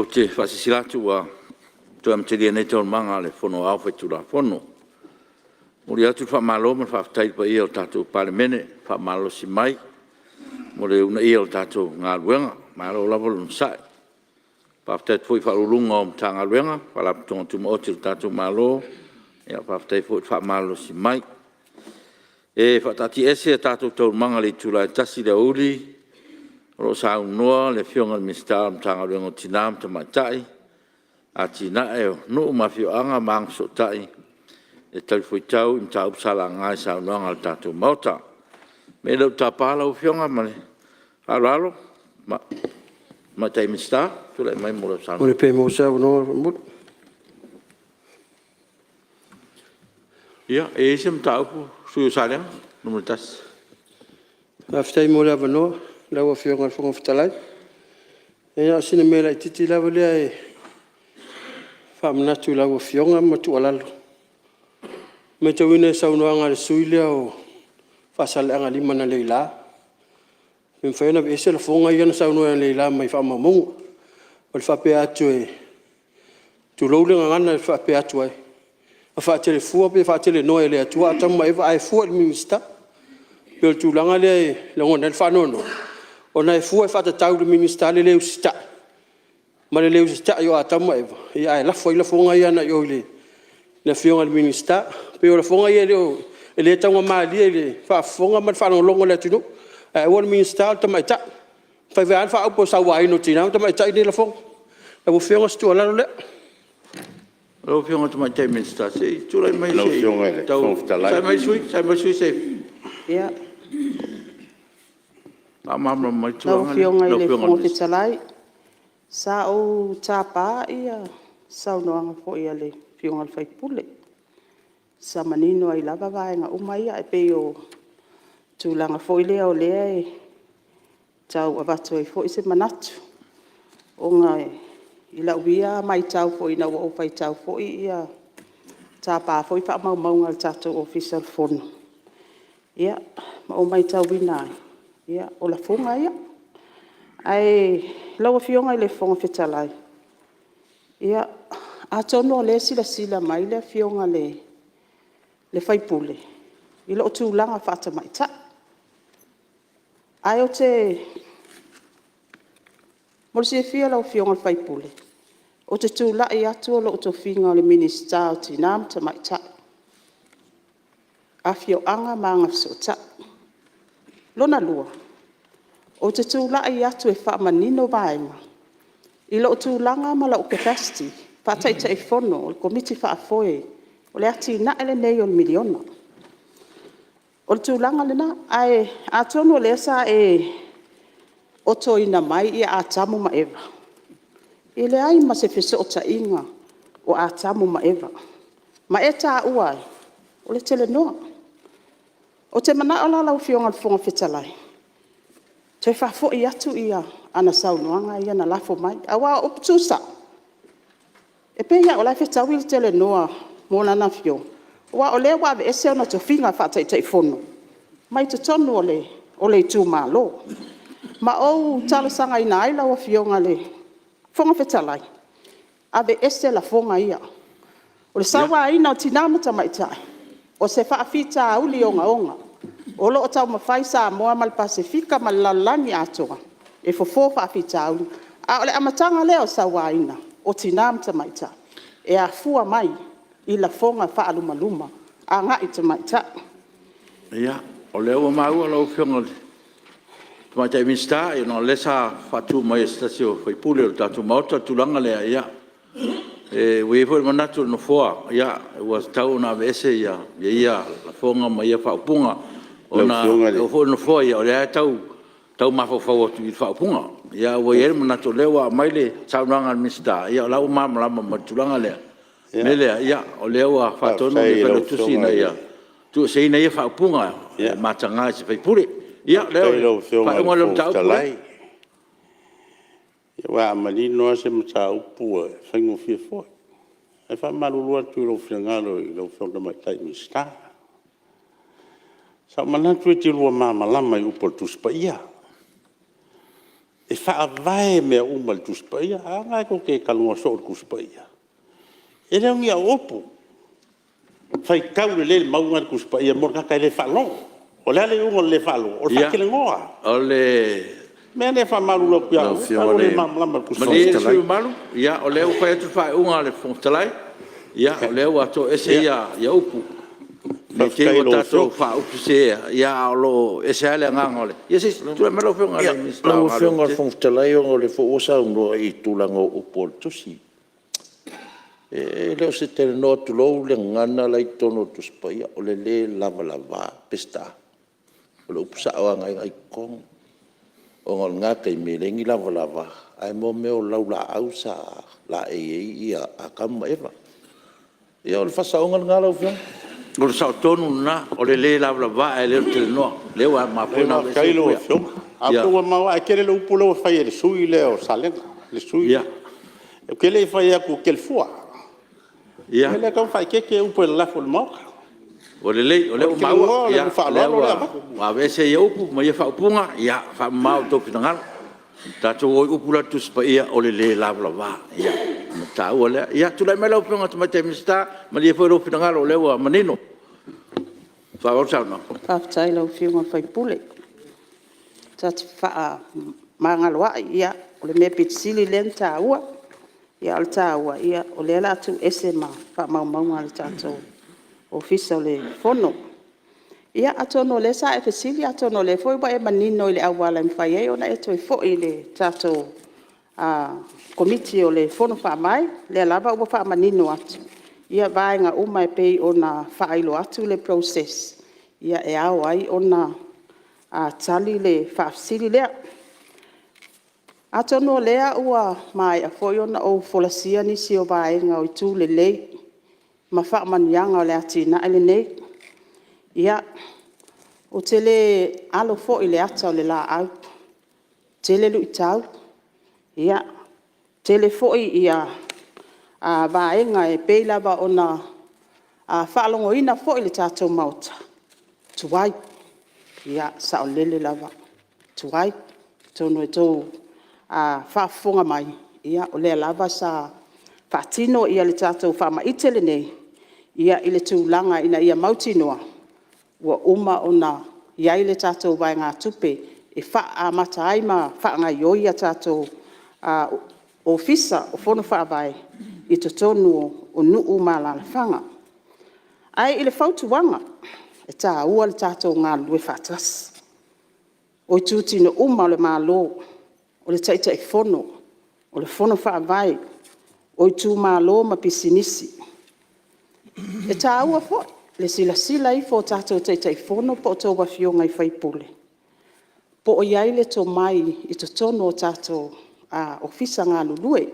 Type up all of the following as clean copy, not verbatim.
te faasilasila atu ua toe amatalia nei Taualumaga a le Fono Aoao Faitulafono. E momoli atu le faamalo ma le faafetai i le paia o le tatou Palemene le faamalolosi mai mo le uunaia o le tatou galuega. Malo lava le onosai. Faafetai atu foi i Ofisa Sili o Pulega o Matagaluega ma Faalapotopotoga Tumaoti a le tatou Malo, faafetai foi le faamalolosi mai. E faataatiaese a tatou Taualumaga i le itula e 1:00 i le aoauli o lo o saunoa le Afioga i le Minisita o le Matagaluega o Tina ma Tamaitai, Atinae o Nuu ma Afioaga ma Agafesootai e talifuaitau i mataupu sa laga i saunoaga a le tatou Maota. O le mea lea ou te tapa lau Afioga ma le faaaloalo le Tamaitai Minisita e tulai mai mo lau saunoaga. Pe maua se avanoa faamolemole. Ia, e i ai se mataupu le sui usufono mo Salega 1. Faafetai mo le avanoa lau Afioga i le Fofoga Fetalai. Ia o sina mea laitiiti lava lea e faamanatu i lau Afioga ma tuualalo. E matauina i saunoaga a le sui usufono lea o Faasaleleaga 5 analeila, pe mafai ona aveese lafoga ia na saunoa ai analeila mai faamaumauga. O le faapea atu, tulou le gagana e faapea atu ai, na faatelefua pe faatelenoa e le Atua Atamu ma Eva ae fua i le Minisita. E pei o le tulaga lea e lagona ai le faanoanoa ona e fua e faatatau i le Minisita le le usitai ma le le usitai o Atamu ma Eva ae lafo ai lafoga ia agai i o i le Afioga i le Minisita. E pei o lafoga ia e le taugamalie i le faafofoga ma le faalogologo a le atunuu, ae aua le Minisita o le tamaitai. E fai foi lava le faaupu o le sauaina o tina ma tamaitai lea lafoga. Lau Afioga o se tuualalo lea. Lau Afioga i le Tamaitai Minisita, se i tulai mai Lau se Afioga i i le tau Fofoga Fetalai… Saunoa mai le sui usufono se i faamalamalama mai le Lau tulaga lea Afioga i lau le Afioga i le Fofoga Minisita. Fetalai, sa ou tapa saunoaga foi a le Afioga i le sui usufono, sa manino ai lava vaega uma ia. Ae pei o le tulaga foi lea o lea e tau avatu ai foi se manatu, ona i lau ia maitau foi ina ua ou faitau foi tapa foi faamaumauga a le tatou Ofisa o le Fono, ma ou maitauina ai, o lafoga ia. Ae lau Afioga i le Fofoga Fetalai, atonu o lea e silasila mai le Afioga i le sui usufono i lou tulaga faa-tamaitai. Ae ou te… Mo le silafia e lau Afioga i le sui usufono, ou te tulai atu o lou tofiga o le Minisita o Tina ma Tamaitai, Afioaga ma Agafesootai. Lona lua, ou te tulai atu e faamanino vaega i lou tulaga ma lou capacity faa-Taitaifono o le Komiti Faafoe o le atinae lenei o le miliona. O le tulaga lena. Ae atonu o lea sa e otoina mai Atamu ma Eva, e leai ma se fesootaiga o Atamu ma Eva ma e taua ai o le talenoa. Ou te manao la lau Afioga i le Fofoga Fetalai e toe faafoi atu ana saunoaga ia na lafo mai, aua o upu tuusao, e pei lava o la e fetaui le talenoa ma lana afioga, aua o lea ua aveese ona tofiga faa-Taitaifono mai totonu o le itumalo. Ma ou talosagaina ai lau Afioga i le Fofoga Fetalai, aveese lafoga ia. O le sauaina o tina ma tamaitai, o se faafitauli ogaoga o lo o taumafai Samoa ma le Pasefika ma le lalolagi atoa e fofo faafitauli. A o le amataga lea o le sauaina o tina ma tamaitai, e afua mai i lafoga faalumaluma agai i tamaitai. Ia, o lea ua maua lau Afioga i le Tamaitai Minisita, ona o lea sa faatu mai e se tasi o sui usufono o le tatou Maota le tulaga lea, ia, ua i ai foi le manatu o le Nofoa, ua tatau ona aveese ia lafoga ma ia faaupuga, Lau ona Afioga i le e oo foi i le Nofoa ia, o lea lava e tau mafaufau atu i le faaupuga. Ae ua i ai le manatu o lea ua aumai le saunoaga a le Minisita, ia o la e ua malamalama ma le tulaga lea. O le mea lea, ia o lea ua faatonu Faafetai le i lau Failautusi Afioga ina i ia le tuueseina ia faaupuga e mataga i se sui usufono. Ia o Faafetai i le lau Afioga i le faaiuga lea o le Fofoga mataupu lea. Fetalai. Aua a manino lava se mataupu e faigofie foi. Ae faamalulu atu i lou finagalo i lau Afioga i le Tamaitai Minisita. Sa ou manatu e te lua malamalama i upu o le Tusi Paia. E faavae mea uma i le Tusi Paia. A lena tou te talanoa soo i le Tusi Paia. E le o ni au upu, faitau lelei le mau lena i le Tusi Paia mo le tagata e le faalogo. O le a le iuga o le le faalogo? O le faatelegoa. O le mea lea e faamalulu atu ia au, ua ou le malamalama i le Tusi Paia. Malie le sui usufono mamalu, o lea ua fai atu le faaiuga a le Fofoga Fetalai, o lea ua toese ia upu. Ne i te i ua tatou faaupuseseina, a o lo o ese lava le agaga o le… Ia se i tulai mai lau Afioga i le Minisita o Lau Galuega Afioga i le Tetele. Fofoga Fetalai ona o lea foi ua saunoa i tulaga o upu o le tusi. E le o se talanoa tulou le gagana la e i totonu o le Tusi Paia, o le le lavalava Peseta. O le upu sao lava lena e i totonu, ona o lena taimi e leai ni lavalava ae mo mea o laulaau sa laei ai Atamu ma Eva. Ia o le faasaoga lena lau Afioga. O le sao tonu lena, o le le lavalava ae le o le talanoa. O lea ua mafua ona aveese Faafetai i lau upu ia. Afioga. Ae pei ua maoae tele le upu lea ua fai e le sui usufono lea o Salega, le sui usufono lea. Ou te le i fai atu ou te telefua. O le mea lea e tatau ona faaeteete upu e lafo i le Maota. Ua lelei o lea ua maua, o lea ua aveese ia upu ma ia faaupuga, ia faamama outou finagalo. Tatou o i upu la i le Tusi Paia o le le lavalava. O le taua lea. Ia tulai mai lau Afioga i le Tamaitai Minisita, malie foi lou finagalo o lea ua manino. Faaauau le saunoaga. Faafetai i lau Afioga i le sui usufono. Ta te fefaamagaloai, ia o le mea pito sili lea ona taua. A o le taua o lea o le a tuuese ma faamaumauga a le tatou Ofisa o le Fono. Ia atonu o lea sa e fesili atonu o lea foi ua e manino i le auala e mafai ai ona e toe foi i le tatou Komiti o le Fono Faavae, o lea lava ua faamanino atu vaega uma e pei ona faailoa atu le process e ao ai ona tali le faafesili lea. Atonu o lea ua maea foi ona ou folasia nisi o vaega o itu lelei ma faamanuiaga o le atinae lenei. Ia, ou te le alo foi i le ata o le laau, e tele luitau, tele foi vaega e pei lava ona faalogoina foi i le tatou Maota, tuai. Ia, e saolele lava, tuai. Atonu ua outou faafofoga mai, o lea lava sa faatino le tatou faamaite lenei i le tulaga ina ia mautinoa ua uma ona i ai le tatou vaegatupe e amata ai ma faagaoioi a tatou Ofisa o Fono Faavae i totonu o nuu ma alaalafaga. Ae i le fautuaga, e taua le tatou galulue faatasi. O itutino uma lava o le Malo, o le Taitaifono, o le Fono Faavae, o itumalo ma pisinisi. E taua foi le silasila ifo o tatou Taitaifono po o a outou Afioga i sui usufono po o i ai le tomai i totonu o tatou ofisa galulue,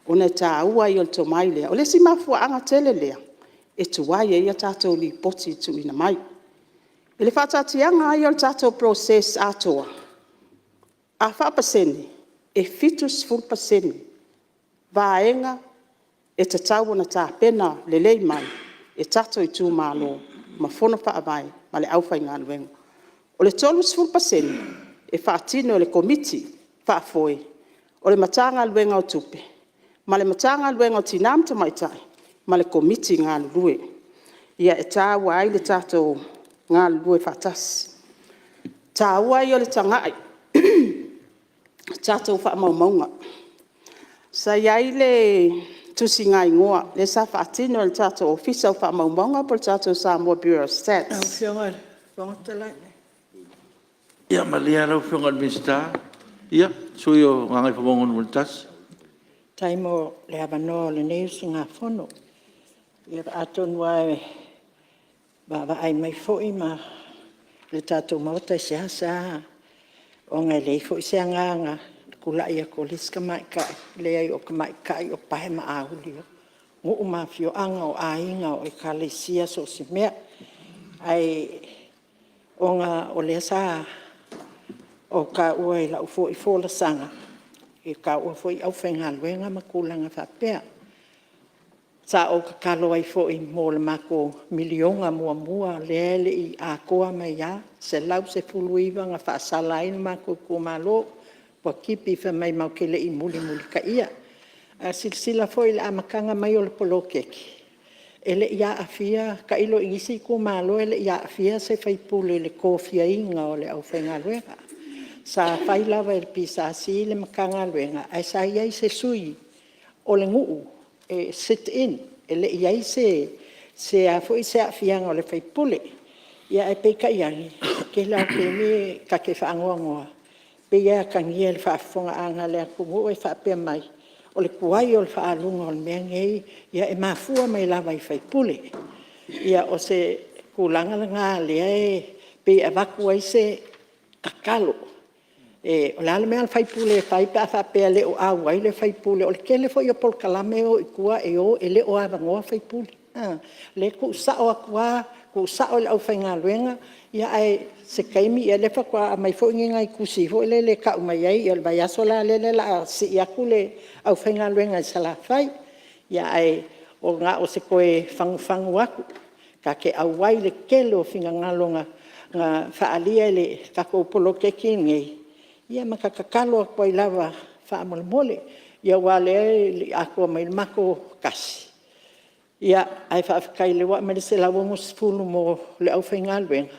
ona e taua ia o le tomai lea. O le isi mafuaaga tele lea e tuai ai a tatou Lipoti e tuuina mai. I le faataatiaga lava ia o le tatou process atoa, a faapasene, e 70% vaega e tatau ona tapena lelei mai e tatou itumalo ma Fono Faavae ma le aufaigaluega. O le 30% e faatino e le Komiti Faafoe o le Matagaluega o Tupe ma le Matagaluega o Tina ma Tamaitai ma le Komiti galulue. E taua ai le tatou galulue faatasi. O le taua ia o le tagai i tatou faamaumauga. Sa i ai le tusigaigoa lea sa faatino e le tatou Ofisa o Faamaumauga po o le tatou Samoa Bureau of Stats. Lau Afioga i le Fofoga Fetalai… Ia malie lava lau Afioga i le Minisita, le sui usufono mo Gagaifomauga 1. Faafetai mo le avanoa o lenei usugafono. Ia atonu lava e vaavaai mai foi le tatou Maota e seasea, ona e leai foi se agaga i le tulai atu o le isi tamaitai, e leai o tamaitai o pae ma auli o nuu ma afioaga, o aiga, o Ekalesia, so o se mea. Ae ona o lea sa ou taua i lau foi folasaga, e taua foi le aufaigaluega ma tulaga faapea. Sa ou tatalo ai foi mo le matou $1miliona muamua lea e le i atoa mai lava, e $119,000 na faasala ai le matou itumalo. Ua tipi fai mai matou te le i mulimulitaia. Ae silasila foi i le amataga mai o le poloketi, e le i aafia, tailo i isi itumalo e le i aafia se sui usufono i le tofiaina o le aufaigaluega. Sa fai lava e le PSC le Matagaluega, ae sa i ai se sui o le nuu e sit in, e le i i ai se aafiaga o le sui usufono. Ae peitai ane, o le tele lava o taimi ta te faanoanoa, e pei e atagia i le faafofogaaga a le atunuu o faapea mai, o le tuai o le faaaluga o le mea lenei, e mafua mai lava i sui usufono. Ia, o se tulaga lena o lea e pei e avatu ai se tatalo. O le a le mea a le sui usufono e fai pe a faapea e le o auai le sui usufono? O le tele foi o polokalame e o i tua, e o e le o avanoa sui usufono. O lea e tuusao atu lava, tuusao i le aufaigaluega, ae o se taimi, ia o lea faatoa aumai foi ni tusi foi lele e tau mai ai, ia o le vaiaso la lea o le a sii atu le aufaigaluega i Salafai. Ae na o se toe fagufagu atu, ta te auai i le tele o finagalo na faaalia i le tatou poloketi lenei, ia ma ta tatalo atu ai lava faamolemole. Ia aua o lea e le i atoa mai le matou tasi, ae faafetai o lea ua aumai le $160,000 mo le aufaigaluega.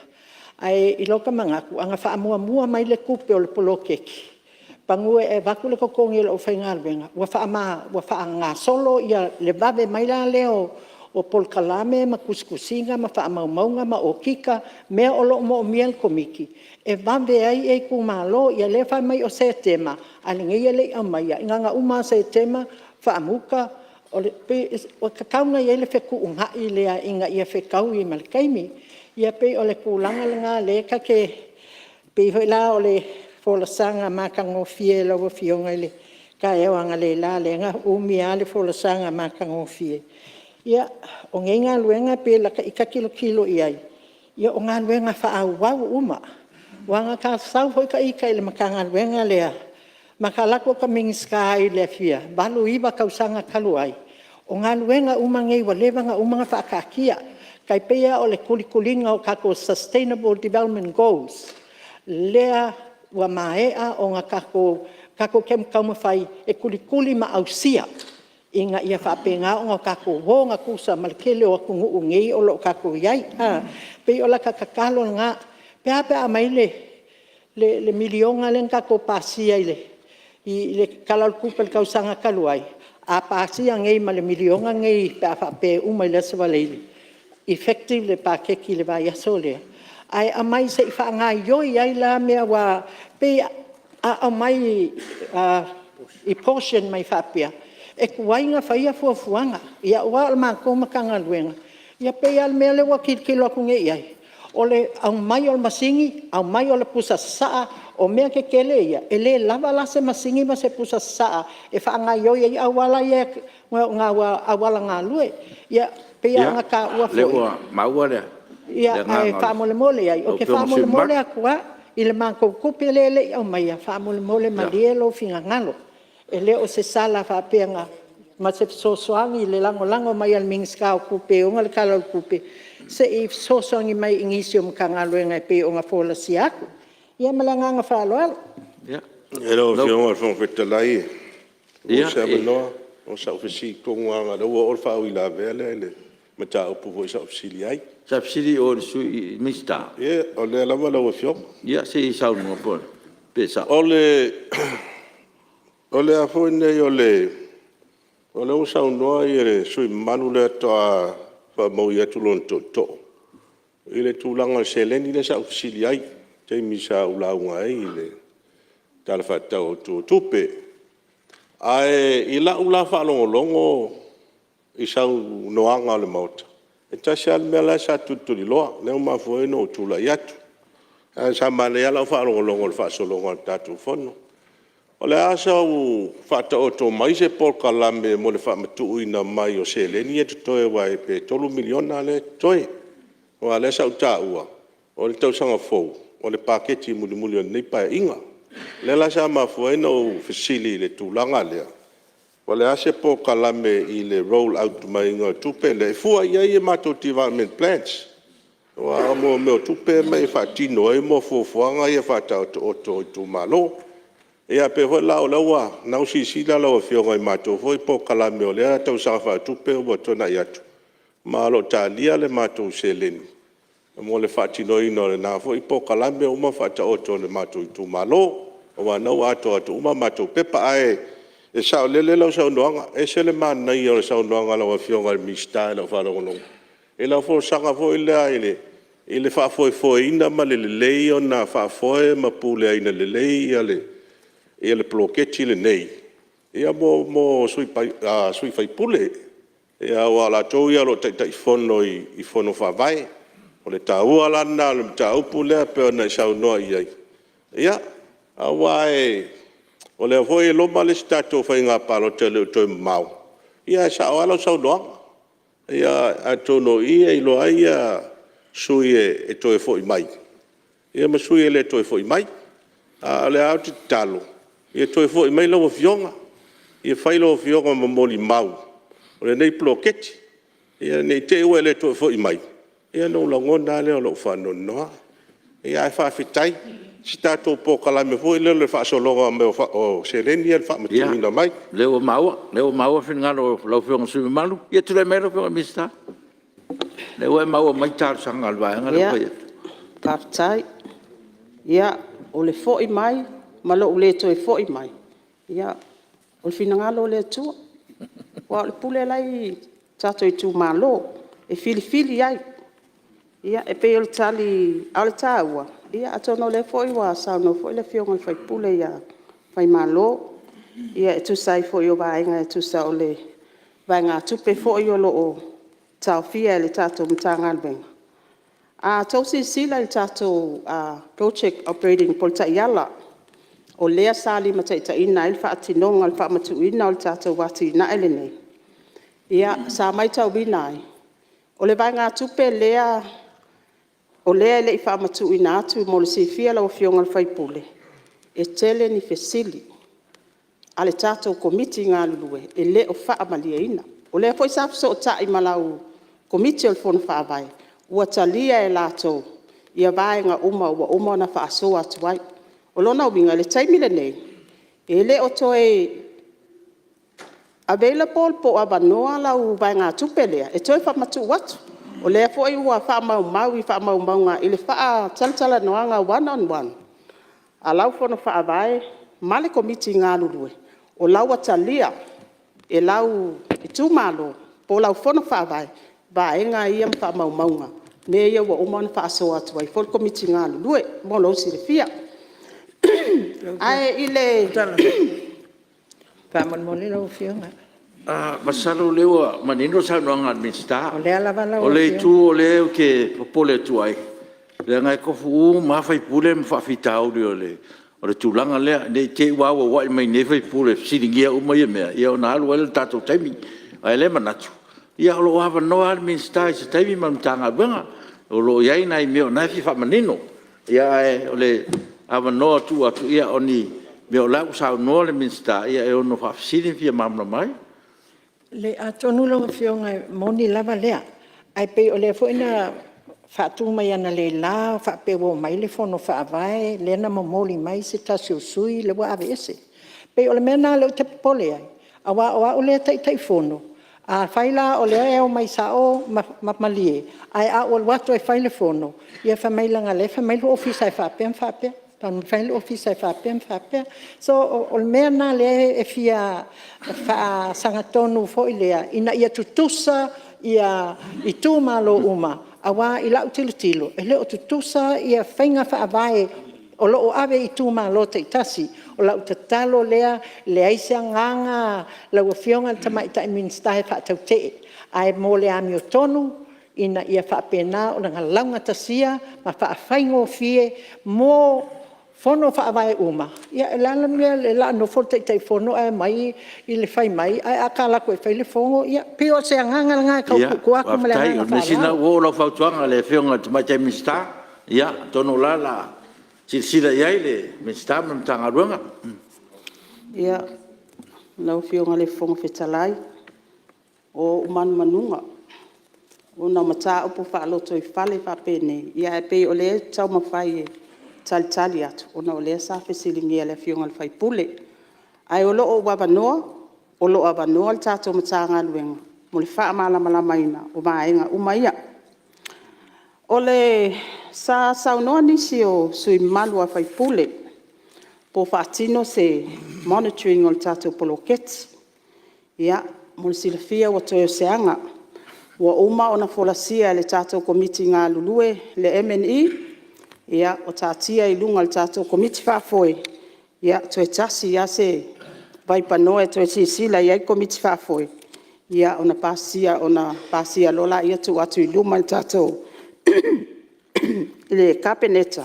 Ae i lota manatu, ana faamuamua mai le tupe o le poloketi, semeamanu e avatu le totogi o le aufaigaluega, ua faagasolo le vave mai la lea o polokalame ma tusitusiga ma faamaumauga ma okika mea o lo o moomia e le Komiti e vave ai itumalo. Ia lea e fai mai o Setema a o lenei e le i aumaia. Na ona uma lava o Setema faamuta. E pei ua tatau ona i ai le fetuunai lea ina ia fetaui ma le taimi. Ia pei o le tulaga lena lea ta te… Pei foi la o le folasaga matagofie a lau Afioga i le taeao analeila lea na umi lava le folasaga matagofie. Ia, o nei galuega pei lata ita tilotilo i ai, o galuega faaauau uma. Aua na ta sau foi ita i le Matagaluega lea, ma ta alu atu o ta Minisita ai i le fia, 8, 9 tausaga talu ai, o galuega uma nei ua leva ona faataatia. E tai pei lava o le tulituliga o tatou sustainable development goals, lea ua maea ona tatou taumafai e tulituli ma ausia ina ia faapena ona tatou o gatusa ma le tele o atunuu nei o lo o tatou i ai. E pei o lata tatalo lena, e a pe a aumai le $1miliona lea na tatou pasia i le Tala o le Tupe i le tausaga talu ai, a pasia nei ma le $1miliona lenei pe a faapea e uma i le Aso Faraile, effective le paketi i le vaiaso lea, ae aumai se i faagaoioi ai la mea aua e pei a aumai i portion mai faapea, e tuai ona fai fuafuaga. Aua o le matou Matagaluega, e pei lava o le mea lea ua tilotilo atu nei i ai, o le aumai o le masini, aumai o le pusa sasaa, o mea tetele ia, e le lava la se masini ma se pusa sasaa e faagaoioi ai auala ia, auala galue. Ia, pei lava ona taua foi. Ia, o lea ua maua le agaga o Ae faamolemole i ai, ou te faamolemole atu lava i le matou tupe lea e le i aumaia, faamolemole malie lou finagalo. E le o se sala faapea na… ma se fesoasoani i le lagolago mai a le Minisita o Tupe e ona le Tala o le Tupe, se i fesoasoani mai i nisi o Matagaluega e pei ona folasia atu. Ia ma le agaga faaaloalo. Lau Afioga i le Fofoga Fetalai pe maua se avanoa? O sau fesili tonu lava leaga o lea ua oo le faauilavea lea i le mataupu foi sa ou fesili ai. Sa e fesili i o i le Minisita? Ia, o lea lava lau Afioga. Ia se i saunoa pe sao. O le a foi nei o le… O lea ua saunoa le sui usufono mamalu lea faatoa faamaui atu lona tootoo i le tulaga o le seleni lea sa ou fesili ai i le taimi sa ou lauga ai i le Tala Faatatau Autu o Tupe. Ae i lau la faalogologo i saunoaga a le Maota, e tasi lava le mea la e sa tulituliloa lea ua mafua ai ona ou tulai atu. Ae sa manaia lava lau faalogologo i le faasologa o le tatou Fono. O le a sau faataoto mai se polokalame mo le faamatuuina mai o seleni ia e totoe aua pe $3 miliona lea e totoe. Aua o lea sa ou taua o le tausaga fou o le paketi mulimuli o lenei Paeaiga. O lea la sa mafua ai ona ou fesili i le tulaga lea, o le a se polokalame i le roll out maiga o tupe lea e fua i ai a matou development plans? Aua o mea o tupe e aumai e faatino ai fuafuaga ia faataotooto a itumalo. Ia pei foi la o lea ua silasila lau Afioga i matou foi polokalame o lea tausaga faaletupe ua tuanai atu, ma o lo o talia le matou seleni mo le faatinoina o lena foi polokalame ua uma ona faataoto e le matou itumalo, aua o lena ua atoato uma matou pepa. Ae saolele lau saunoaga, e ese le manaia o le saunoaga a lau Afioga i le Minisita i lau faalogologo i lau folasaga foi lea i le faafoefoeina ma le lelei ona faafoe ma puleaina lelei le poloketi lenei mo sui usufono, aua o latou ia o lo o Taitaifono i Fono Faavae. O le taua la lena o le mataupu lea pei ona e saunoa i ai, aua o lea foi e loma le isi tatou faiga palota e le o toe mamao, ae sao lava lau saunoaga. Atonu o i e iloa ai sui usufono e toe foi mai ma sui usufono e le toe foi mai. A o lea lava ou te tatalo ia toe foi mai lau Afioga, ia fai lau Afioga ma molimau o lenei poloketi, ne i te i ua e le toe foi mai, ona ou lagona lava lea o lou faanoanoa. Ae faafetai i se tatou polokalame foi lea o le faasologa mai o seleni ia i le faamatuuina mai. Ia, o lea ua maua le finagalo o lau Afioga i le sui usufono mamalu. Ia tulai mai lau Afioga i le Minisita, o lea ua e maua mai le talosaga a le vaega lea ua fai atu. Faafetai. Ia, o le foi mai ma lou le toe foi mai, ia, o le finagalo o le Atua, aua o le pule la e i tatou itumalo e filifili ai. Ia, e pei o le tali, a o le taua, atonu o lea foi ua saunoa foi le Afioga i le sui usufono ia Faimalo e tusa ai foi o vaega e tusa o le vaegatupe foi o lo o taofia e le tatou Matagaluega. A outou silasila i le tatou Project Operating po o le taiala o lea sa limataitaiina ai le faatinoga o le faamatuuina o le tatou atinae lenei, sa matauina ai, o le vaegatupe lea o lea e le i faamatuuina atu mo le silafia e lau Afioga i le sui usufono, e tele ni fesili a le tatou Komiti galulue e le o faamalieina. O lea foi sa fesootai ma lau Komiti o le Fono Faavae, ua talia e latou vaega uma ua uma ona faasoa atu ai. O lona uiga i le taimi lenei, e le o toe available po o avanoa lau vaegatupe lea e toe faamatuu atu. O lea foi ua faamaumau i faamaumauga i le faatalatalanoaga one on one a lau Fono Faavae ma le Komiti galulue, o la ua talia e lau itumalo po o lau Fono Faavae vaega ia ma faamaumauga, mea ia ua uma ona faasoa atu ai foi le Komiti galulue mo lou silafia. Ae i le… Faamolemole lau Afioga. Masalo o lea ua manino le saunoaga a le Minisita. O lea lava lau Afioga. O le itu o lea ou te popole atu ai, leaga e tofu uma lava sui usufono ma faafitauli o le tulaga lea, ne i te i ua auauai mai nei sui usufono e fesiligia uma ia mea ona alu ai lea o le tatou taimi. A o lea e manatu, o lo o avanoa lava le Minisita i se taimi ma le Matagaluega, o lo o i ai nai mea o lena e fia faamanino. Ae o le avanoa e tuu atu, o ni mea o la e ua saunoa le Minisita e ono faafesili ma fia malamalama ai. Leai, atonu lau Afioga e moni lava lea, ae pei o lea foi na faatu mai analeila faapea ua omai le Fono Faavae lea na momoli mai se tasi o sui usufono lea ua aveese. E pei o le mea lena lea ou te popole ai, aua o au lea e Taitaifono, afai la o lea e omai sao ma malie, ae a ou alu atu e fai le fono, ia fai mai leaga o lea e fai mai le Ofisa e faapea ma faapea, fai mai le Ofisa e faapea ma faapea. So, o le mea lena o lea e fia faasagatonu foi lea ina ia tutusa itumalo uma, aua i lau tilotilo, e le o tutusa faiga faavae o lo o ave i itumalo taitasi. O lau tatalo lea, e leai se agaga lau Afioga i le Tamaitai Minisita e faatautee, ae mo le amiotonu ina ia faapena ona laugatasia ma faafaigofie mo fono faavae uma. Ia o le a le mea o le a nofo le Taitaifono ae aumai le fai mai, ae a ta alu atu e fai le fono, ia pei o se agaga lena e tau tuu atu ma le agaga Faafetai. O le mea sili o lena ua oo lau fautuaga i le Afioga i le Tamaitai Minisita, atonu o la o le a silasila i ai le Minisita ma le Matagaluega. Ia, lau Afioga i le Fofoga Fetalai, o ou manumanuga ona o mataupu faalotoifale faapenei, ae pei o lea ou te taumafai e talitali atu ona o lea sa fesiligia e le Afioga i le sui usufono. Ae o lo o avanoa le tatou Matagaluega mo le faamalamalamaina o vaega uma ia. Sa saunoa nisi o sui usufono mamalu po o faatino se monitoring o le tatou poloketi. Ia, mo le silafia ua toe o se aga ua uma ona folasia e le tatou Komiti galulue le MNE ua taatia i luga o le tatou Komiti Faafoe, toe tasi lava se vaipanoa e toe silasila i ai le Komiti Faafoe ona pasia loa lea tuu atu i luma i le Kapeneta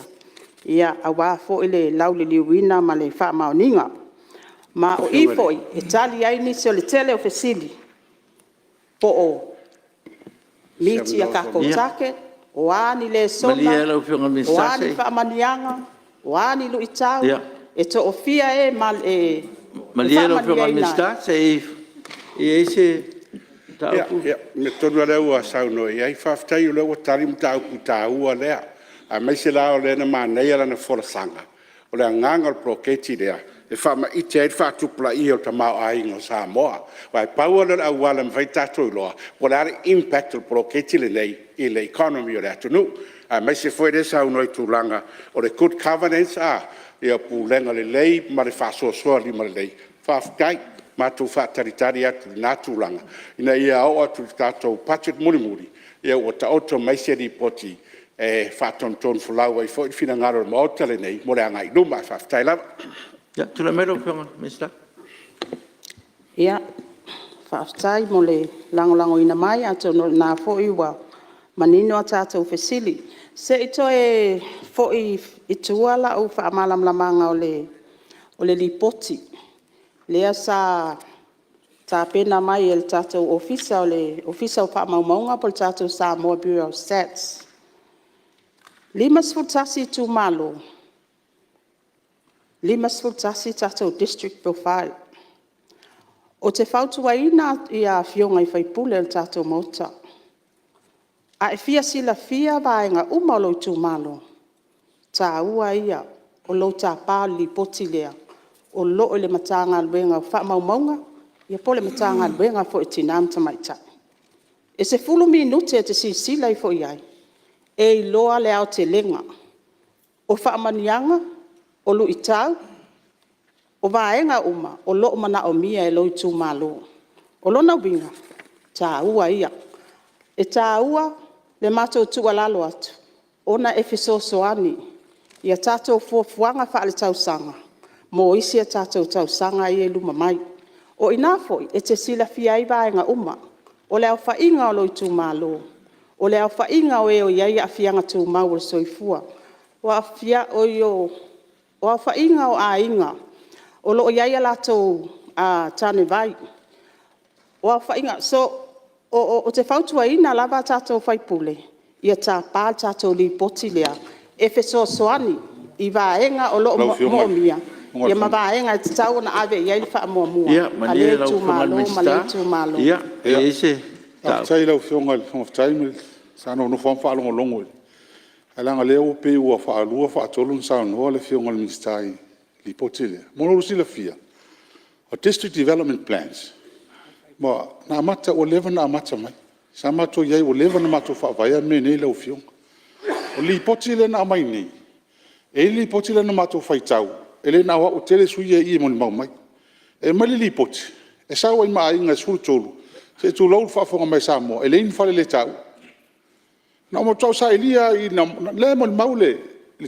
aua foi le lauliliuina ma le faamaoniga. Ma o i foi e tali ai nisi o le tele o fesili po o meet a tatou target, o a ni lesona, o a ni faamanuiaga, o a ni luitau, e toafia e e Malie lau Afioga i le Minisita, se i i ai se mataupu. Ia, o le mea tonu lava lea ua saunoa i ai. Faafetai o lea ua tali le mataupu taua lea, aemaise la o lea na manaia lana folasaga. O le agaga o le poloketi lea, e faamaite ai le faatupulaia o le tamaoaiga o Samoa. Aua e pau lava lea o le auala e mafai ona tatou iloa po o le a le impact o le poloketi lenei i le economy o le atunuu, aemaise foi lea e saunoa i tulaga o le good governance a, pulega lelei ma le faasoasoa limalelei. Faafetai. Matou faatalitali atu i lena tulaga ina ia oo atu i le tatou budget mulimuli ua taoto mai se lipoti e faatonutonufolau ai foi le finagalo o le Maota lenei mo le agai i luma. Ae faafetai lava. Ia, tulai mai lau Afioga i le Minisita. Faafetai mo le lagolagoina mai, atonu o lena foi ua manino a tatou fesili. Se i toe foi i tua lau faamalamalamaga o le Lipoti lea sa tapena mai e le tatou Ofisa o Faamaumauga po o le tatou Samoa Bureau of Stats. E 51 itumalo, 51 tatou district profile. Ou te fautuaina afioga i sui usufono o le tatou Maota, a e fia silafia vaega uma o lou itumalo, o le taua ia o lou tapa o le Lipoti lea o lo o i le Matagaluega o Faamaumauga po o le Matagaluega foi o Tina ma Tamaitai. E 10 minute e te silasila ifo i ai, e iloa le aotelega o faamanuiaga, o luitau, o vaega uma o lo o manaomia e lou itumalo. O lona uiga, o le taua ia. E taua le matou tuualalo atu, ona e fesoasoani i tatou fuafuaga faaletausaga mo isi a tatou tausaga ia e i luma mai. O i ina foi e te silafia ai vaega uma, o le aofaiga o lou itumalo, o le aofaiga o e o i ai aafiaga tumau o le soifua, o aofaiga o aiga o lo o i ai a latou tanevai. So, ou te fautuaina lava tatou sui usufono, ia tapa le tatou Lipoti lea e fesoasoani i vaega o lo o moomia ma vaega e tatau ona ave i ai le faamuamua a lea itumalo ma lea itumalo. Ia, malie lau Afioga i le Minisita, ia, e i ai se mataupu. Faafetai i lau Afioga i le Fofoga Fetalai, sa nofonofo lava ma faalogologo, ae leaga o lea ua pei ua faalua faatolu ona saunoa le Afioga i le Minisita i le Lipoti lea. Mo lou silafia, o District Development Plans, ua leva ona amata mai. Sa matou i ai ua leva ona matou faavaea mea nei lau Afioga. O le Lipoti lea na aumai nei, e i ai le Lipoti lea na matou faitau, e le na o au, e toatele sui usufono ia e i i e molimau mai. E aumai le Lipoti, e sau ai ma aiga e 13, se i tulou le faafofoga mai a Samoa, e leai ni faleletaua. Na ou matua sailia lava, o lea e molimau le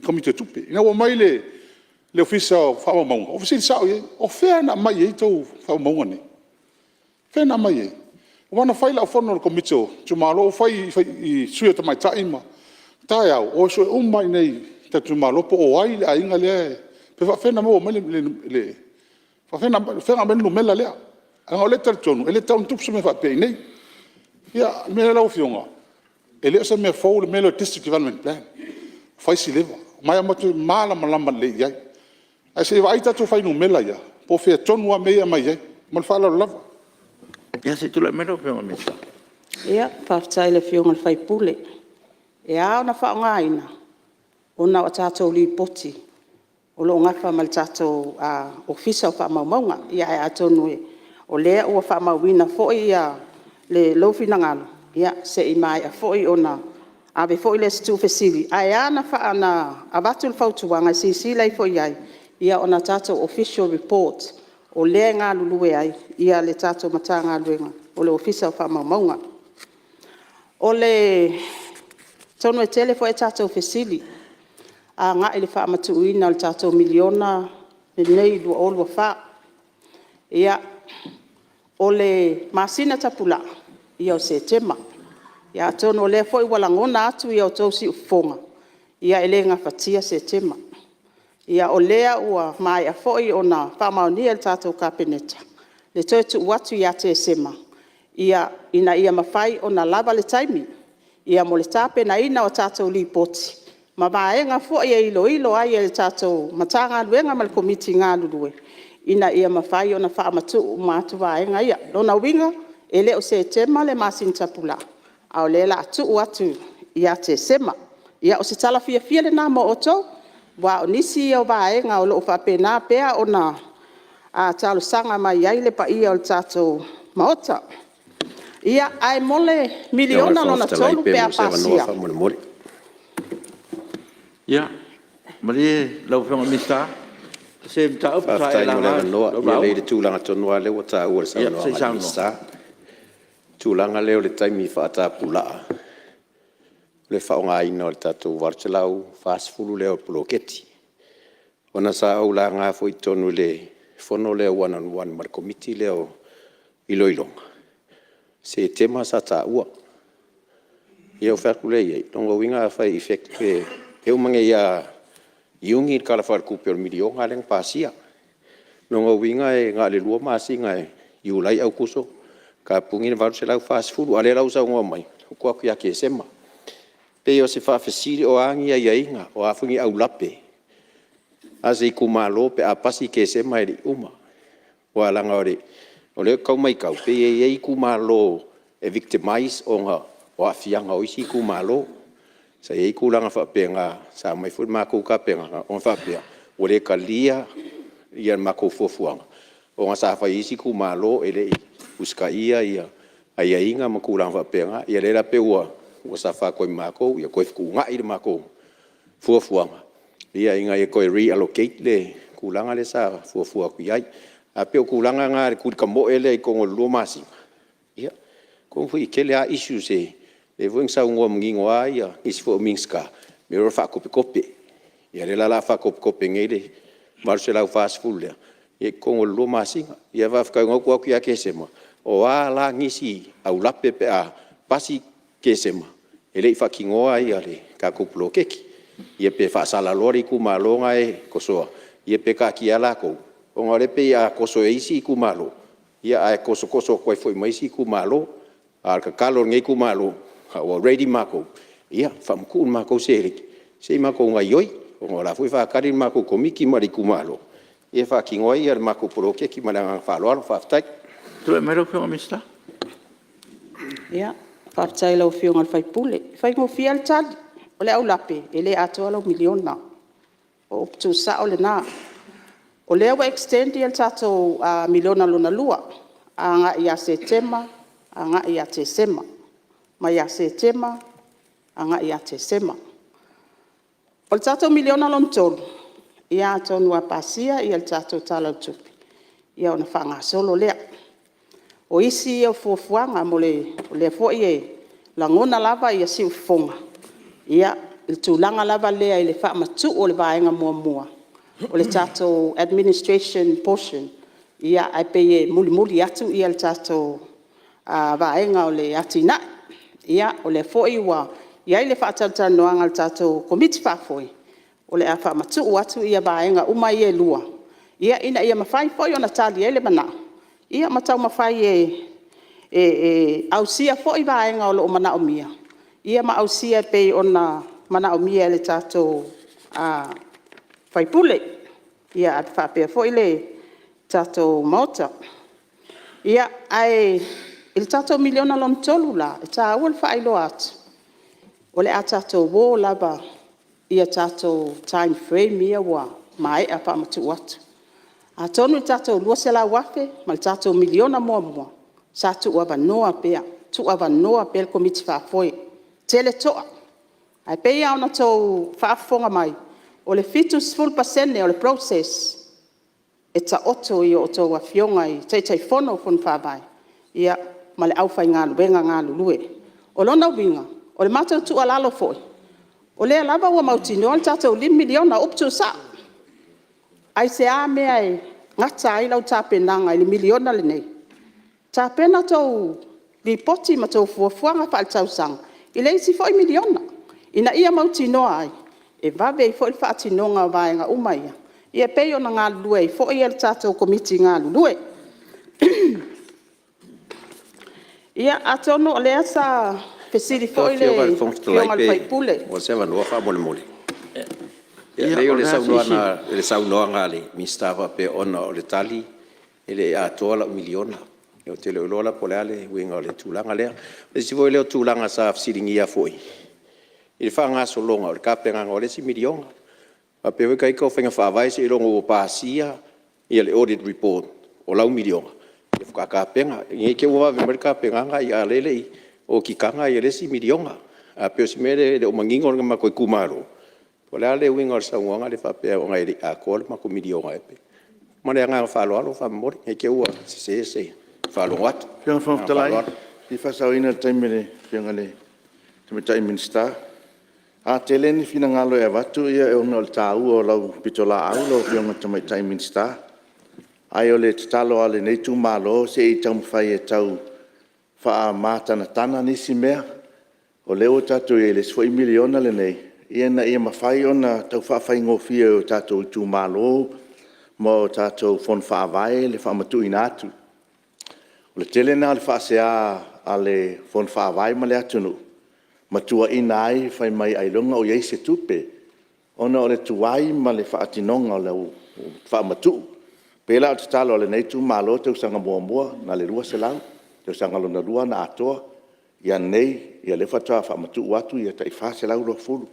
Komiti o Tupe, ina ua omai le Ofisa o Faamaumauga, ou fesili sao i ai, o fea na aumai ai a outou faamaumauga nei? O fea na aumai ai? Aua na fai lau fono a le Komiti o Itumalo ou fai i sui o tamaitai ma… taeao, o e sue uma lava i inei i tatou itumalo po o ai le aiga lea, pe faafefea ona maua mai le… o fea na aumai ai le numera lea? Leaga o lea ou te talitonu e le tatau ona tupu se mea faapea i inei. Ia, o le mea lea lau Afioga, e le o se mea fou le mea lea o le District Development Plan, ua fai si leva ma e matou te malamalama lelei i ai. Ae se i vaai tatou fuainumera ia po o fea tonu lava mea ia e aumai ai. Ma le faaaloalo lava. Ia se i tulai mai lau Afioga i le Minisita. Faafetai i le Afioga i le sui usufono. E ao ona faaaogaina, ona o a tatou Lipoti o lo o nafa ma le tatou Ofisa o Faamaumauga. Ae atonu o lea ua faamauina foi lou finagalo, se i maea foi ona ave foi lea o se tuufesili. Ae ala ona avatu le fautuaga e silasila ifo i ai, ona o tatou official reports o lea e galulue ai le tatou Matagaluega o le Ofisa o Faamaumauga. Atonu e tele foi a tatou fesili agai i le faamatuuina o le tatou miliona lenei 2024. Ia, o le masina tapulaa o Setema. Atonu o lea foi ua lagona atu a outou siufofoga, e le gafatia Setema. O lea ua maea foi ona faamaonia e le tatou Kapeneta le toe tuu atu ia Tesema ina ia mafai ona lava le taimi mo le tapenaina o tatou Lipoti ma vaega foi e iloilo ai e le tatou Matagaluega ma le Komiti galulue ina ia mafai ona faamatuu uma atu vaega ia. O lona uiga, e le o Setema le masina tapulaa, a o lea o le a tuu atu ia Tesema. Ia, o se tala fiafia lena mo outou, aua o nisi ia o vaega o lo o faapena pea ona talosaga mai ai le paia o le tatou Maota. Ae mo le miliona lona tolu pe a pasia... Ia, malie lau Afioga i le Minisita o se mataupu sa e Faafetai mo le laga i avanoa. lau Ia leai lauga. o le tulaga tonu lava lea ua taua i le Ia se i saunoaga a le saunoa. Minisita, o le tulaga lea o le taimi faatapulaa o le faaaogaina o le tatou $840 lea o le poloketi. Ona sa ou laga foi i totonu i le fono lea one on one ma le Komiti lea o iloiloga, Setema sa taua. Ia ou fai atu lea i ai, lona uiga afai e effect pe uma nei ia Iuni le Tala Faaletupe o le Miliona lea na pasia. O lona uiga e na o le 2 masina Iulai Aokuso tapuni le $840, a o lea la ua saunoa mai ua tuu atu ia Tesema. E pei o se faafesili, o a ni aiaiga, o a foi ni aulape a se itumalo pe a pasi Tesema e le i uma? Aua leaga o lea ou te tau maitau pei e i ai itumalo e victimize ona o aafiaga o isi itumalo. Sa i ai tulaga faapena sa aumai foi le matou tapenaga ona faapea ua le talia le matou fuafuaga ona sa fai e isi itumalo e le i usitaia aiaiga ma tulaga faapena. Ia lea la pei ua safa atu ai ma matou ia toe fetuunai le matou fuafuaga ina ia toe reallocate le tulaga lea sa fuafua atu i ai. Ae pei o tulaga na i le tulitamoe lea i totonu o le 2 masina, ia atonu foi e tele lava issues e… lea foi na saunoa manino lava nisi foi o Minisita, o mea o le faatopetope. Ia lea la o le a faatopetope nei le $840 lea i totonu o le 2 masina. Ae faafetai o lena ua tuu atu ia Tesema, o a la nisi aulape pe a pasi Tesema e le i faatinoa le tatou poloketi. Ia pe faasala loa le itumalo lena e tosoa, ia pe taatia lava latou, ona o lea e pei a toso e isi itumalo, ae tosotoso atu ai foi ma isi itumalo. A o le tatalo a lenei itumalo, a ua ready matou, ia faamatuu le matou seleni se i matou gaoioi, ona o la e foi e faatali le matou Komiti ma le itumalo e faatino ai le matou poloketi. Ma le agaga faaaloalo faafetai. Tulai mai lau Afioga i le Minisita. Faafetai i lau Afioga i le sui usufono. E faigofie lava le tali. O le aulape, e le atoa lau miliona. O upu tuusao lena. O lea ua extend le tatou miliona lona lua agai ia Setema agai ia Tesema, mai ia Setema agai ia Tesema. O le tatou miliona lona tolu, ia atonu a pasia le tatou Tala o le Tupe, ia ona faagasolo lea. O isi ia o fuafuaga o lea foi e lagona lava siufofoga i le tulaga lava lea i le faamatuu o le vaega muamua o le tatou administration portion, ae pei e mulimuli atu le tatou vaega o le atinae. Ia, o lea foi ua i ai le faatalatalanoaga a le tatou Komiti Faafoe, o le a faamatuu atu vaega uma ia e lua ina ia mafai foi ona tali ai le manao ma taumafai e ausia foi vaega o lo o manaomia ma ausia e pei ona manaomia e le tatou sui usufono faapea foi le tatou Maota. Ae i le tatou miliona lona tolu la, e taua le faailoa atu, o le a tatou o lava tatou time frame ia ua maea faamatuu atu. Atonu o le tatou $200,000 ma le tatou $1miliona muamua, sa tuuavanoa pea, tuuavanoa pea le Komiti Faafoe. E tele toa, ae pei lava ona outou faafofoga mai, o le 70% o le process, e taoto i a outou afioga i Taitaifono o Fono Faavae, ia ma le aufaigaluega galulue. O lona uiga, o le matou tuualalo foi, o lea lava ua mautinoa ia le tatou $5 miliona o upu tuusao. Aisea le mea e gata ai lau tapenaga i le $1miliona lenei? Tapena a outou lipoti ma tou fuafuaga faale-tausaga i le isi foi $1 miliona, ina ia mautinoa ai, e vave ai foi le faatinoga o vaega uma ia, ia e pei ona galulue ai foi ia le tatou Komiti galulue. Ia atonu o lea sa fesili foi le Lau afioga i le Afioga i le Fofoga Fetalai sui usufono... pe maua se avanoa faamolemole? E pei o le saunoaga a le Minisita faapea ona o le tali e le i atoa lau $1 miliona. Ou te le o iloa la po o le a le uiga o le tulaga lea. O le isi foi lea o tulaga sa fesiligia foi i le faagasologa o le tapenaga o le isi $1 miliona. Faapea foi ta ita o faiga faavae seiloga ua pasia ia le Audit Report o lau $1 miliona, ia faatoa tapena. Ne i te i ua vave mai le tapenaga ae o lea e le i okika ina le isi $1 miliona. Ae pei o si mea lea e le o manino le matou itumalo, po o le a le uiga o le saunoaga lea faapea ona e le i atoa le matou $1 miliona. Ma le agaga faaaloalo faamolemole ne i te i ua sese se faalogo atu. Lau Afioga i le Fofoga Fetalai, e fia faasaoina le taimi o le Afioga i le Tamaitai Minisita. A tele ni finagalo e avatu ona o le taua o lau pitolaau lau Afioga i le Tamaitai Minisita. Ae o le tatalo a lenei itumalo se i taumafai e tau faamatanatana nisi mea. O lea ua tatou i ai i le isi foi $1 miliona lenei, ina ia mafai ona tau faafaigofie i o tatou itumalo ma tatou Fono Faavae le faamatuuina atu. O le tele lena o le faasea a le Fono Faavae ma le atunuu ma tuuaiina ai fai mai ailoga o i ai se tupe, ona o le tuai ma le faatinoga o le faamatuu. E pei la o le tatalo a lenei itumalo, tausaga muamua na o le $200, tausaga lona lua na atoa, ia nei lea faatoa faamatuu atu le tai $420,000.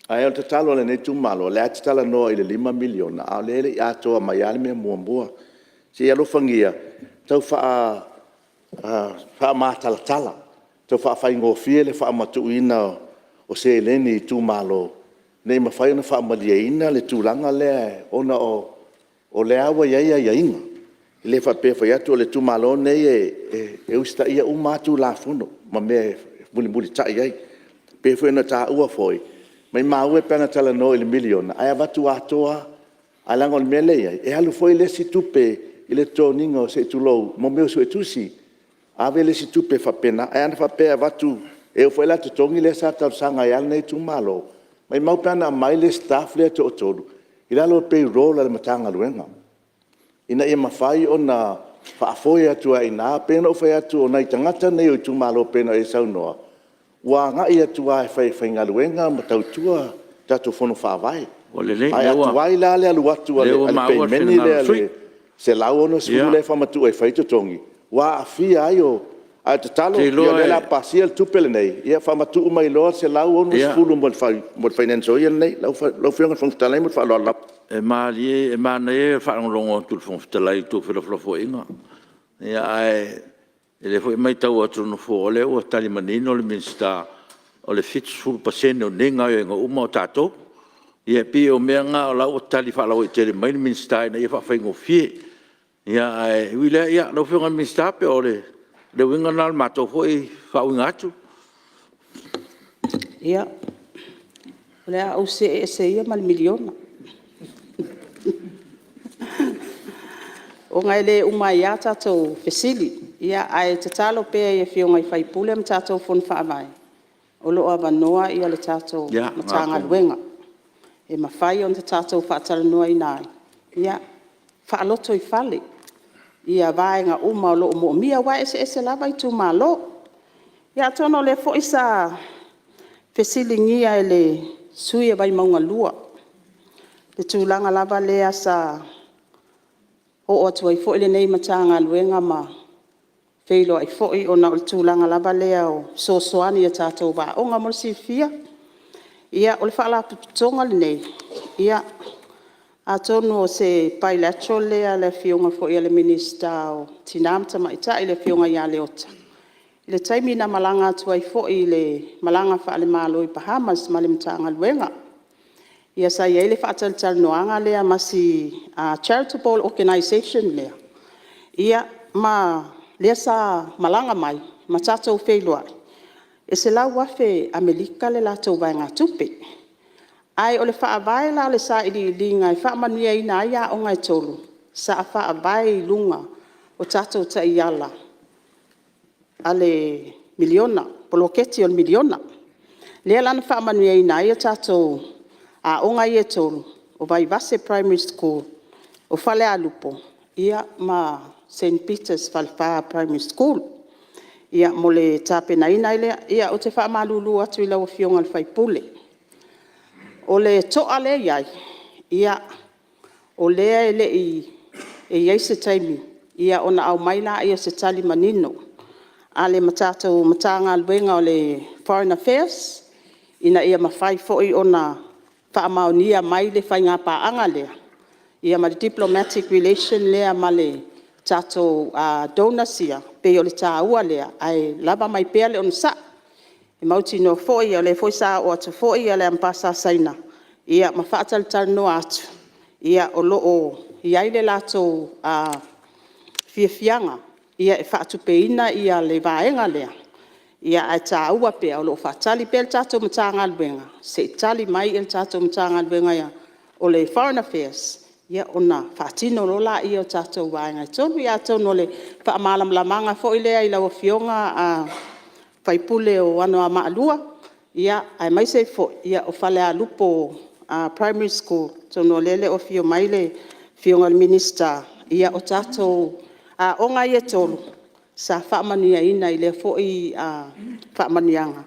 Ae o le tatalo a lenei itumalo, o lea lava e te talanoa i le $5 miliona a o lea e le i atoa mai lava le mea muamua. Se i alofagia tau faamatalatala, tau faafaigofie le faamatuuina o seleni i itumalo ina ia mafai ona faamalieina le tulaga lea ona o lea lava ua i ai aiaiga. E le faapea e fai atu o le itumalo lenei e usitaia uma lava Tulafono ma mea e mulimulitai ai. E pei foi ona taua foi, maumau e pe ana talanoa i le $1 miliona ae avatu atoa lava. Ae leaga o le mea lea e i ai, e alu foi le isi tupe i le totogiina se i tulou, mo mea o suetusi, ave le isi tupe faapena. Ae ana faapea e avatu, e oo foi la i totogi lea sa talosaga ai lava lenei itumalo, maumau pe ana aumai le staff lea e toatolu i lalo o le payroll a le Matagaluega, ina ia mafai ona faafoe atu lava i ina. E pei ona ou fai atu o nai tagata nei o itumalo e pei ona e saunoa, ua agai atu lava e faigaluega ma tautua tatou Fono Faavae. Ua lelei, Ae a tuai la le alu atu a o lea le ua maua le payment finagalo o lea le sui e $160 lea e faamatuu e fai ai totogi, ua aafia ai. Ae o le tatalo, Ou te o iloa lea o le a pasia le tupe lenei, ia faamatuu mai loa le $160 mo le financial year lenei. Lau Afioga i le Fofoga Fetalai ma le faaaloalo lava. E malie e manaia ia o le faalogologo atu a le Fofoga Fetalai i a outou felafolafoaiga. Ae o lea foi e matau atu e le Nofoa, o lea ua tali manino le Minisita, o le 70% o nei gaoioiga uma o tatou. Ia e pei o mea na o la ua tali faalauaitele mai le Minisita ina ia faafaigofie. Ae ui i lea, lau Afioga i le Minisita po o le uiga lena o le matou foi faauiga atu. Ia, o le a ou see ese ia ma le $1 miliona, ona e le uma ai lava tatou fesili. Ae tatalo pea i Afioga i sui usufono ma tatou Fono Faavae, o lo o avanoa le tatou Matagaluega e mafai ona tatou faatalanoaina ai, faalotoifale vaega uma o lo o moomia aua e eseese lava itumalo. Ia atonu o lea foi sa fesiligia e le sui usufono o Vaimauga 2 le tulaga lava lea sa oo atu ai foi lenei Matagaluega ma feiloai foi ona o le tulaga lava lea o fesoasoani i a tatou aoga. Mo le silafia, Ia, o le Faalapotopotoga lenei, atonu o se bilateral lea a le Afioga foi i le Minisita o Tina ma Tamaitai le Afioga ia Leota, i le taimi na malaga atu ai foi i le malaga faale-Malo i Bahamas ma le Matagaluega. Ia sa i ai le faatalatalanoaga lea ma si charitable organization lea, ma lea sa malaga mai ma tatou feiloai, e $100,000 Amerika le latou vaegatupe. Ae o le faavae la o le sailiiliga e faamanuiaina ai aoga e 3, sa faavae i luga o tatou taiala a le poloketi o le miliona. Lea la na faamanuiaina ai tatou aoga ia e 3, o Vaivase Primary School, o Falealupo ma Saint Peters Falefa Primary School, mo le tapenaina ai lea. Ia, ou te faamalulu atu i lau Afioga i le sui usufono, o le toa lea e i ai, o lea e le i i ai se taimi ona aumai lea o se tali manino a le tatou Matagaluega o le Foreign Affairs, ina ia mafai foi ona faamaonia mai le faigapaaga lea ma le diplomatic relation lea ma le tatou donors ia. E pei o le taua lea, ae lava mai pea le onosai. E mautinoa foi o lea foi sa oo atu foi le Ambassador a Saina ma faatalatalanoa atu, o lo o i ai le latou fiafiaga e faatupeina le vaega lea, ae taua pea, o lo o faatali pea le tatou Matagaluega se i tali mai le tatou Matagaluega o le Foreign Affairs ona faatino loa lea o tatou vaega e 3. Ia, atonu o le faamalamalamaga foi lea i lau Afioga sui usufono o Anoamaa 2, aemaise ai foi o Falealupo Primary School, atonu o lea e le o afio mai le Afioga i le Minisita, ia o tatou aoga ia e 3 sa faamanuiaina i lea foi faamanuiaga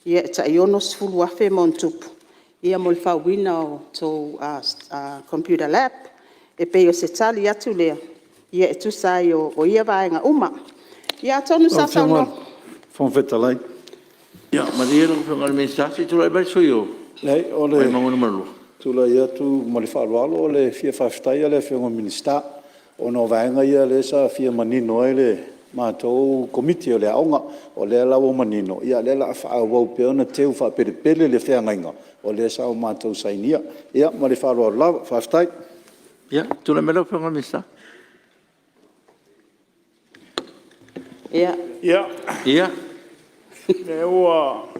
e tai $60,000+ mo le fauina o tou computer lap. E pei o se tali atu lea e tusa ai o ia vaega uma. Ia, atonu sa saunoa... Lau Afioga i le Fofoga Fetalai... Ia malie lau Afioga i le Minisita se i tulai mai le sui usufono mo Vaimauga 2. Leai, ou te tulai atu ma le faaaloalo e fia faafetai le Afioga i le Minisita, ona o vaega ia lea sa fia manino ai le matou Komiti o le Aoga. O lea la ua manino, o lea o le a faaauau pea ona teu faapelepele le feagaiga o lea sa matou sainia. Ia ma le faaaloalo lava. Faafetai. Ia, tulai mai lau Afioga i le Minisita. Ia,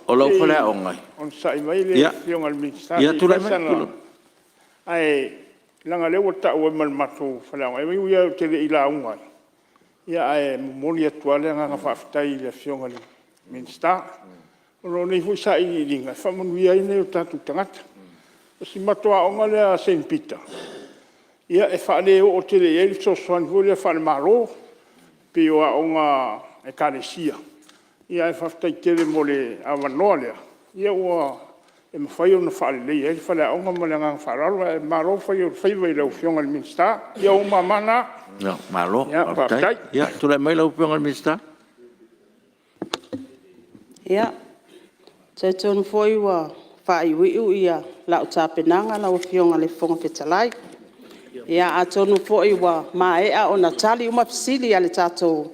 O lau faleaoga e… se i onosai mai le Afioga i le Minisita se i Ia, fai sana... Ae leaga o lea ua taua ai ma le matou faleaoga. E ui lava ou te le i lauga ai, ae momoli atu lava le agaga faafetai i le Afioga i le Minisita. Ona o nei foi sailiiliga e faamanuia ai nai o tatou tagata. O si matou aoga lea a Saint Peter, e faale oo tele i ai le fesoasoani foi lea faale-Malo pei o aoga a Ekalesia, ae faafetai tele mo le avanoa lea ua mafai ona faaleleia ai le faleaoga ma le agaga faaaloalo. Ae malo fai o le faiva i lau Afioga i le Minisita. Ia o ou mama na. Malo faafetai. Ia, tulai mai lau Afioga i le Minisita. Ia, e talitonu foi ua faaiuiu lau tapenaga lau Afioga i le Fofoga Fetalai. Ia atonu foi ua maea ona tali uma fesili a le tatou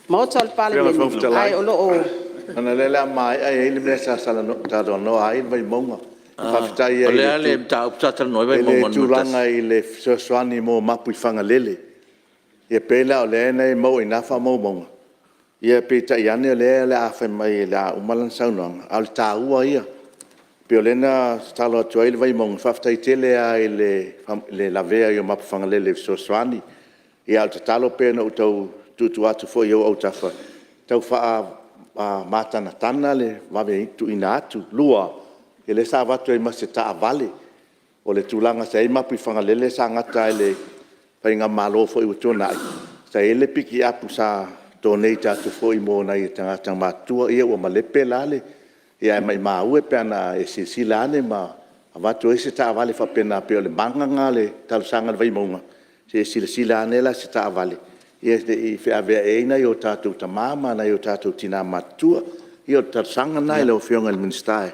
Maota o le Palemene, ae o lo o... Lau Afioga i le Fofoga Fetalai, leaga o lea o le a maea, e i ai le mea sa talanoa ai le Vaimauga. Faafetai O le a le mataupu sa talanoa ai ai i Vaimauga le 1? tulaga i le fesoasoani mo Mapuifagalele. Ia pei la o lea na e maua i ina faamaumauga, ia peitai ane o lea o le a fai mai o le a uma lana saunoaga, a o le taua ia. E pei o lea na tatalo atu ai le Vaimauga, faafetai tele lava i le lavea ai o Mapuifagalele i fesoasoani. Ia a o le tatalo pei ona ou tau tuutuu atu foi i ou autafa, tau faamatanatana le vave tuuina atu. Lua, o lea sa avatu ai ma se taavale. O le tulaga sa i ai Mapuifagalele sa gata lava i le faigamalo foi ua tuanai, sa i ai le pikiapu sa donate atu foi mo nai tagata matutua. Ia ua malepe la le… ae maumau e pe ana e silasila ane ma avatu ai se taavale faapena, pei o le maga lena o le talosaga a le Vaimauga, se i silasila ane la i se taavale se i feaveai ai nai o tatou tama ma nai o tatou tina matutua. Ia o le talosaga lena i lau Afioga i le Minisita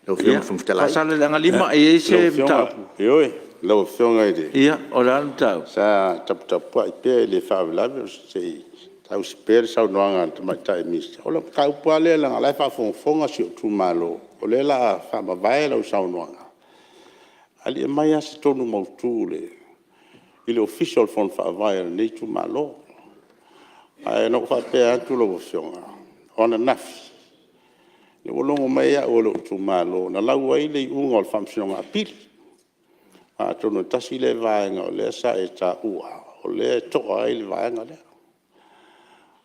lau Afioga i le Fofoga Fetalai. Faasaleleaga 5, e i ai se mataupu? Ioe, lau Afioga i le… O le a le mataupu? Sa taputapuai pea e le faalavelave se i saausi pea le saunoaga a le Tamaitai Minisita. O le mataupu lava lea leaga o la e faafogafoga si ou itumalo, o lea o le a faamavae lau saunoaga, ae le i aumai lava se tonu mautu i le Ofisa o le Fono Faavae o lenei itumalo. Ae na ou faapea atu lau Afioga, o ananafi ua logo mai au e lou itumalo na lau ai le iuga o le Faamasinoga Apili. Atonu e tasi lea vaega o lea sa e taua o lea e toa ai le vaega lea.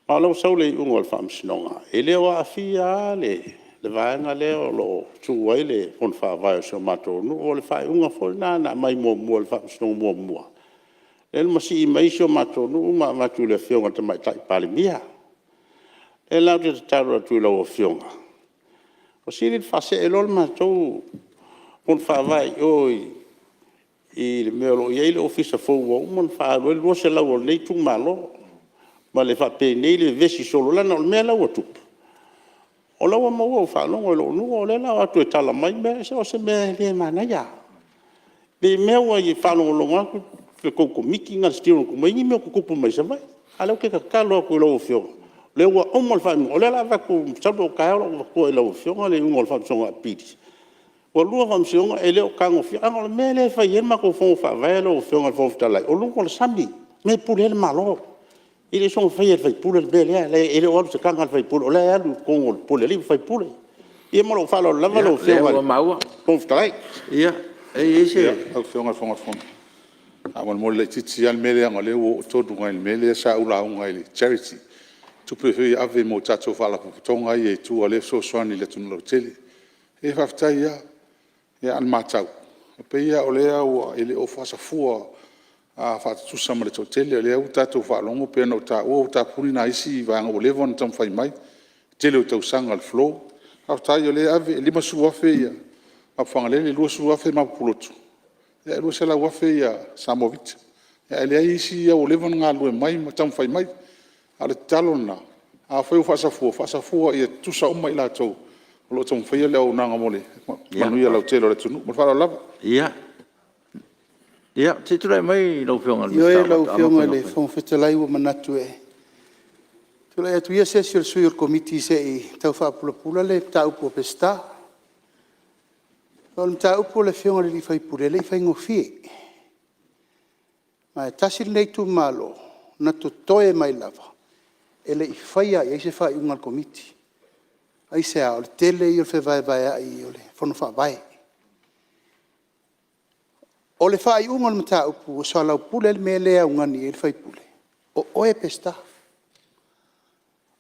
A o lea ua sau le iuga o le Faamasinoga, e le o aafia lava le vaega lea o lo o tu ai le Fono Faavae o si o matou nuu. O le faaiuga foi lena na aumai muamua e le Faamasinoga muamua, lea na masii mai ai si o matou nuu ma avatu i le Afioga i le Tamaitai Palemia. O lea la ou te tatalo atu i lau Afioga, ua sili ona faasee loa le matou Fono Faavae i o i le mea o lo o i ai le Ofisa fou ua uma ona faaalu ai le $200,000 a lenei itumalo, ma le faapenei le vevesi solo, leaga o le mea la ua tupu, o la e ua maua ua faalogo e lou nuu o lea o le a o atu e tala mai mea. Se o se mea e le manaia. Ne i mea ua e faalogologo atu le tou Komiti lena le Steering Committee ua i ai ni mea o tutupu mai Savaii. A o lea ou te tatalo atu i lau Afioga, o lea ua uma le faaiuga, o lea o le a avatu masalo po o taeao o le a ou avatua i lau Afioga le iuga o le Faamasinoga Apili. Ua lua Faamasinoga e le o tagofia. Leaga o le mea lea e fai ai le matou Fono Faavae lau Afioga i le Fofoga Fetalai, o luga o le sami, o le mea e pule ai le Malo. E le soona faia e le sui usufono le mea lea, e le o alu i se taga a le sui usufono, o la e alu i totonu o le pule a alii ma faipule. Ia ma lou faaaloalo lava lau Afioga i le Fofoga Fetalai. Ia, lea ua maua. Ia, e i ai se… Lau Afioga i le Fofoga o le Fono, faamolemole laitiiti lava le mea lea leaga o lea ua oo tonu lava i le mea lea sa ou lauga ai i le charity, tupe foi ia e ave mo tatou faalapotopotoga ia i tua lea e fesoasoani i le atunuu lautele. Ia faafetai lava. A o le matau, e pei lava o lea e le o faasafua tutusa ma le toatele. O lea ua tatou faalogo pei ona ou taua ua tapuni nai isi vaega ua leva ona taumafai mai i le tele o tausaga o le flow. Faafetai o lea e ave, e $50,000 Afagalele, $20,000 ma Pulotu, ae $200,000 Samoa Vita. Ae leai isi ia ua leva ona galulue mai ma taumafai mai. A o le tatalo lena, afai o faasafua, faasafua ia tutusa uma i latou o lo o taumafaia le auaunaga mo le manuia lautele o le atunuu. Ma le faaaloalo lava. Ia, se i tulai mai lau Afioga i le Ioe Minisita o lau Faatoaga ma Afioga i le Faiga Faiva. Fofoga Fetalai, ua manatu e tulai atu ia se isi o le sui o le Komiti se i tau faapulapula le mataupu a Peseta. O le mataupu a le Afioga i le sui usufono, e le i faigofie. Ma e tasi lenei itumalo na totoe mai lava e le i faia lava i ai se faaiuga a le Komiti. Aisea? O le tele ia o le fevaevaeai o le Fono Faavae. O le faaiuga o le mataupu ua soalaupule ai le mea lea e augani ai le sui usufono, o oe Peseta.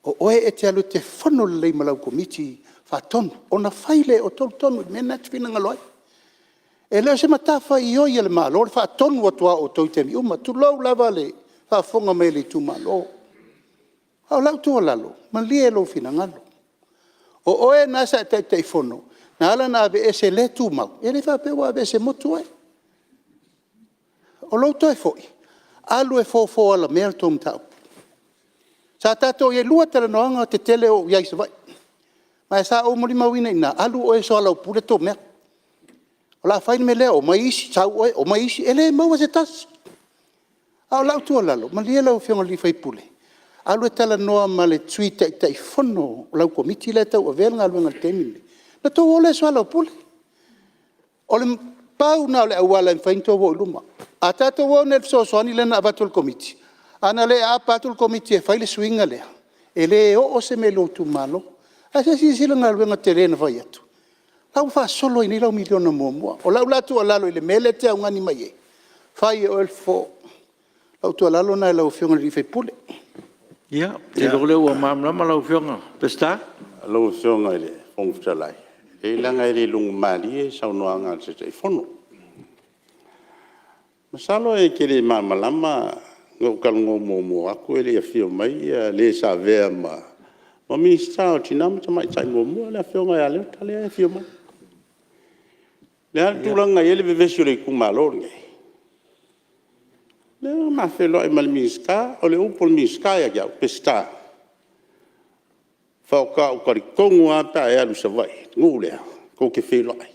O oe e te alu e te fono lelei ma lau Komiti Faatonu ona fai lea e outou le tonu i le mea lena e te finagalo ai. E le o se matafaioi a le Malo le faatonu atu lava o outou i taimi uma, tulou lava le faafofoga mai a le itumalo. A o lau tuualalo, malie lou finagalo, o oe lena sa e Taitaifono na ala ona aveese e le tumau, e le faapea ua aveese motu oe. O lou toe foi, alu e fofo alamea le tou mataupu. Sa tatou i ai e lua talanoaga tetele o ou i ai i Savaii, ma sa ou molimauina i ina, alu oe e soalaupule tou mea. O le a fai le mea lea, omai isi, sau oe, omai isi, e le maua se tasi. A o lau tuualalo, malie lau Afioga i le sui usufono, alu e talanoa ma le Sui Taitaifono o lau Komiti lea e tauavea le galuega i le taimi lenei, ona outou o lea e soalaupule. Na pau lena o le auala e mafai ona outou o i luma. A tatou o nei i le fesoasoani lea na avatu e le Komiti, a na le aapa atu le Komiti e fai le suiga lea, e le oo se mea i lou itumalo. Ae se i silasila i le galuega tele na fai atu? O la ua faasolo ai nei lau miliona muamua. O lau la tuualalo i le mea lea e te augani mai ai, fai e oe le fofo. O lau tuualalo lena i lau Afioga i le sui usufono. Ia, ou te iloa o lea ua malamalama lau Afioga Peseta. Lau Afioga i le Fofoga Fetalai, leaga e le logomalie le saunoaga a le Taitaifono. Masalo e te le malamalama na ou talanoa muamua atu e le i afio mai le sa avea ma Minisita o Tina ma Tamaitai muamua, le Afioga ia Leota lea e afio mai. O le a le tulaga na i ai le vevesi o le itumalo lenei? Lea na ma feiloai ma le Minisita, o le upu a le Minisita ia te au, Peseta, Faatoa ou talitonu lava pe a e alu i Savaii i le nuu lea, tou te feiloai.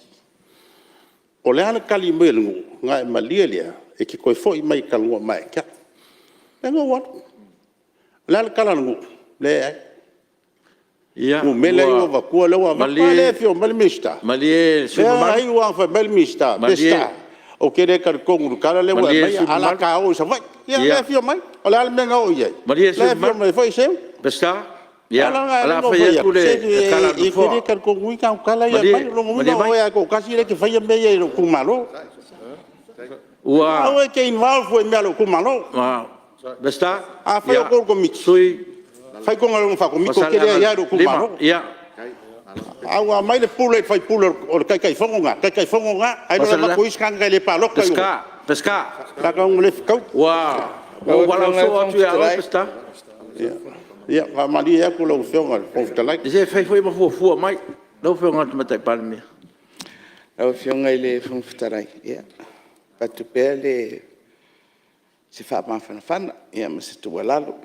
O le a le tali mai a le nuu, ona e malie lea e te toe foi mai e talanoa mai ia te au. Lea na ou alu. O le a le tala a le nuu? Leai. Ia, O numera ia ua avatua lea ua avatu. A lea e afio mai le Minisita. Malie le sui usufono Lea mamalu. na iu lava ina fai mai le Minisita, Malie Peseta, ou te le talitonu i le tala lea ua e Malie le aumaia sui ae o le a usufono mamalu. ta o i Savaii. Ia o lea e afio mai. O le a le mea na oo i ai? Malie le O sui la e afio usufono mamalu. mai foi Seu. Peseta, O le ala o lena le e ala a ona ou fai fai atu atu, le se tala a le e te Nofoa. le talitonuina au tala ia e Malie, aumai. O lona malie uiga o mai. oe lava e toatasi lea e te faia mea ia i lou itumalo. Ua Aua e te involve foi i mea a lou itumalo. Peseta, Afai o outou o le Komiti, fai a outou galuega faa-Komiti, ou te le aia i lou Faasaleleaga 5, itumalo. ia. A ua aumai le pule i le sui usufono o le Taitaifono lena, Taitaifono lena, ae le o avatu i isi tagata e le palota i o. Peseta, Tagata le fetaui. Ua ou valaau Lau Afioga i le soo Fofoga atu ia oe Fetalai… Peseta. Ia faamalie atu lau Afioga i le Fofoga Fetalai. Se e fai foi ma fuafua mai. Lau Afioga i le Tamaitai Palemia. Lau Afioga i le Fofoga Fetalai, e avatu pea se faamafanafana ma se tuualalo.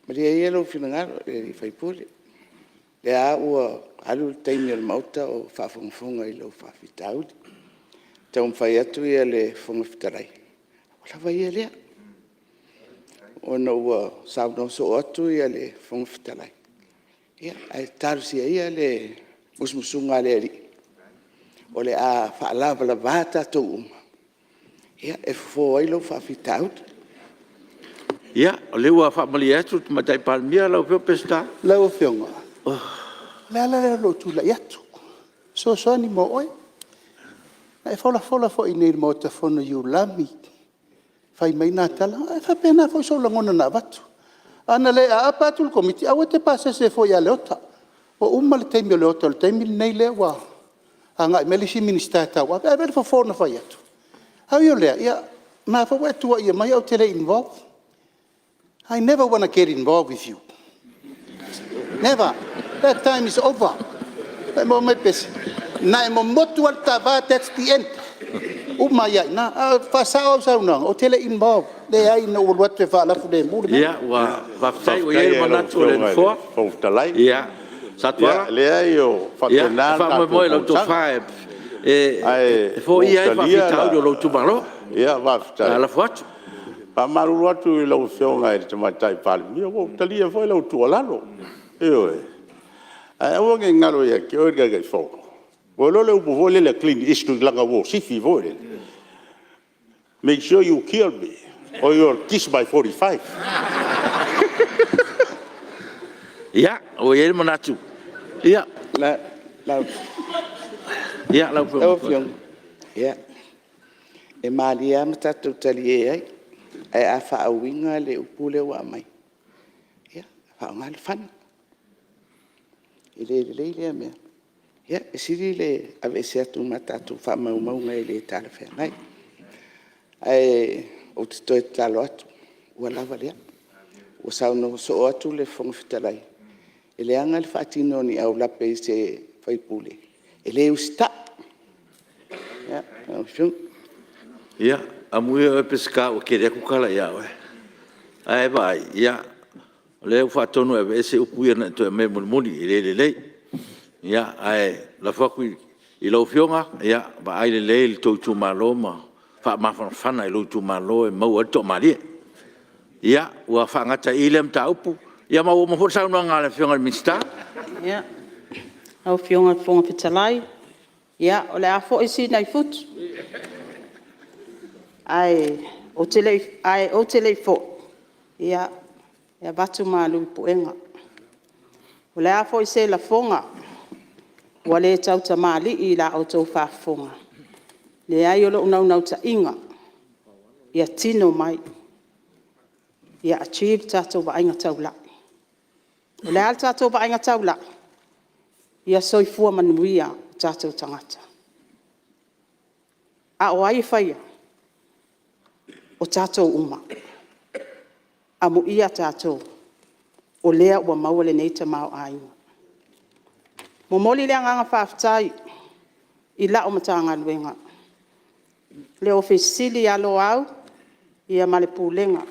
Malie ia lou finagalo i le sui usufono, o lea lava ua alu le taimi o le Maota o faafogafoga i lou faafitauli. E taumafai atu le Fofoga Fetalai, ua lava ia lea, ona ua saunoa soo atu le Fofoga Fetalai, ae talosia ia le musumusuga a le Alii o le a faalavalava tatou uma e fofo ai lou faafitauli. Ia, o lea ua faamalie atu le Tamaitai Palemia lau Afioga Peseta. Lau Afioga, o le ala lea o lou tulai atu, e fesoasoani mo oe. Na e folafola foi i inei i le Maota Fono i uulagi, fai mai na tala, e faapena foi sou lagona na avatu. Ana le aapa atu le Komiti, aua e te pasese fua ia Leota. Ua uma le taimi o Leota o le taimi lenei lea ua agai mai le isi Minisita e tauave. Ae vaai i le fofo na fai atu? Ae ui o lea, o lena foi ua e tuuaia mai ou te le i involve. I never wanna get involve with you, never, that time is over. Maua mai Pese, na e momotu lava le ta va, thats the end, uma ai lava i ina. Ae faasao au saunoaga, ou te le i involve, leai na ou alu atu e faalafulemu le mea. Ia, ua faafetai ua i Faafetai ai le lava i lau manatu o le Afioga i le Nofoa. Fofoga Fetalai. Satuala, Ia, leai e e faapena le tatou faamoemoe i lau fonotaga. tofa Ae e ua ou foia ai le talia faafitauli o lou itumalo. le... O le Faafetai. a lafo atu. E faamalulu atu i lau Afioga i le Tamaitai Palemia, ua ou talia foi lau tuualalo, ioe. Ae aua ne i galo ia te oe le Taitaifono, ua iloa le upu foi lele a Clint Eastwood i lana war sifi foi lele, make sure you kill me or you'll kiss my 45. Ia, Ia, ua i ai le manatu, ia, lau Lau Afioga. Afioga, ia, e malie lava ma tatou talie ai, ae a faauiga le upu lea ua aumai, ia, faaaoga le fana. E le lelei lea mea. Ia, e sili le aveese atu ma tatou faamaumauga e le talafeagai. Ae ou te toe tatalo atu, ua lava lea. Ua saunoa soo atu le Fofoga Fetalai, e leaga le faatino o ni aulape i se sui usufono e le usitai. Lau Afioga. Ia, amuia oe Peseta ua tele atu tala ia oe. Ae vaai, o lea ua faatonu e aveese upu ia na e toe aumaia mulimuli, e le lelei. Ae lafo atu i lau Afioga, ia vaai lelei i le tou itumalo ma faamafanafana i lou itumalo e maua ai le toamalie. Ia, ua faagata ai i i lea mataupu, ia ma ua uma foi le saunoaga a le Afioga i le Minisita. Lau Afioga i le Fofoga Fetalai, ia o le a foi Sina i futu, ae ou te le i foi, e avatu malu i puega. O le a foi se lafoga ua le tautamalii i la outou faafofoga, leai o lou naunautaiga, ia tino mai, ia achieve le tatou vaaiga taulai. O le a le tatou vaaiga taulai? Ia soifua manuia o tatou tagata. A o ai e faia? O tatou uma. Amuia tatou o lea ua maua lenei tamaoaiga. Momoli le agaga faafetai i lau Matagaluega, le Ofisa Sili o ia Loau ma le Pulega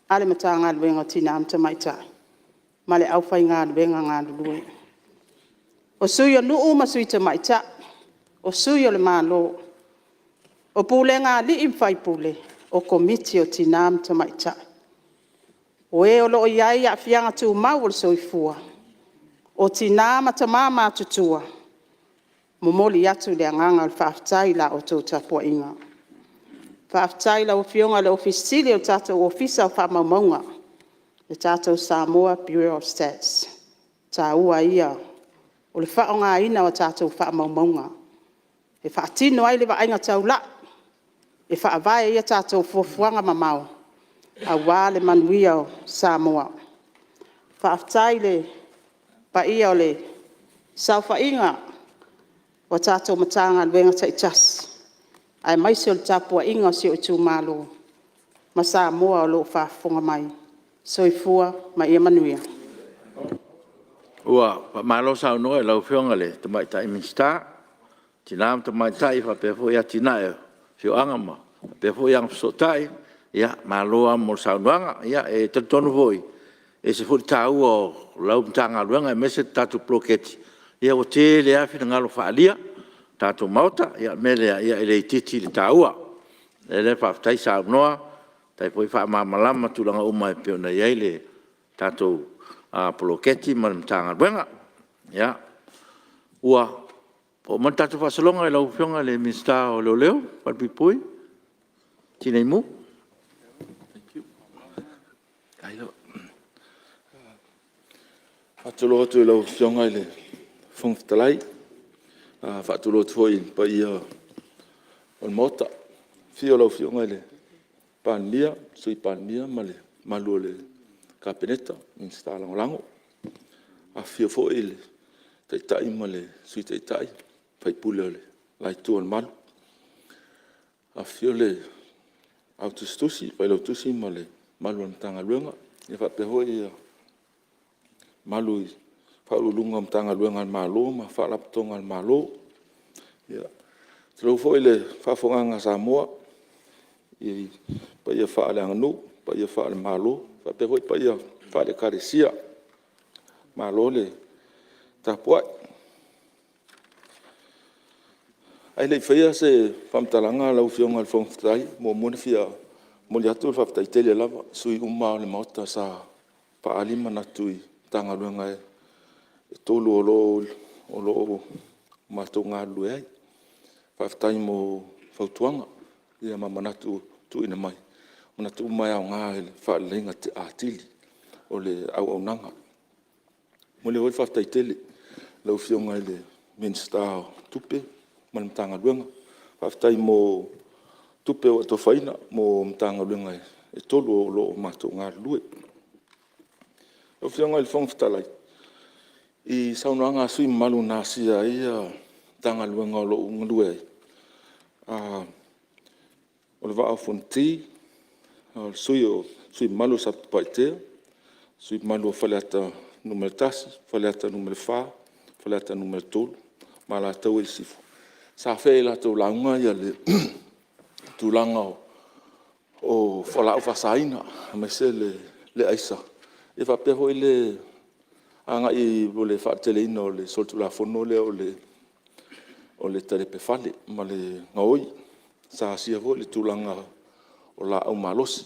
a le Matagaluega o Tina ma Tamaitai, ma le aufaigaluega galulue. O Sui o Nuu ma Sui Tamaitai, o Sui o le Malo, o Pulega a Alii ma Faipule, o Komiti o Tina ma Tamaitai. O e o lo o i ai aafiaga tumau o le soifua, o tina ma tama matutua, momoli atu le agaga o le faafetai i la outou tapuaiga. Faafetai i lau afioga i le Ofisa Sili o le tatou Ofisa o Faamaumauga, le tatou Samoa Bureau of Stats. O le taua ia o le faaaogaina o tatou faamaumauga e faatino ai le vaaiga taulai, e faavae ai a tatou fuafuaga mamao aua le manuia o Samoa. Faafetai i le paia o le saofaiga o tatou Matagaluega taitasi, aemaise o le tapuaiga a si ou itumalo ma Samoa o lo o faafofoga mai. Soifua ma ia manuia. Ua faamalo saunoa i lau afioga i le Tamaitai Minisita o Tina ma Tamaitai faapea foi Atinae o Siosiomaga faapea foi Agafesootai, malo lava mo le saunoaga. E talitonu foi e ese foi le taua o lau Matagaluega aemaise le tatou Poloketi, ua tele lava finagalo faaalia o le tatou Maota. O le mea lea e le itiiti le taua. O le mea lea faafetai saunoa, faafetai foi faamalamalama tulaga uma e pei ona i ai le tatou Poloketi ma le Matagaluega. Ua oo mai le tatou faasologa i lau Afioga i le Minisita o Leoleo Malupuipui Tinei Mu. Faatalofa atu i lau Afioga i le Fofoga Fetalai, faatulou atu foi i le paia o le Maota, afio lau Afioga i le Palemia, Sui Palemia ma le mamalu o le Kapeneta, Minisita Lagolago. Afifio foi le Taitai ma le Sui Taitai, sui usufono o le la Itu o le Malu. Afifio le Au Tusitusi, le Failautusi ma le mamalu o le Matagaluega, ia faapea foi le mamalu i Ofisa Sili o Pulega o Matagaluega a le Malo ma Faalapotopotoga a le Malo. Ia, tulou foi le faafofogaaga a Samoa i paia faaleaganuu, paia faale-Malo, faapea foi paia faale-Ekalesia. Malo le tapuai. Ae le i faia se faamatalaga lau Afioga i le Fofoga Fetalai, e muamua ona fia momoli atu le faafetai tele lava i sui usufono uma lava o le Maota sa faaali manatu i Matagaluega e 3 o lo o matou galulue ai. Faafetai mo fautuaga ma manatu ua tuuina mai, o manatu uma e aoga i le faaleleiga atili o le auaunaga. E momoli foi le faafetai tele i lau Afioga i le Minisita o Tupe ma le Matagaluega. Faafetai mo tupe ua atofaina mo Matagaluega e 3 o lo o matou galulue. Lau Afioga i le Fofoga Fetalai, i saunoaga a sui usufono mamalu na asia ai Matagaluega o lo o ou galue ai, o le Vaa o Fonoti, o le sui usufono mamalu o Satupaitea, sui usufono mamalu o Faleata 1, Faleata 4, Faleata 3 ma Alataua Sisifo, sa afea i a latou lauga le tulaga o fualaau faasaina aemaise le aisa, e faapea foi le agai mo le faateleina o le solitulafono lea o le talepe fale ma le gaoi. Sa asia foi le tulaga o laau malosi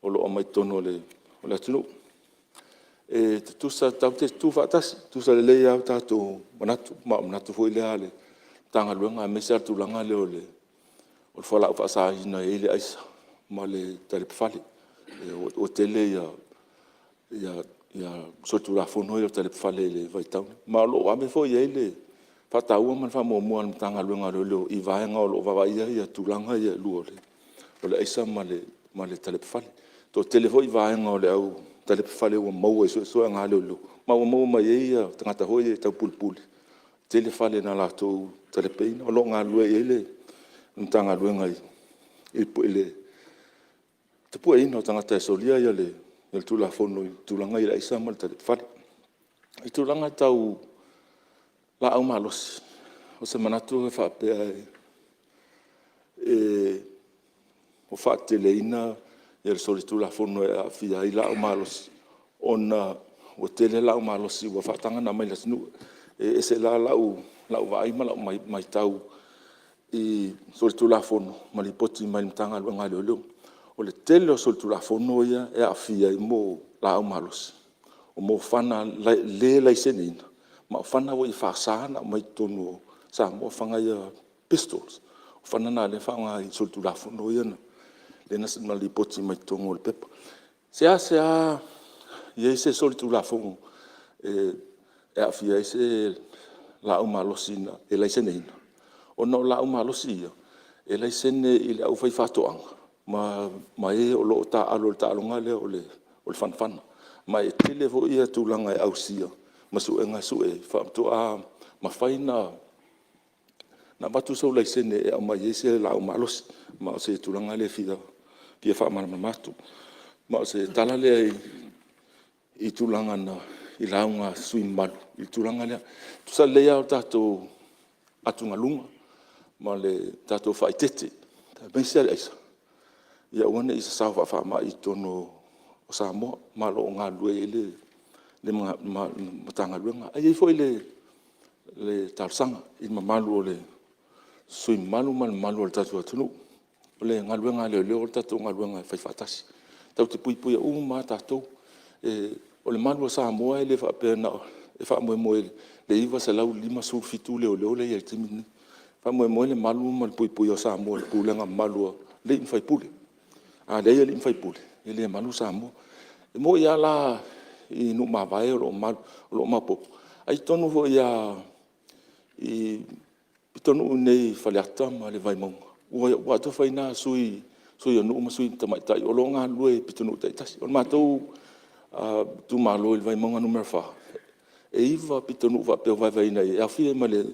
o lo o aumai totonu o le atunuu. E tutusa, tatou te tutu faatasi, e tutusa lelei lava o tatou manatu, ma o manatu foi lea a le Matagaluega aemaise lava le tulaga lea o le fualaau faasaina e i ai le aisa ma le talepe fale. Ua tele solitulafono ia o le talepe fale i le vaitau lenei, ma o lo o ave foi i ai le faataua ma le faamuamua a le Matagaluega o Leoleo i vaega o lo o vaaia tulaga ia e lua o le aisa ma le talepe fale. E toatele foi vaega o le au talepe fale ua maua i suesuega a leoleo, ma ua maua mai ai tagata foi ia taupulepule, tele fale na latou talepeina. O lo o galulue i ai le Matagaluega i le tapueina o tagata e solia le Tulafono i tulaga ia o le aisa ma le talepe fale. I tulaga tau laau malosi, o se manatu e faapea ua faateteleina le solitulafono e aafia ai laau malosi. ona ua tele laau malosi ua faataga ona aumai i le atunuu. E ese la lau vaai ma lau matau i solitulafono ma lipoti mai le Matagaluega a Leoleo. O le tele o solitulafono ia e aafia i mea o laau malosi, o fana le laiseneina, ma o fana foi e faasa ona aumai i totonu o Samoa, fana ia pistols. O fana na o lea e faaaoga i solitulafono ia lea na lipoti mai totonu o le pepa. E seasea i ai se solitulafono e aafia ai se laaumalosi e laiseneina, ona o laaumalosi ia, e laisene i le aufaifaatoaga ma e o lo o taaalo i le taaloga lea o le fanafana. Ma e tele foi tulaga e ausia ma suega e sue faatoa mafai ona avatu sou laisene e aumai ai se laaumalosi. Ma o se tulaga lea e fia faamalamalama atu. Ma o se tala lea i tulaga i lauga a sui usufono mamalu i le tulaga lea. E tusa lelei lava o tatou atugaluga ma le tatou faaeteete, aemaise lava le aisa, ia aua ne i sasao faa-faamai i totonu o Samoa, ma o lo o galulue i ai le Matagaluega. Ae i ai foi le talosaga i le mamalu o sui usufono mamalu ma le mamalu o le tatou atunuu, o le galuega a leoleo o le tatou galuega e faifaatasi. Tatou te puipuia uma lava tatou. O le malu a Samoa e le faapea na o… e faamoemoe i le 957 leoleo lea e i ai i le taimi lenei. E faamoemoe le malu ma le puipuia o Samoa i le pulega mamalu a alii ma faipule. A leai alii ma faipule, e le malu Samoa. E moni lava la i nuu mavae o lo o maopoopo, ae i totonu foi lava i pitonuu iinei i Faleata ma le Vaimauga, ua atofaina lava sui o nuu ma sui tamaitai o lo o galulue i pitonuu taitasi. O le matou itumalo i le Vaimauga 4, e 9 pitonuu faapea ua vaevaeina i ai, e aofia ai ma le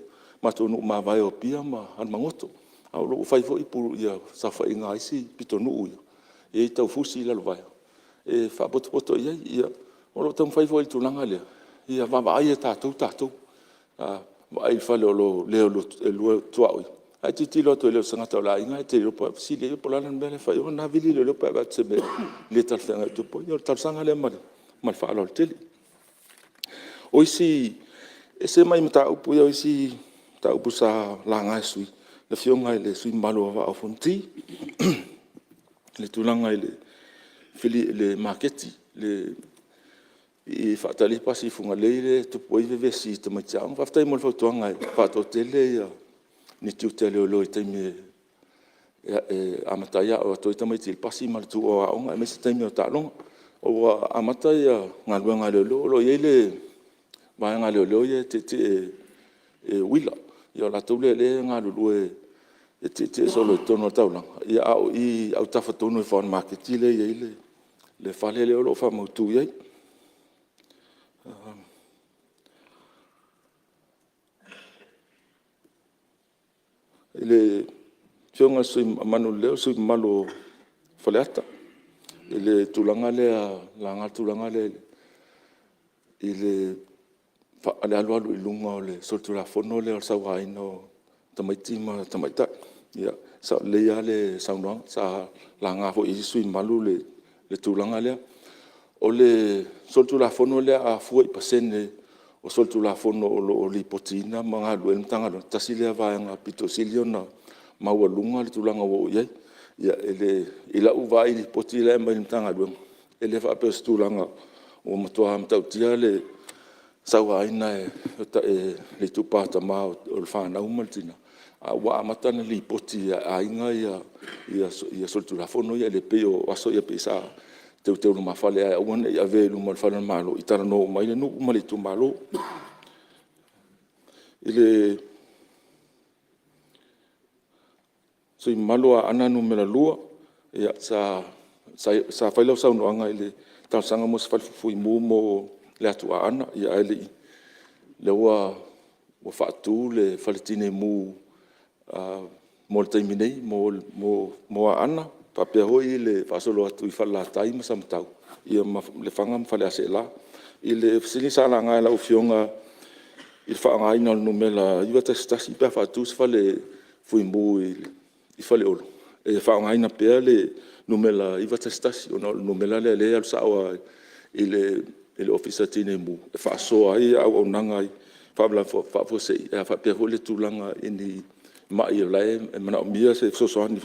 matou nuu mavae o Apia ma Alamagoto. A o lo o ua fai foi saofaiga a isi pitonuu ia, e i ai Taufusi, Lalovaea, e faapotopoto i ai. O lo o taumafai foi i le tulaga lea, ia vaavaai e tatou tatou. A vaai i le fale o le e lua tuaoi, a e tilotilo atu e le o se tagata o le aiga, e te le iloa po o… fesili i ai po o le a le mea la e fai ai, ona vili lea o leoleo pe a vaai atu i se mea le talafeagai o tupu ai. Ia o le talosaga lea ma le faaaloalo tele. O isi… E ese mai mataupu ia o isi mataupu sa laga e sui usufono, le Afioga i le sui usufono mamalu o le Vaa o Fonoti, i le tulaga i le maketi i faatali ai pasi i Fugalei lea e tupu ai vevesi i tamaiti aoga. Faafetai mo le fautuaga e faatoatele ni tiute o leoleo i taimi e amata atu ai tamaiti i le pasi ma le tuua o aoga aemaise taimi o taaloga. Ua amata galuega a leoleo, o lo o i ai le vaega a leoleo ia e tietie e uila. Ia o latou lea o lea e galulue e tietie solo i totonu o le taulaga, a o i i autafa tonu ifo lava o le maketi lea e i ai le fale lea o lo o faamautu i ai. I le Afioga ia Manuleleua le sui usufono mamalu o Faleata i le tulaga lea na laga le tulaga lea i le alualu i luga o le solitulafono lea o le sauaina o tamaiti ma tamaitai. Ia, e sao lelei lava le saunoaga, sa laga foi e isi sui usufono mamalu le tulaga lea. O le solitulafono lea a fua i pasene o solitulafono o lo o lipotiina ma galulue ai le Matagaluega, tasi lea vaega aupito sili ona maualuga le tulaga ua oo i ai. I lau vaai i lipoti la e aumai e le Matagaluega, e le faapea o se tulaga ua matua matautia le sauaina e le itupa o tama o le fanau ma le tina, a ua amata ona lipoti e aiga solitulafono ia. E le pei o aso ia pei sa teuteu lumafale lava e aua ne i avea i luma o le fale o le Malo, ia talanoa uma ai le nuu ma le itumalo. I le sui usufono mamalu o Aana 2, sa fai lau saunoaga i le talosaga mo se fale fuimu mo le atu Aana, ae le i… o lea ua faatu le Fale Tinei Mu mo le taimi nei mo Aana, faapea foi le faasolo atu i Falelatai ma Samatau, ia ma Lefaga ma Faleaseela. I le fesili sa laga e lau Afioga i le faaaogaina o le numera 911 pe a faatu se fale fuimu i Faleolo, e faaaogaina pea le numera 911, ona o le numera lea o lea e alu sao lava i le Ofisa Tinei Mu e faasoa ai auaunaga i faalavelave faafuasei faapea foi le tulaga i ni mai o la e manaomia se fesoasoani.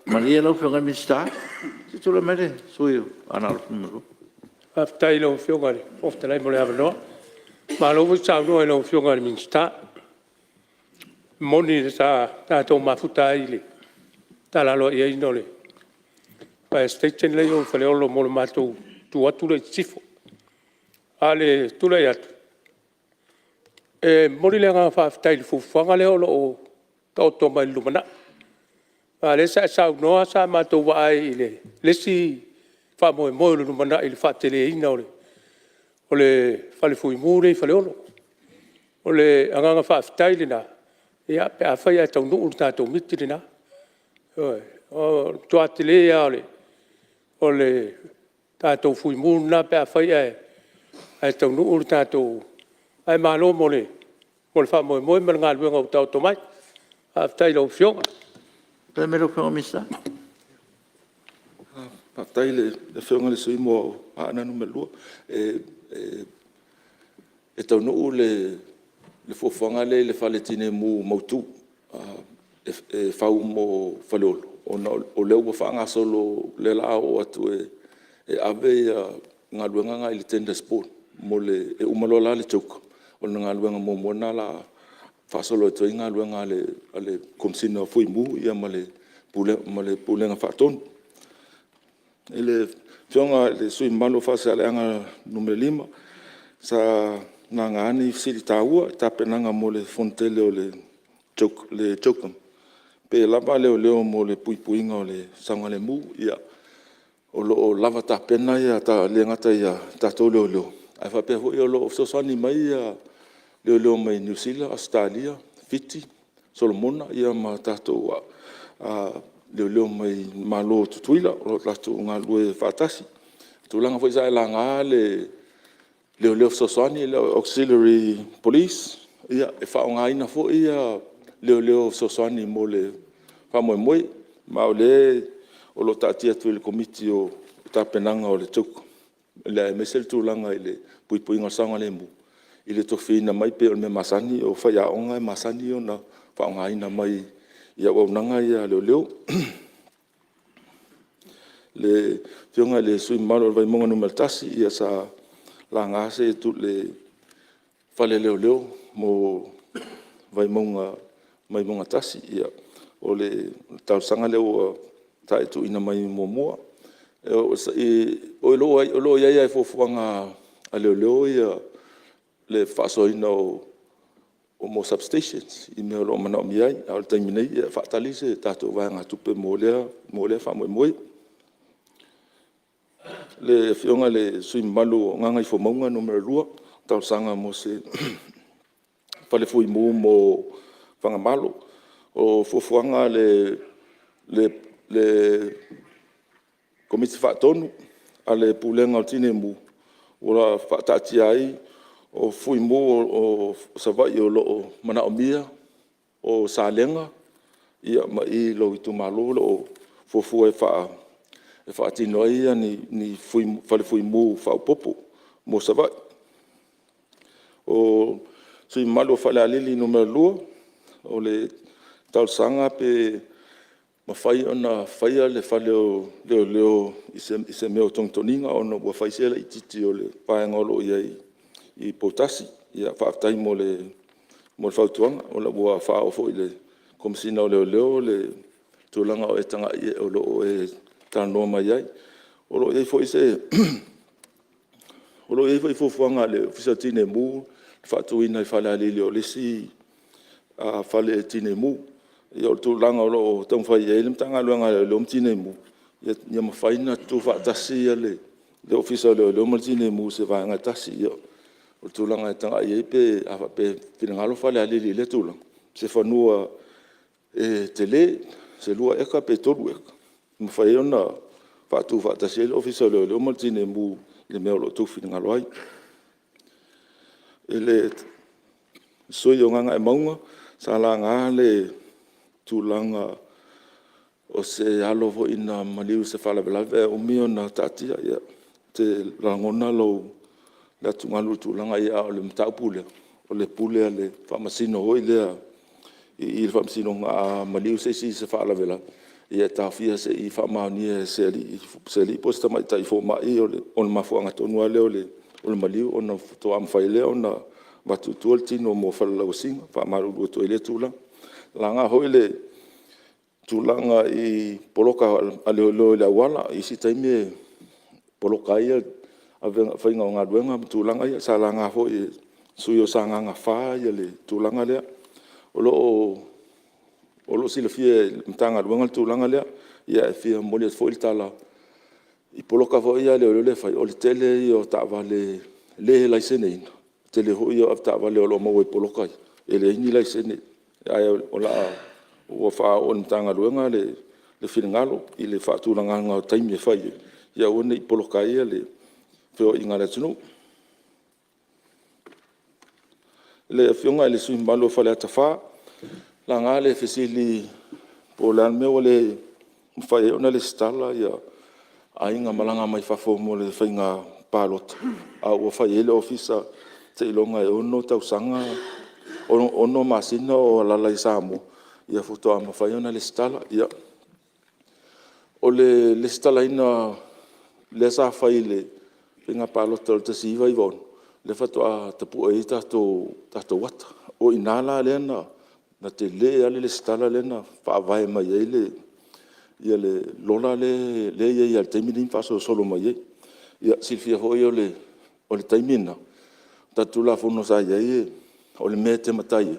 Malie lau Afioga i le Minisita, se i tulai mai le sui usufono mo Aana Alofi 2. Faafetai i lau Afioga i le Fofoga Fetalai mo le avanoa. Malo foi saunoa i lau Afioga i le Minisita. E moni sa tatou mafuta ai i le tala aloaia o le fire station lea e i o i Faleolo mo le matou itu atu lea i sisifo. A o le tulai atu, e momoli le agaga faafetai i le fuafuaga lea o lo o taoto mai i le lumanai. Aua o lea sa e saunoa sa matou vaai i le isi faamoemoe o le lumanai i le faateleina o le fale fuimu lea i Faleolo. O le agaga faafetai lena pe afai ae taunuu le tatou miti lena. Ioe. O le matua tele lava o le tatou fuimu lena pe afai ae taunuu le tatou… Ae malo mo le faamoemoe ma le galuega ua taoto mai. Faafetai i lau Afioga. Tulai mai lau Afioga i le Minisita. Faafetai i le Afioga i le sui usufono mo Aana Alofi 2. E taunuu le fuafuaga lea i le Fale Tinei Mu mautu e fau mo Faleolo, ona o lea ua faagasolo, o lea o le a oo atu e ave galuega na i le tenders board mo le… E uma loa la le CHOGM, ona galuega muamua lena o le a faasolo atu ai galuega a le Komesina o Fuimu ma le Pulega Faatonu. I le Afioga i le sui usufono mamalu mo Faasaleleaga 5, sa laga ni fesili taua i tapenaga mo le fonotele o le CHOGM, pe lava leoleo mo le puipuiga o le saogalemu. Ia, o lo o lava tapena e le gata i tatou leoleo, ae faapea foi o lo o fesoasoani mai leoleo mai Niu Sila, Ausetalia, Fiti, Solomona ma tatou leoleo mai le Malo o Tutuila o lo o tatou galulue faatasi. O le tulaga foi sa e laga le leoleo fesoasoani, auxiliary police, ia e faaaogaina foi leoleo fesoasoani mo le faamoemoe. Ma o lea o lo o taatia atu i le Komiti o tapenaga o le CHOGM aemaise le tulaga i le puipuiga o le saogalemu i le tofiina mai, pei o le mea masani o faiaoga e masani ona faaaogaina mai i auaunaga ia a leoleo. Le Afioga i le sui usufono mamalu mo Vaimauga 1, sa laga le fale leoleo mo Vaimauga 1. Ia, o le talosaga lea sa e tuuina mai muamua. O lo o i ai lava i fuafuaga a leoleo le faasoaina o mea o substations i mea o lo o manaomia ai, a o le taimi nei e faatali se tatou vaegatupe mo lea faamoemoe. Le Afioga i le sui usufono mamalu mo Gagaifomauga 2, talosaga mo se fale fuimu mo Fagamalo. O fuafuaga a le Komiti Faatonu a le Pulega o le Tinei Mu, ua faataatia ai o Fuimu o Savaii o lo o manaomia, o Salega ma i i lou itumalo o lo o fuafua e faatino ai ni fale fuimu faaopoopo mo Savaii. O le sui usufono mamalu mo Falealili 2, o le talosaga pe mafai ona faia le fale o leoleo i se mea o togitogiina ona ua fai si laitiiti o le vaega o lo o i ai i Poutasi. Faafetai mo le fautuaga, ua faaoo foi i le Komesina o Leoleo le tulaga o lo o e talanoa mai ai. O lo o i ai foi fuafuaga a le Ofisa o le Tinei Mu le faatuina i Falealili o le isi fale tinei mu. Ia o le tulaga o lo o taumafai i ai le Matagaluega o Leoleo ma Tinei Mu, ia mafai ona tutufaatasi le Ofisa o Leoleo ma le Tinei Mu i se vaega e tasi. Ia, o le tulaga e tagai i ai pe a faapea e finagalo Falealili i lea tulaga, i se fanua e tele, se 2 eka pe 3 eka, e mafai ai ona faatufaatasi ai le Ofisa o Leoleo ma le Tinei Mu i le mea o lo o outou finagalo ai. I le sui usufono mo Gagaemauga, sa laga le tulaga o se alo foi na maliu i se faalavelave ae umi ona taatia. Ia, ou te lagona le atugalu i le tulaga lea, a o le mataupu lea, o le pule a le Faamasino foi lea i le Faamasinoga. A maliu se isi i se faalavelave, ia e taofia se i faamaonia e se alii po o se tamaitai fomai o le mafuaaga tonu lava lea o le maliu ona faatoa mafai lea ona avatu i tua le tino mo falelauasiga. E faamalulu atu ai i lea tulaga. Na laga foi le tulaga i poloka a leoleo i le auala. I isi taimi e poloka ai le faiga o galuega ma tulaga ia. Sa laga foi e le sui usufono o Sagaga 4 le tulaga lea. O lo o silafia e le Matagaluega le tulaga lea, ae fia momoli atu foi le tala i poloka foi ia a leoleo lea e fai, o le tele ia o taavale le laiseneina, o le tele foi ia o avetaavale o lo o maua i poloka ia e leai ni laisene. Ae ua faaoo e le Matagaluega le finagalo i le faatulagaga o taimi e fai ai, ia aua ne i poloka ai le feoaiga a le atunuu. Le Afioga i le sui usufono mamalu o Faleata 4, laga le fesili po o le a le mea ua le mafai ai ona resitala aiga malaga mai fafo mo le faiga palota, a ua fai i ai le ofisa seiloga e 6 tausaga, 6 masina o alaala i Samoa faatoa mafai ona resitala. Ia, o le resitalaina lea sa fai i le faiga palota o le 1996, lea faatoa tapue ai tatou ata. O i ina la lea na tele ai le resitala lea na faavae mai ai le lola lea e i ai lava i le taimi lenei ma faasolosolo mai ai. Ia, silafia foi o le taimi lena, o tatou Tulafono sa i ai, o le mea e te matai ai,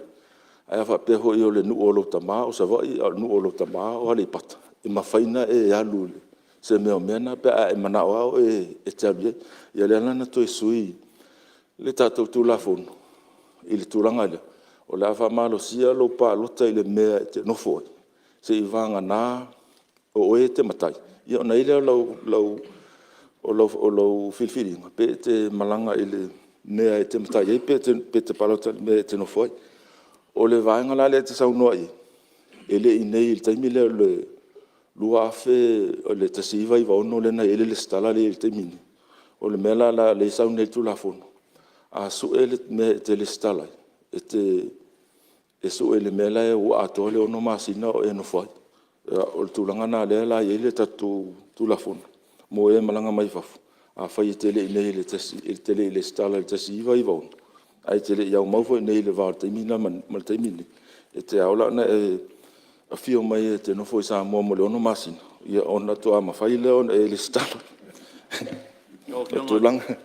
ae a faapea foi o le nuu o lou tama o Savaii a o le nuu o lou tama o Aleipata, e mafai ona e alu i se mea o mea na pe a e manao lava oe e te alu i ai. Ia lea la na toe sui le tatou Tulafono i le tulaga lea, o le a faamalosia lou palota i le mea e te nofo ai, seiavagana o oe e te matai, ia ona i ai lea o lau filifiliga pe e te malaga i le mea e te matai ai pe e te palota i le mea e te nofo ai. O le vaega la lea e te saunoa i ai, e le i i inei i le taimi lea o le 1996 lea na i ai le resitala lea e i ai i le taimi lenei. O le mea la lea e sau nei i le Tulafono, a sue le mea e te resitala ai, e sue i le mea la ua atoa le 6 masina o e nofo ai. O le tulaga lena lea la e i ai le tatou Tulafono mo e malaga mai fafo, afai e te le i i inei e te le i resitala i le 1996, ae e te le i aumau foi i inei i le va o le taimi lena ma le taimi lenei, e te ao la ona e afio mai e te nofo i Samoa mo le 6 masina, ona faatoa mafai lea ona e resitala. O le tulaga…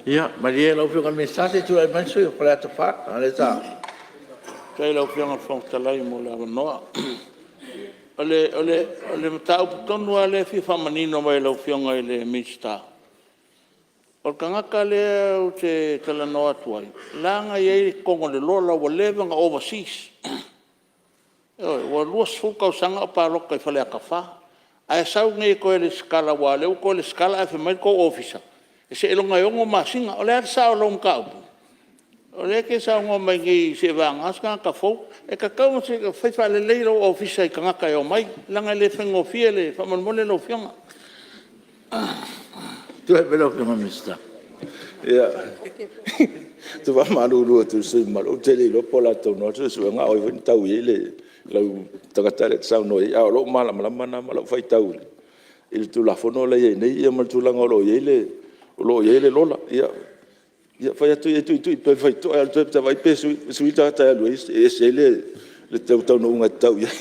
Ia malie lau Afioga i le Minisita se i tulai mai le sui usufono mo Faleata 4, leaga o lea sa… Faafetai i lau Afioga i le Fofoga Fetalai mo le avanoa. O le mataupu tonu lava lea e fia faamanino mai e lau Afioga i le Minisita, o le tagata lea ou te talanoa atu ai, la e na i ai i totonu o le lola ua leva ona overseas. Ioe, ua 20 tausaga o palota i Faleata 4, ae sau nei e toe resitala aua o lea ua toe resitala ae fai mai le tou ofisa, seiloga e 6 masina. O le a le sao o lau mataupu? O lea e te saunoa mai nei seiavagana se tagata fou. E tatau ona fai faalelei lou ofisa i tagata e omai leaga e le faigofie faamolemole lau Afioga. Tulai mai lau Afioga i le Minisita. Ia, ou te faamalulu atu i le sui usufono mamalu, ou te le iloa po o le a talanoa le suesuega a o ai foi na tau i ai lau tagata lea e te saunoa i ai. A o lou malamalama lena ma lau faitau i le Tulafono la e i ai nei ia ma le tulaga o lo o i ai le lola. Ia fai atu ia tuitui pea i le faitotoa ae alu atu e vaai pe sui le tagata e alu ai e ese ai le taunuuga e te tau i ai.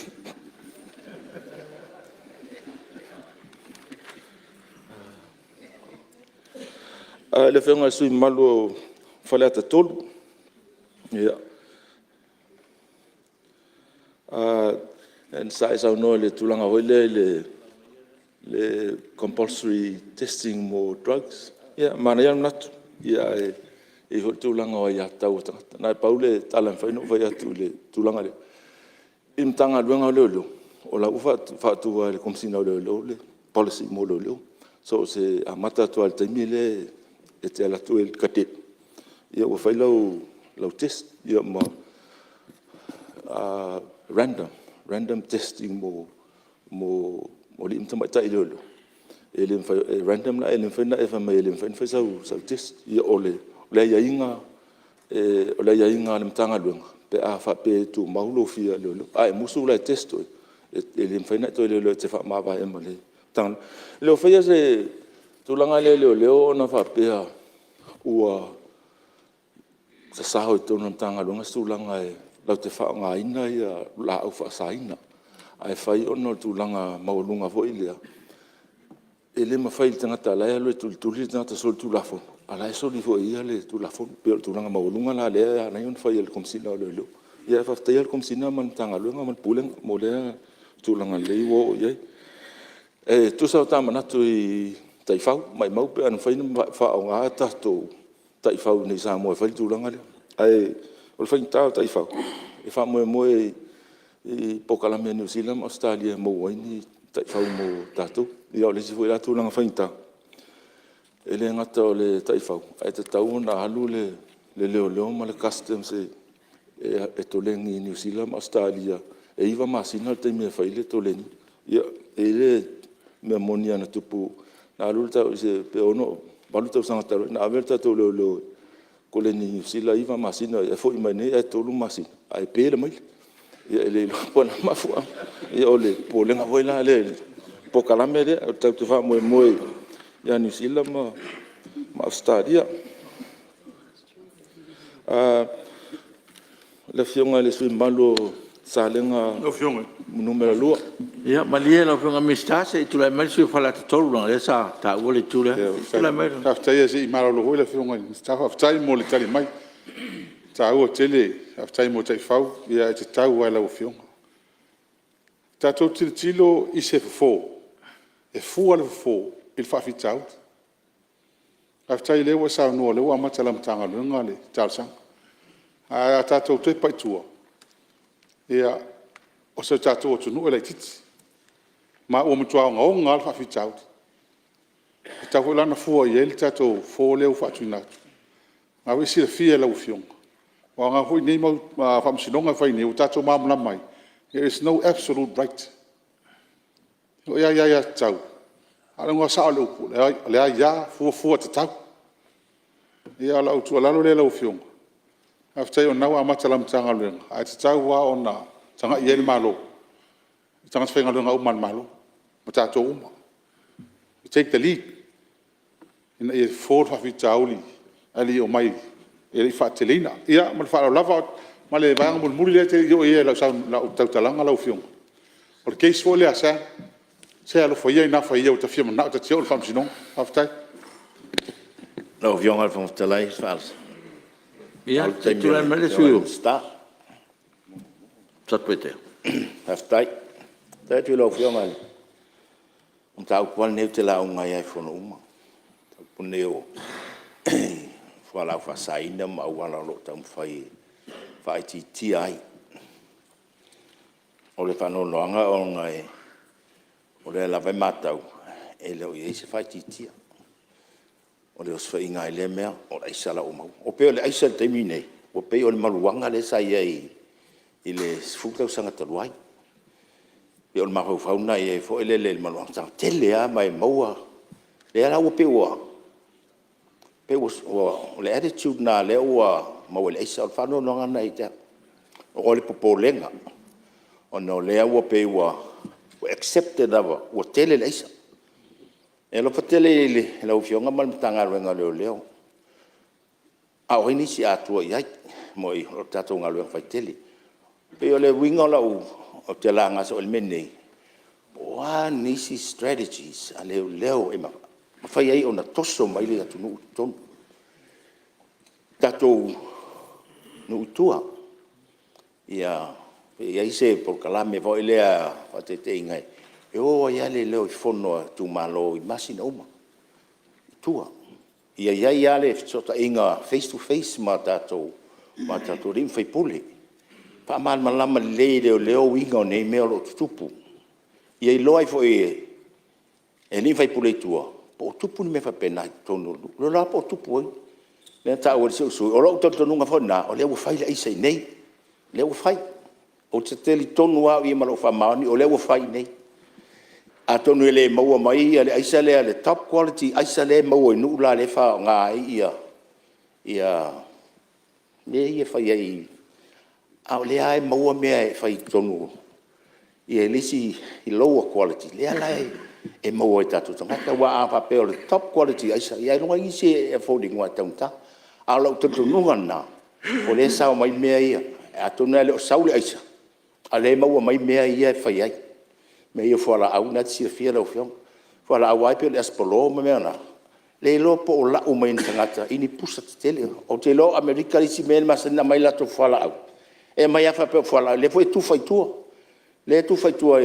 Le Afioga i le sui usufono mamalu mo Faleata 3, ia, sa e saunoa i le tulaga foi lea i le compulsory testing mo drugs. Ia, manaia lava le manatu, ae i ai foi le tulaga o aiatatau a tagata. Na o le pau le tala e mafai ona ou fai atu i le tulaga lea, i le Matagaluega o Leoleo, o la e ua faatu lava e le Komesina o Leoleo le policy mo leoleo. So o se amata atu lava i le taimi lea e te alu atu ai i le cadet, ia ua fai lau test. Ia ma random, random testing mo alii ma tamaitai leoleo, e le mafai, e random la e le mafai ona e fai mai e le mafai ona fai sau test. Ia o le aiaiga a le Matagaluega pe a faapea e tumau lou fia leoleo. A e musu la e test oe, e le mafai ona e toe leoleo e te faamavae ma le Matagaluega. E le o faia se tulaga lea e leoleo ona faapea ua sasao i totonu o le Matagaluega se tulaga e latou te faaaogaina laau faasaina, ae fai ona o le tulaga maualuga foi lea, e le mafai e le tagata la e alu e tulituli le tagata solitulafono, a o la e soli foi e ia le Tulafono. E pei o le tulaga maualuga la lea e ala ai ona fai e le Komesina o Leoleo. Ae faafetaia le Komesina ma le Matagaluega ma le Pulega mo lea tulaga lelei ua oo i ai. E tusa o ta manatu i taifau, maumau pe ana mafai ona faaaoga tatou taifau iinei i Samoa e fai le tulaga lea. Ae o le faigata o taifau, e faamoemoe i polokalame a Niu Sila ma Ausetalia e maua ai ni taifau mo tatou. Ia o le isi foi la tulaga faigata, e le gata o le taifau, ae tatau ona alu le leoleo ma le Customs e koleni i Niu Sila ma Ausetalia, e 9 masina le taimi e fai ai le koleniga. Ia, e i ai le mea moni lava na tupu, na alu pe 8 tausaga talu ai, na ave le tatou leoleo e koleni i Niu Sila e 9 masina ae foi mai iinei ae 3 masina ae pe le maila. Ia e le iloa po o le a le mafuaaga. Ia o le popolega foi la lea i le polokalame lea, tatou te faamoemoe ia Niu Sila ma Ausetalia. Le Afioga i le sui usufono mamalu o Salega 2. Ia malie lau Afioga i le Minisita se i tulai mai le sui usufono mo Faleata 3 leaga o lea sa taua le itu lea. Se i tulai mai. Faafetai se i malolo foi le Afioga i le Minisita. Faafetai mo le tali mai, e taua tele. Faafetai mo taifau, ae tatau lava i lau Afioga. Tatou tilotilo i se fofo, e fua le fofo i le faafitauli. Faafetai o lea ua e saunoa o lea ua amata e lau Matagaluega le talosaga. Ae a tatou tepa i tua, ia o si o tatou atunuu e laitiiti ma ua matua ogaoga lava le faafitauli. E tatau foi la ona fua i ai le tatou fofo lea ua faatuina atu. O lena foi e silafia e lau Afioga, aua o a foi nei mau faamasinoga e fai nei, ua tatou malamalama ai, there is no absolute right. E i ai aiatatau, a o le uiga sao o le upu, o le aia fuafua tatau. Ia o lau tuualalo lea i lau Afioga, faafetai o lena ua amata e lau Matagaluega, ae tatau lava ona tagai i ai le Malo i tagata faigaluega uma a le Malo ma tatou uma, take the lead ina ia fofo le faafitauli ae le i oo mai, e le i faateteleina. Ia ma le faaaloalo lava. Ma le vaega mulimuli lea e te le i oo i ai i lau tautalaga lau Afioga, o le case foi lea a Sam, se alofa ia ina fai ia ua ta fia manao ta te oo i le Faamasinoga. Faafetai. Lau Afioga i le Fofoga Fetalai… Ia se i tulai mai le sui usufono mo Satupaitea. Faafetai. Faafetai atu i lau Afioga, o le mataupu lava lenei ou te lauga ai lava i fono uma, o le mataupu lenei o fualaau faasaina ma auala o lo o taumafai e faaitiitia ai. O le faanoanoaga ona o lea lava e matau e le o i ai se faaitiitia. O le osofaiga lava i lea mea, o le aisa la ua maua. E pei o le aisa i le taimi lenei, ua pei o le maruana lea sa i ai i le 10 tausaga talu ai. E pei o le mafaufau lena i ai foi lele i le maruana, sa tele lava ma e maua. O lea la ua pei ua o le attitude lena lea ua maua i le aisa. O le faanoanoaga lena ia te au, o le popolega ona o lea ua pei ua accepted lava ua tele le aisa. E alofa tele i lau Afioga ma le Matagaluega o Leoleo, a o ai nisi a tua i ai? O le tatou galuega fai tele. E pei o le uiga o lau… ou te laga soo ai le mea lenei, po o a nisi strategies a leoleo e mafai ai ona toso mai le atunuu i totonu. Tatou nuu i tua, pe i ai se polokalame foi lea faataitaiga e o ai lava leoleo i fono a itumalo i masina uma i tua. Ia i ai lava le fesootaiga face to face ma tatou alii ma faipule, faamalamalama lelei e leoleo uiga o nei mea o lo o tutupu, ia iloa ai foi e alii ma faipule i tua po o tupu ni mea faapena i totonu o nuu. E le iloa lava po o tupu ai. Lea na taua e le isi ou sui usufono. O lou talitonuga foi lena, o lea ua fai le aisa i inei, lea ua fai. Ou te talitonu lava au ia ma lou faamaoni o lea ua fai i inei. Atonu e le maua mai le aisa lea le top quality aisa lea e maua i nuu la lea e faaaoga ai mea ia e fai ai, a o lea lava e maua mea e fai i totonu i le isi lower quality lea la e maua e tatou tagata. Aua a faapea o le top quality aisa, ia ailoga lava e i ai nisi e afford ina aua e taugata. A o lou talitonuga lena, o lea e sao mai mea ia, atonu e le o sau le aisa, a o lea e maua mai mea ia e fai ai, mea ia o fualaau na e te silafia lau Afioga. O fualaau lava ia pei o le aspolo ma mea na, le iloa po o lau mai e ni tagata i ni pusa tetele. Ou te iloa o Amerika le isi mea lea e masani ona aumai latou fualaau, e aumai lava faapea o fualaau, lea foi e tufa i tua, lea e tufa i tua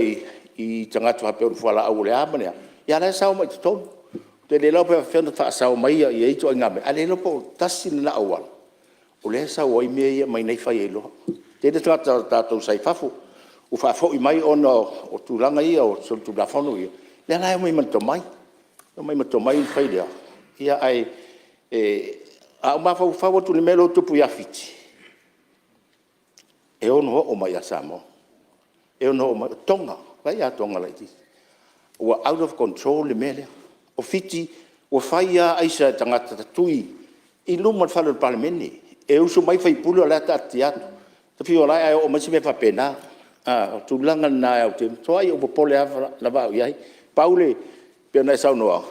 i tagata faapea o fualaau o le a ma le a, a o la e sao mai i totonu. Ou te le iloa pe faapefea ona faasao mai ia ituaiga mea, ae le iloa po o tasi lena auala o lea e sau ai mea ia aumai i inei fai ai loa. E tele tagata o tatou sa i fafo ua faafoi mai ona o tulaga ia o solitulafono ia, lea la e omai ma le tomai, omai ma le tomai fai lea. Ae a ou mafaufau atu i le mea lea e tupu ia Fiti, e ono oo mai ia Samoa, e ono oo mai. O Toga, vaai ia Toga laitiiti ua out of control le mea lea. O Fiti ua fai lava aisa e tagata tatui i luma o le fale o le Palemene, e usu mai sui usufono o la e taatitia atu. Ta fiu e oo mai se mea faapena. O le tulaga lena ou te matuai ou popole lava au i ai. Pau le… pei ona e saunoa,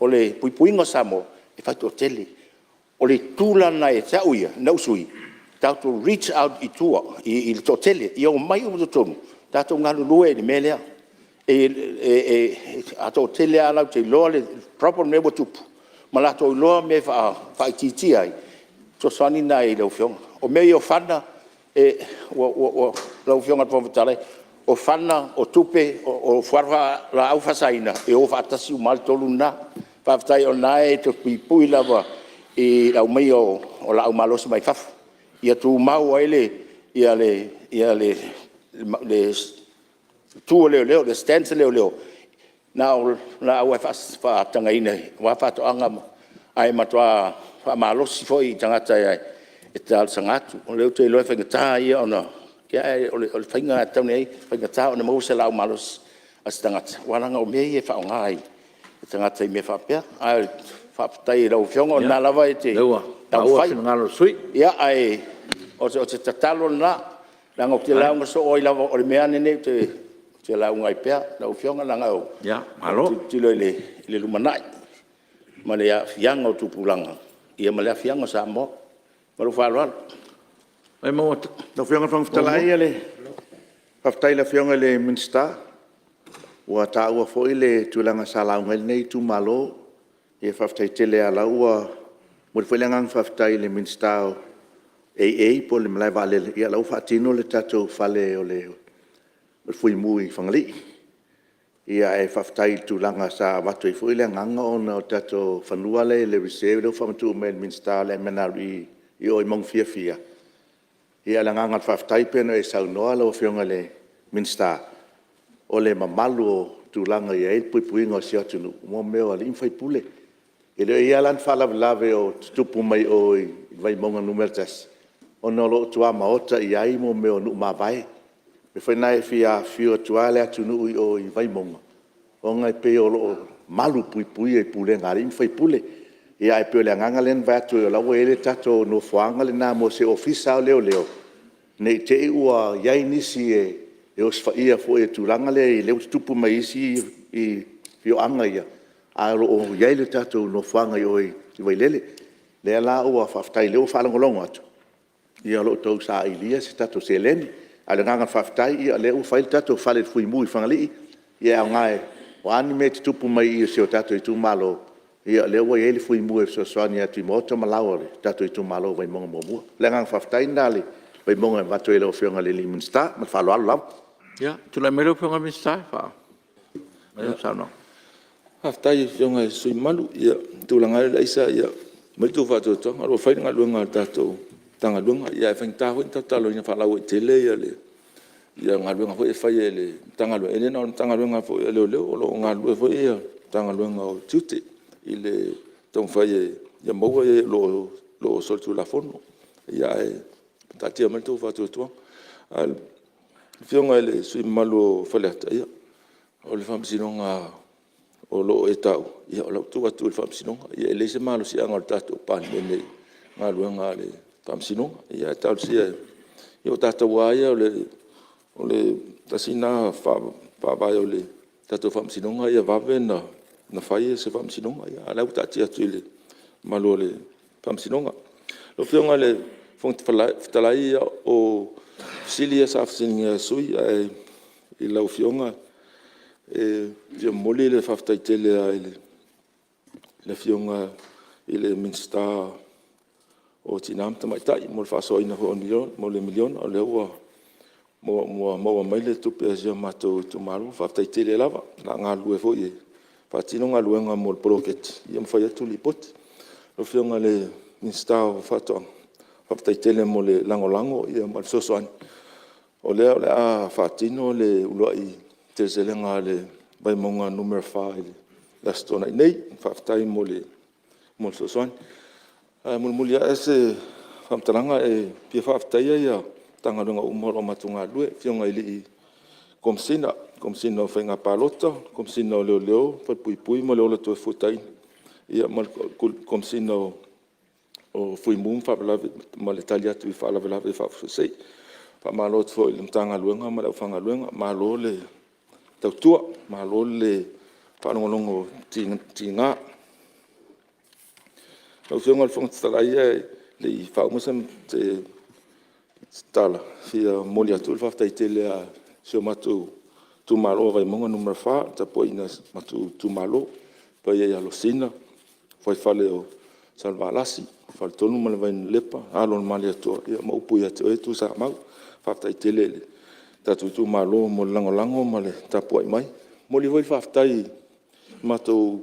o le puipuiga o Samoa, e fai toatele. O le itu la lena ia te au ia lou sui usufono, tatou reach out i tua i le toatele, ia omai uma i totonu tatou galulue i le mea lea. A toatele lava latou te iloa le problem lea ua tupu ma latou iloa mea e faaitiitia ai, o le fesoasoani lena i lau Afioga. O mea ia o fana, lau Afioga i le Fofoga Fetalai, o fana, o tupe, o fualaau faasaina, e o faatasi uma lava le tolu lena. Faafetai o lena e te puipui lava i le aumaiga o laau malosi mai fafo, ia tumau ai le tu a leoleo, le stance a leoleo, na o laau lava e faatagaina aua faatoaga, ae matua faamalosi foi i tagata e talosaga atu. O lea ou te iloa o le faigata ia ona… ae o le faiga lava e tatau ona i ai, e faigata ona maua se laaumalosi a se tagata, aua leaga o mea ia e faaaoga e tagata i mea faapea. Ae faafetai i lau Afioga o lena lava e te taumafai. Ia, o lea ua maua le finagalo o le sui usufono. Ae o se tatalo lena, leaga ou te lauga soo ai lava, o le mea lava lenei ou te lauga ai pea lau Afioga, leaga ou te tilotilo i le lumanai ma le aafiaga o tupulaga ma le aafiaga o Samoa. Ma lou faaaloalo. Lau Afioga i le Fofoga Fetalai, faafetai i le Afioga i le Minisita ua taua foi le tulaga sa lauga ai lenei itumalo. Faafetai tele lava o la ua… E momoli foi le agaga faafetai i le Minisita o AA po o le malae vaalele, o la ua faatino le tatou fale o le Fuimu i Fagalii. Ae faafetai i le tulaga sa avatu ai foi le agaga ona o le tatou fanua lea i le reserve lea ua faamatuu mai e le Minisita o le MNRE i o i Maugafiafia. Ia o le agaga o le faafetai pei ona e saunoa lau Afioga i le Minisita, o le mamalu o tulaga e i ai le puipuiga o si o tatou atunuu mo mea o alii ma faipule. E le o i ai la ni faalavelave o tutupu mai o i Vaimauga 1, ona o lo o tuamaota i ai mea o nuu mavae. O le mea foi lena e fia afifio atu lava le atunuu i o i Vaimauga, ona e pei o lo o malupuipuia i pulega a alii ma faipule. Ae pei o le agaga lea na fai atu ai o la e ua i ai le tatou nofoaga lena mo se Ofisa lava o Leoleo, ne i te i ua i ai nisi e osofia foi i le tulaga lea ua tutupu mai isi afioaga ia, ae o lo o i ai le tatou nofoaga i o i Vailele. O lea la ua faafetai o lea ua faalogologo atu o lo o tau sailia se tatou seleni. A o le agaga faafetai o lea ua fai le tatou fale Fuimu i Fagalii, ia e aoga o a ni mea e tutupu mai i si o tatou itumalo, o lea ua i ai le Fuimu e fesoasoani atu i maota ma laoa o le tatou itumalo o Vaimauga 1. O le agaga faafetai lena a le Vaimauga e avatu ai i lau Afioga i le Minisita. Ma le faaaloalo lava. Ia, tulai mai lau Afioga i le Minisita e faamaea mai lau saunoaga. Faafetai i lau Afioga i le sui usufono mamalu. Ia, o le tulaga lava lea i le aisa, ia aumai lo outou faatuatuaga o lo o fai le galuega a le tatou Matagaluega. Ae faigata foi ona tatou talanoaina faalauaitele galuega foi ia e fai e le Matagaluega. E le na o le Matagaluega foi a Leoleo, o lo o galulue foi le Matagaluega o Tiute i le taumafai ia maua e o lo o solitulafono. Ae taatia mai lo outou faatuatuaga. Afioga i le sui usufono mamalu o Faleata, ia, o le Faamasinoga o lo o e taua, ia o la ua tuu atu i le Faamasinoga. E leai se malosiaga o le tatou Palemene i galuega a le Faamasinoga. Ae talosia, ia o tatou lava ia o le tasi lena faavae o le tatou Faamasinoga ia vave ona fai se faamasinoga, a o la e ua taatia atu i le mamalu o le Faamasinoga. Lau Afioga i le Fofoga Fetalai, o fesili ia sa fesiligia e sui usufono, ae i lau Afioga, e fia momoli le faafetai tele lava i le Afioga i le Minisita o Tina ma Tamaitai mo le faasoaina foi o le miliona, o lea ua maua mai le tupe a si o matou itumalo. Faafetai tele lava. O le a galulue foi e faatino galuega mo le poloketi ma fai atu lipoti. Lau Afioga i le Minisita o Faatoaga, faafetai tele mo le lagolago ma le fesoasoani, o lea o le a faatino le uluai seleselega a le Vaimauga 4 i le Aso Toonai nei. Faafetai mo le fesoasoani. Ae mulimuli ae se faamatalaga, e fia faafetaia Matagaluega uma o lo o matou galulue, afioga i alii Komesina, Komesina o Faiga Palota, Komesina o Leoleo, Falepuipui ma le Ola Toefuataina, ia ma le Komesina o Fuimu ma le tali atu i faalavelave faafuasei. Faamalo atu foi i le Matagaluega ma le aufaigaluega, malo le tautua, malo le faalogologo tiga. Lau Afioga i le Fofoga Fetalai ae le i faauma se tala, e fia momoli atu le faafetai tele lava a si o matou itumalo o Vaimauga 4 i le tapuaiga a si o matou itumalo, le paia ia Losina, fuaifale o Salevalasi, Faletolu ma le Vainalepa, alo o le Malietoa, ma upu ia te oe Tuisamau. Faafetai tele i le tatou itumalo mo le lagolago ma le tapuai mai. E momoli foi le faafetai i le matou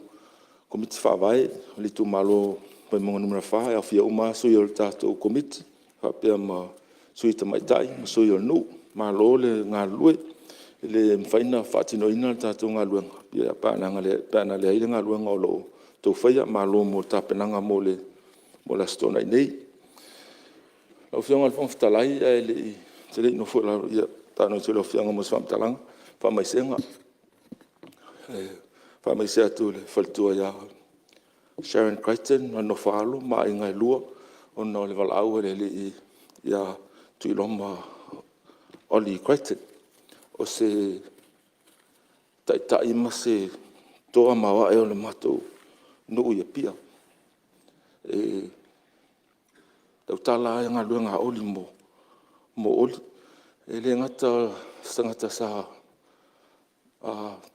Komiti Faavae o le itumalo o Vaimauga 4, e aofia uma lava sui o le tatou Komiti faapea ma sui tamaitai ma sui o le nuu. Malo le galulue. E le mafai ona faatinoina le tatou galuega pe ana leai le galuega o lo o outou faia. Malo mo le tapenaga mo le Aso Toonai nei. Lau Afioga i le Fofoga Fetalai ae ou te le i nofo i lalo, ia tago atu i lau Afioga mo se faamatalaga. Faamaisega. E faamaise atu i le faletua ia Sharon Crichton ma le nofo-a-alo ma aiga e lua ona o le valaau a le Alii ia Tuiloma Ollie Crichton. O se taitai ma se toa maoae o le matou nuu i Apia. E tautala lava galuega a Oli mo Oli. E le gata o se tagata sa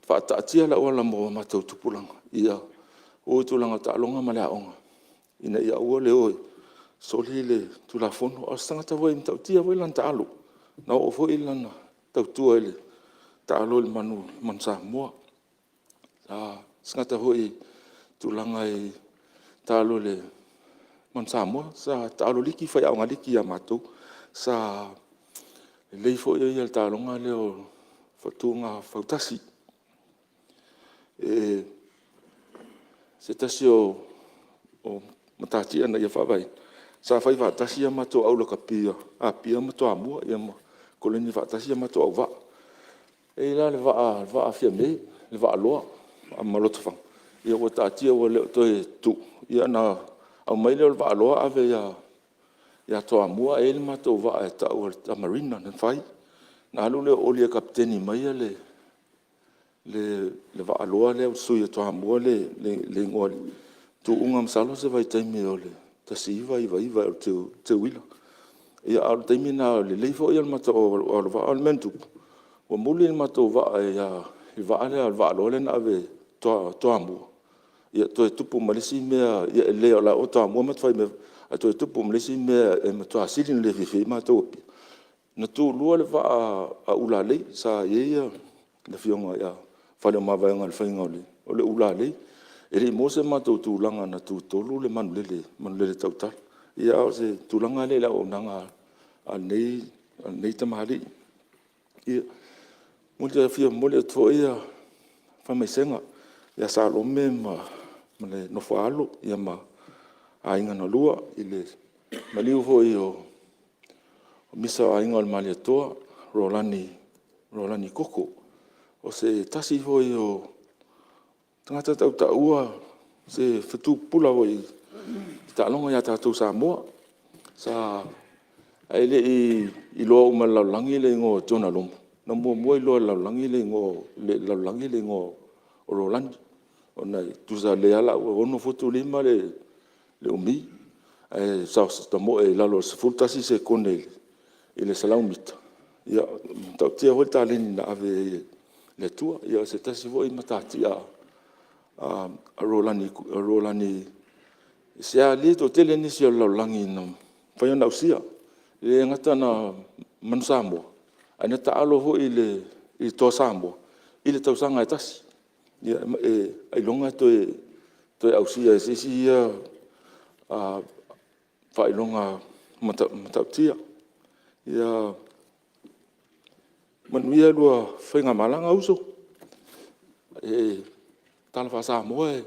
faataatia le auala mo matou tupulaga ia o i tulaga o taaloga ma le aoga ina ia aua le o e soli le Tulafono. A o se tagata foi e matautia foi lana taalo, na oo foi lana tautua i le taalo i le Manu Samoa. O se tagata foi i le tulaga i le taalo i le Manu Samoa, sa taalo liki, faiaoga liki ia matou. Sa lelei foi ia i le taaloga lea o le tuga fautasi. O se tasi o matatia na ia faavaeina, sa fai faatasi a matou au lakapi a Apia ma Toamua, ia ma koleni faatasi a matou auvaa. E i ai la le vaa a Fiame, le vaa loa ma Lotofaga, ua taatia ua le o toe tuu, ia ona aumai lea o le vaa loa ave ia Toamua ae i ai le matou vaa e tau o le Tamarina na fai. Ona alu lea o Oli e kapeteni mai le vaa loa lea ua sui e Toamua le igoa i le tuuga masalo o se vaitaimi o le 1999 ea o le Teuila. A o le taimi lena, lelei foi le matou au vaa. A o le mea na tupu, ua muli le matou vaa i le vaa lea le vaa loa lea na ave e Toamua, ia toe tupu ma le isi mea, leai o Toamua ma te fai mai foi, ae toe tupu ma le isi mea e matua sili ona le fiafia ai matou o Apia. Na tulua le vaa a Ulalei, sa i ai le afioga ia Faleomavaega i le faiga o le Ulalei. E le i maua se matou tulaga na tutolu le manulele tautala. Ia a o se tulaga lea i le auaunaga a lenei tamalii. E fia momoli atu foi faamaisega ia Salome ma le nofo-a-alo ma aiga na lua i le maliu foi o Misa o Aiga o le Malietoa, Rolani Rolani Koko. O se tasi foi o tagata tautaua, o se fetu pupula foi i taaloga ia tatou i Samoa. Ae le i iloa uma e le lalolagi le igoa o Jonah Lomu, na muamua iloa e le lalolagi le igoa o Rolani, ona e tusa o lea la ua 6'5" le umi, ae tamoe i lalo o le 11 sekone i le 100 mita. Ia, e matautia foi le taleni na ave ai e le Atua. Ia o se tasi foi matatia a Rolani, e le toatele nisi o le lalolagi na mafai ona ausia. E le gata na Manu Samoa, ae na taalo foi i le Toa Samoa i le tausaga e tasi. Ia ailoga e toe ausia e se isi ia faailoga matautia. Ia manuia lua faigamalaga uso. O le tala faa-Samoa, e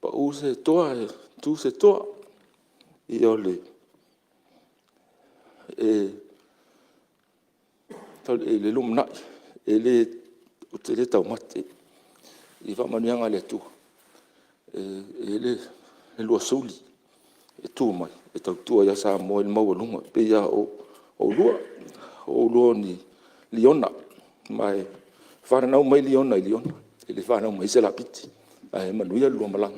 pau se toa e tu se toa. I le lumanai, ou te le taumate i faamanuiaga a le Atua, e i ai le lua suli e tu mai e tautua ia Samoa i le maualuga, e pei lava o oulua. O oulua o ni liona, ma e fananau mai liona i liona, e le fanau mai ai se lapiti. Ae manuia le lua malaga.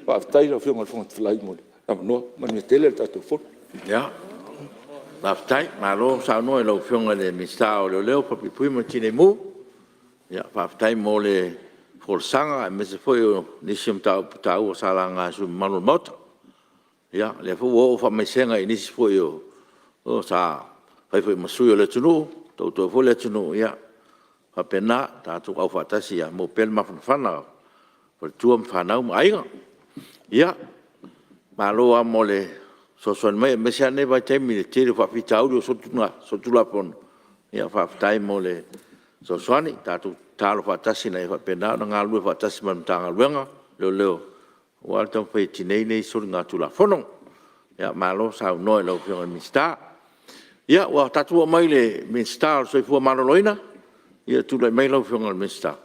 Faafetai i lau Afioga i le Fofoga Fetalai mo le avanoa. Manuia tele le tatou Fono. Faafetai, malo saunoa i lau Afioga i le Minisita o Leoleo, Falepuipui ma le Tinei Mu. Faafetai mo le folasaga aemaise foi o nisi o mataupu taua sa laga e sui usufono mamalu o le Maota. Ia o lea foi ua oo faamaisega i nisi foi sa fai foi ma sui o le atunuu, tautua foi le atunuu, ia e faapena. Tatou aufaatasi ia maua pea le mafanafana o faletua ma fanau ma aiga. Ia, malo lava mo le fesoasoani mai aemaise lava lenei vaitaimi i le tele o faafitauli o solitulafono, faafetai mo le fesoasoani. Tatou tatalo faatasi ina ia faapena ona galulue faatasi ma le Matagaluega o Leoleo aua le taumafai e tinei nei soligatulafono. Malo saunoa i lau Afioga i le Minisita. Ia ua tatou oo mai i le Minisita o le Soifua Maloloina. Ia tulai mai lau Afioga i le Minisita. Lau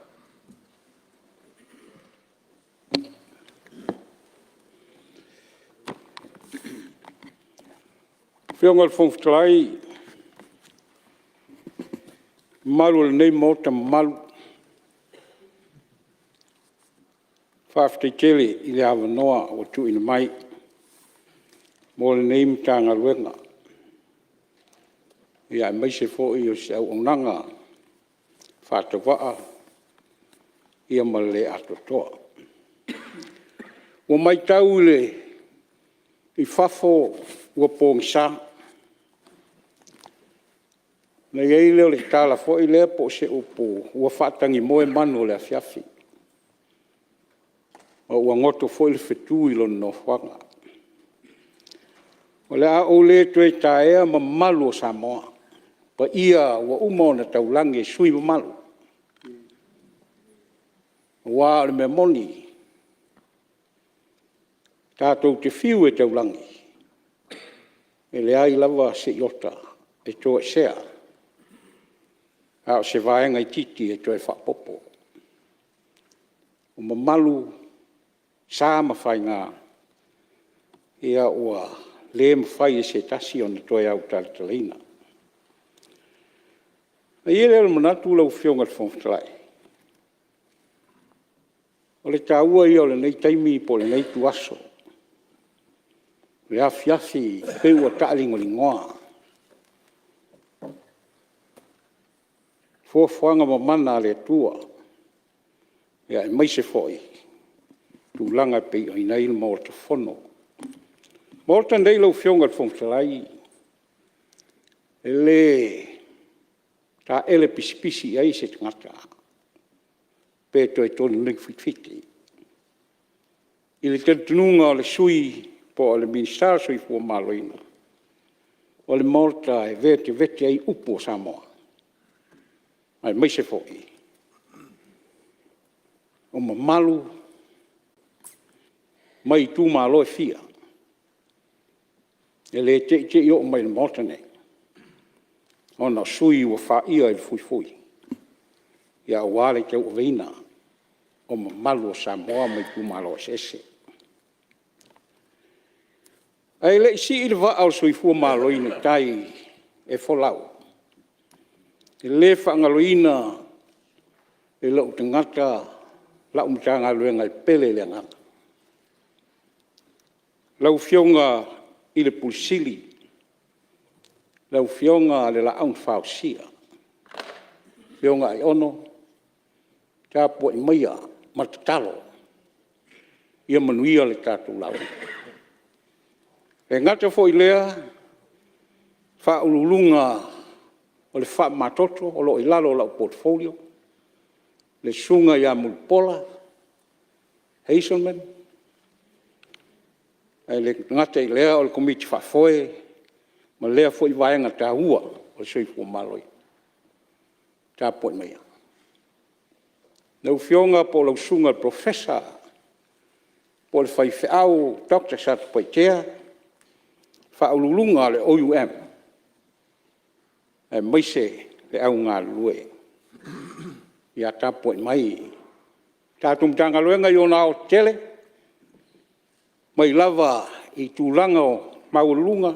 Afioga i le Fofoga Fetalai ma le mamalu o lenei Maota mamalu, faafetai tele i le avanoa ua tuuina mai mo lenei Matagaluega, aemaise foi o se auaunaga faatauvaa ma le le atoatoa. Ua matau i fafo ua pogisa, ona i ai lea o le tala foi lea po o se upu, ua faatagimoe manu o le afiafi, ma ua goto foi le fetu i lona nofoaga. O le a ou le toe taea mamalu o Samoa, paia ua uma ona taulagi e sui usufono mamalu, aua o le mea moni, tatou te fiu e taulagi, e leai lava se iota e toesea, a o se vaega itiiti e toe faaopoopo. O mamalu, sa ma faiga, ua le mafai e se tasi ona toe autalatalaina. Ona i ai lea o le manatu lau Afioga i le Fofoga Fetalai, o le taua ia o lenei taimi po o lenei ituaso, le afiafi pei ua taaligoligoa. Foafoaga mamana a le Atua, aemaise foi tulaga e pei ona i ai le Maota Fono. O le Maota lenei lau Afioga i le Fofoga Fetalai, e le taele pisipisi i ai se tagata pe toe toli fitifiti. I le talitonuga o le sui usufono po o le Minisita o le Soifua Maloloina, o le Maota e vetiveti ai upu o Samoa, aemaise foi o mamalu mai itumalo e fia, e le te'i te'i oo mai i le Maota lenei. ona o sui usufono ua faia i le fuifui aua le tauaveina o mamalu o Samoa ma itumalo eseese. Ae le i sii le vaa o le soifua maloloina i tai e folau, e le faagaloina i lou tagata lau Matagaluega e pele i le agaga, lau Afioga i le Ofisa Sili o Pulega, lau Afioga i le Laau na Fausia, Afioga Aiono, tapuai maia ma le tatalo ia manuia le tatou lauga. E le gata foi i lea o Ofisa Sili o Pulega o le Faamamatoto o lo o i lalo o lau Portfolio, le Susuga ia Mulipola Hazelman, ae le gata i lea o le Komiti Faafoe ma lea foi vaega taua o le soifua maloloina. Tapuai maia. Lau Afioga po o lau Susuga i le Polofesa po o le faifeau Dr. Satupaitea, Faauluuluga a le OUM aemaise le au galulue. Ia tapuai mai le tatou Matagaluega i ona aoaotetele, mai lava i tulaga maualuluga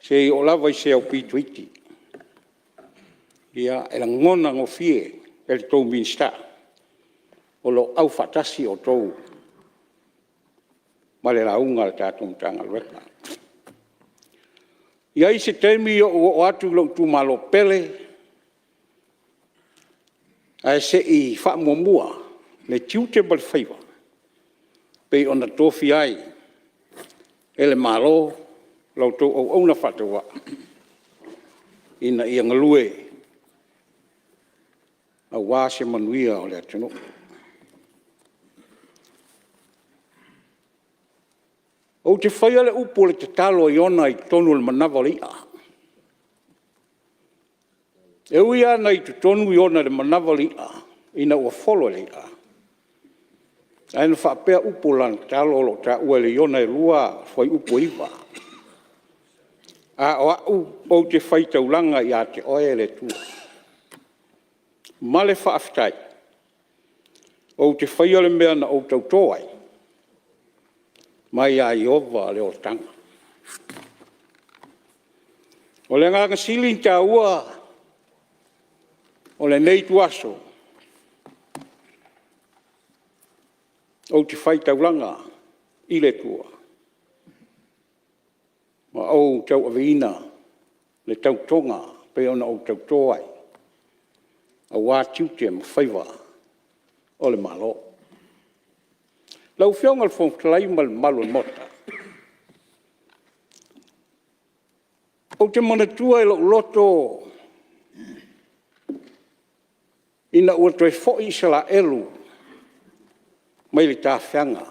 seia oo lava i se aupito iti. Ia, e lagona gofie e le tou Minisita o lo o aufaatasi outou ma le lauga a le tatou Matagaluega. E i ai se taimi ou oo atu i lou itumalo pele, ae se i faamuamua le tiute ma le faiva e pei ona tofia ai e le Malo la outou auauna faatauvaa ina ia galue aua se manuia o le atunuu. Ou te faia le upu o le tatalo a Iona i totonu o le manava o le i'a. E ui lava ina i totonu Iona i le manava o le i'a ina ua folo e le i'a, ae na faapea upu o lana tatalo o lo o taua i le Iona e 2 fuaiupu e 9, “A o au ou te faitaulaga ia te oe le Atua ma le faafetai, ou te faia le mea na ou tauto ai, mai ia Ieova le olataga.” O le agaga sili ona taua o lenei ituaso, ou te faitaulaga i le Atua ma ou tauaveina le tautoga e pei ona ou tauto ai aua tiute ma faiva o le Malo. Lau Afioga i le Fofoga Fetalai ma le mamalu o le Maota, ou te manatua i lou loto ina ua toe foi Isaraelu mai le tafeaga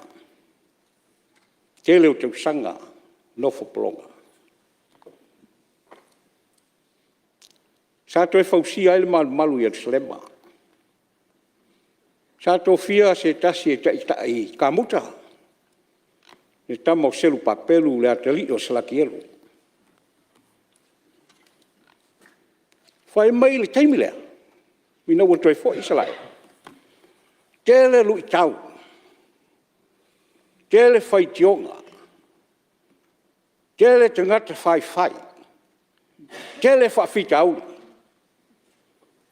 tele o tausaga nofo pologa. Sa toe fausia ai le malumalu i Yerusalema. Sa tofia se tasi e taitai kamuta, le tama o Selupapelu le atalii o Salatielo. Fai mai le taimi lea ina ua toe foi Isaraelu, tele luitau, tele faitioga, tele tagata faifai, tele faafitauli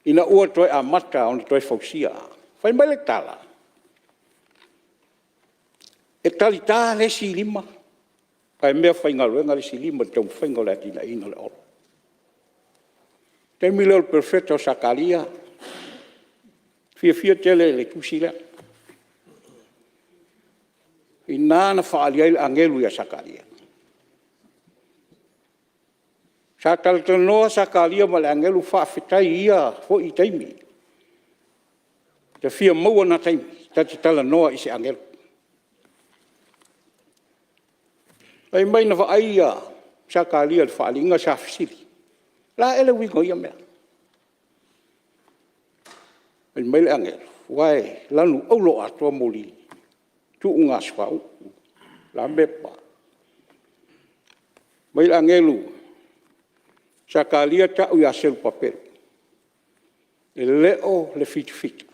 ina ua toe amata ona toe fausia. Fai mai le tala, e talita le isi lima ae meafaigaluega le isi lima i le taumafaiga o le atinaeina o le auala. O le taimi lea o le Perofeta o Sakaria, e fiafia tele i le tusi lea. O i ina na faaali ai le agelu ia Sakaria. Sa talatalanoa Sakaria ma le agelu, faafetai i ia foi taimi, ta fia maua na taimi ta te talanoa i se agelu. Fai mai na vaai Sakaria i le faaaliga sa fesili, o le a ea le uiga o ia mea? Fai mai le agelu, aua e lanu auro atoa moli, tuugasuauu, o a mea. Fai mai le agelu, Sakaria tau ia Selupapelo, e le o le fitafita,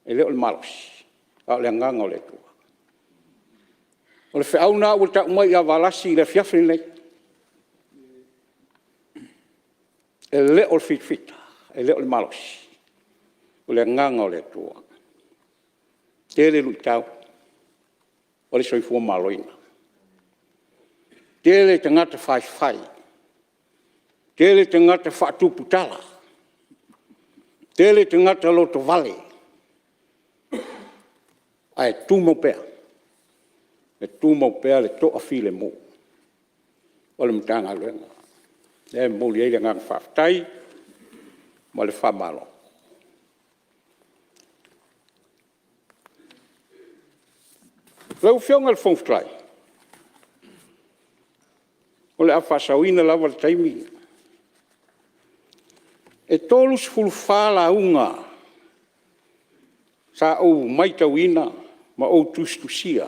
e le o le malosi, a o le Agaga o le Atua. O le feau lena ua tau mai ia Valasi i le afiafi lenei, e le o le fitafita, e le o le malosi, o le Agaga o le Atua. E tele luitau o le soifua maloloina, tele tagata faifai, tele tagata faatupu tala, tele tagata lotovale, ae tumau pea le tumau pea le toafilemu o le Matagaluega. O lea e momoli ai le agaga faafetai ma le faamalo. Lau Afioga i le Fofoga Fetalai, o le a faasaoina lava le taimi. E 34 lauga sa ou matauina ma ou tusitusia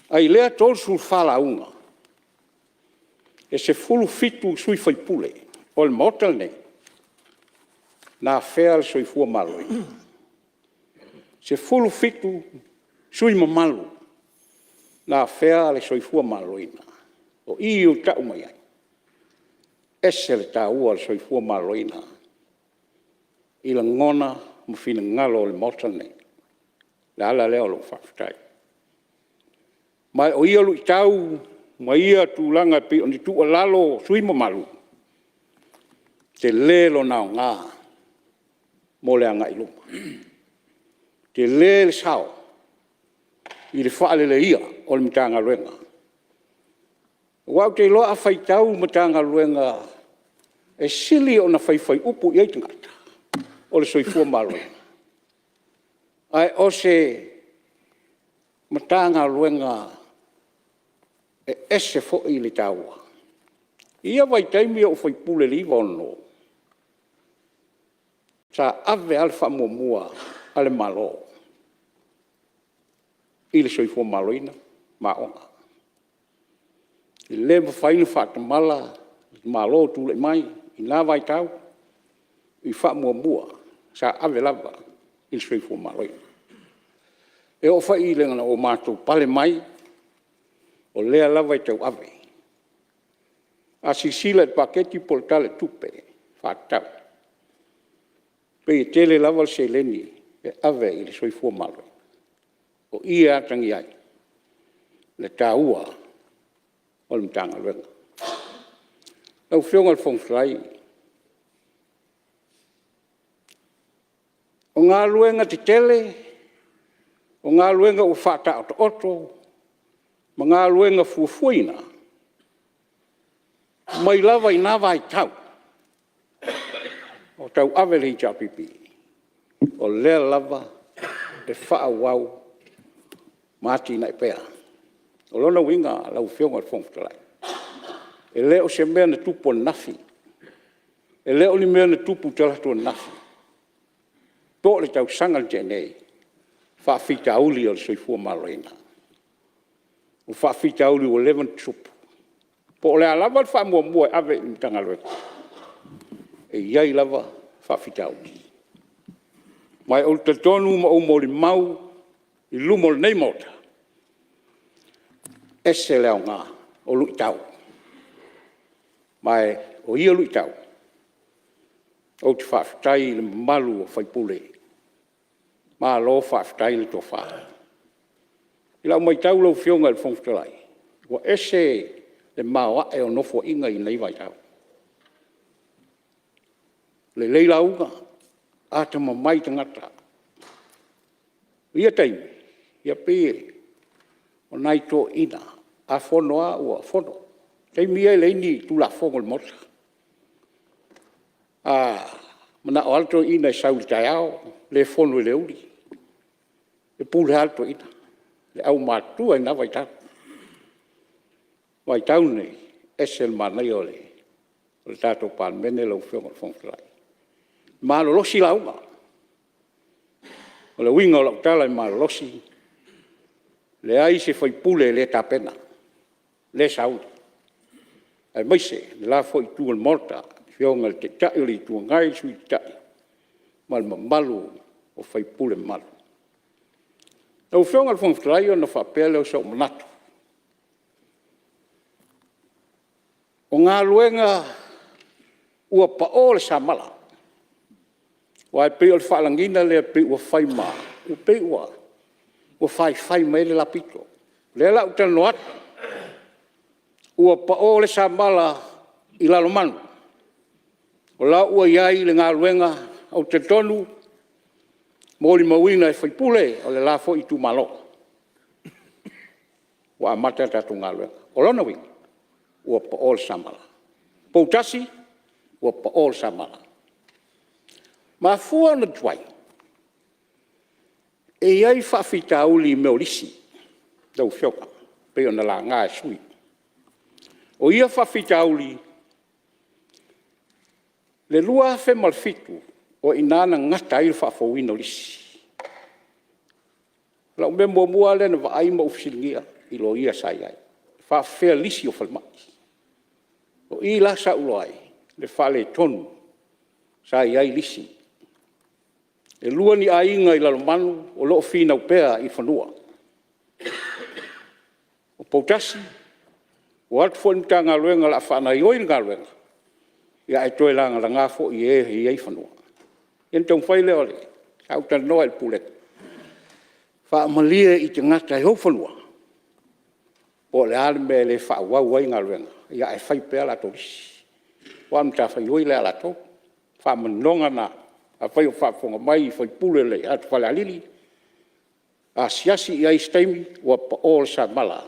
ai i lea 34 lauga, e 17 sui usufono o le Maota lenei na afea le soifua maloloina. E 17 sui usufono mamalu na afea le soifua maloloina. O i ua tau mai ai, e ese le taua o le soifua maloloina i lagona ma finagalo o le Maota lenei. O le ala lea o lou faafetai. Ma o ia luitau ma ia tulaga e pei o ni tuualalo a sui usufono mamalu, e tele lona aoga mo le agai i luma. E tele le sao i le faaleleia o le Matagaluega. Aua ou te iloa a faitau Matagaluega e sili ona faifaiupu i ai tagata, o le soifua maloloina. Ae o se Matagaluega e ese foi le taua. I ia vaitaimi a o ou faipule i le 1996, sa ave lava le faamuamua a le Malo i le soifua maloloina ma aoga. E le mafai ona faatamala Malo o tulai mai i na vaitau i faamuamua sa ave lava i le soifua maloloina. E oo foi ina matou pale mai, o lea lava e tauave. A silasila i le paketi po o le Tala o le Tupe Faatatau, e pei e tele lava le seleni e ave i le soifua maloloina. O i e atagia ai le taua o le Matagaluega. Lau Afioga i le Fofoga Fetalai, o galuega tetele, o galuega ua faataotooto ma galuega fuafuaina, mai lava i na vaitau o tauave le HRPP, o lea lava e faaauau ma atinae pea. O lona uiga lau Afioga i le Fofoga Fetalai, e le o se mea na tupu ananafi, e le o ni mea na tupu talaatu ananafi, po o le tausaga na tea nei, faafitauli o le soifua maloloina. O faafitauli ua leva ona tutupu. Po o le a lava le faamuamua e ave i le Matagaluega, e i ai lava faafitauli. Ma ou te talitonu ma ou molimau i luma o lenei Maota, e ese le aoga o luitau. Ma o ia luitau, ou te faafetai i le mamalu o sui usufono, malo faafetai le tofa. I lau matau lau Afioga i le Fofoga Fetalai, ua ese le maoae o nofoaiga i lenei vaitau. Lelei lauga, atamamai tagata. O ia taimi, e pei o nai toeaiina, a fono lava ua fono. O taimi ia e leai ni Tulafono a le Maota. A manao lava le toeaina e sau i le taeao, le fono i le aoauli, e pule lava le toeaina, le aumatutua i na vaitau. O le vaitau lenei, e ese le manaia o le tatou Palemene lau Afioga i le Fofoga Fetalai. E malolosi lauga. O le uiga o lau tala e malolosi, e leai se sui usufono e le tapena, le sauni. aemaise le la foi Itu o le Maota, le Afioga i le Taitai o le Itu Agai, le Sui Taitai ma le mamalu o sui usufono mamalu. Lau Afioga i le Fofoga Fetalai ona faapea lea o sou manatu, o galuega ua pao le samala, aua e pei o le faalagiga lea pei ua fai ma… e pei ua faifai mai ai le la pito. O lea la ou te talanoa atu, ua pao le samala i Lalomanu, o la ua i ai le galuega, ou te talitonu na molimauina e sui usufono o le la foi itumalo, ua amata le tatou galuega. O lona uiga, ua pao le samala. Poutasi, ua pao le samala. E mafua ona tuai, e i ai faafitauli i mea o lisi lau Afioga e pei ona laga e sui usufono. O ia faafitauli i le 2007, o i ina na gata ai le faafouina o lisi. O lau mea muamua lava lea na vaai ma ou fesiligia i loia sa i ai, e faapefea lisi o falemai. O i la sa ou iloa ai le faaletonu sa i ai lisi. E 2 ni aiga i Lalomanu o lo o finau pea i fanua. O Poutasi, ua o atu foi le Matagaluega o le a faagaoioi le galuega, ae toe lagalaga foi e e e i ai fanua. Ia ona taumafai lea, sa ou talanoa i le Pulega, faamalie i tagata e ou fanua, po o le a le mea e le faaauau ai galuega, ae fai pea latou lisi. Aua o le matafaioi lea a latou. O le faamaninoga lena, afai o faafofoga mai sui usufono o le atu Falealili, asiasi i ai i se taimi, ua pao le samala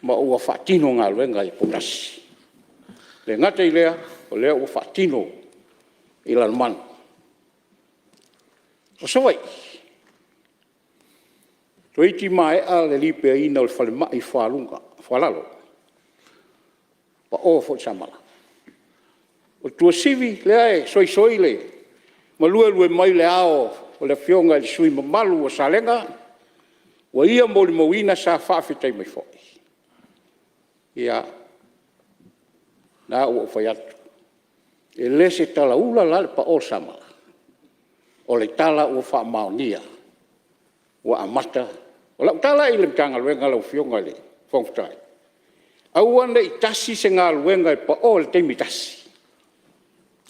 ma ua faatino galuega i Poutasi. E le gata i lea, o lea ua faatino i Lalomanu. O Savaii, toeitiiti maea le lipea o le falemai i Foalalo, pao foi le samala. O Tuasivi lea e soisoi ma luelue mai le ao o le Afioga i le sui usufono mamalu o Salega, ua ia molimauina sa faafetai mai foi. Ia, lena ua ou fai atu, e le o se talaula la le pao o le samala, o le tala ua faamaonia ua amata. O lau tala i le Matagaluega lau Afioga i le Fofoga Fetalai, aua ne i tasi se galuega e pao i le taimi e tasi,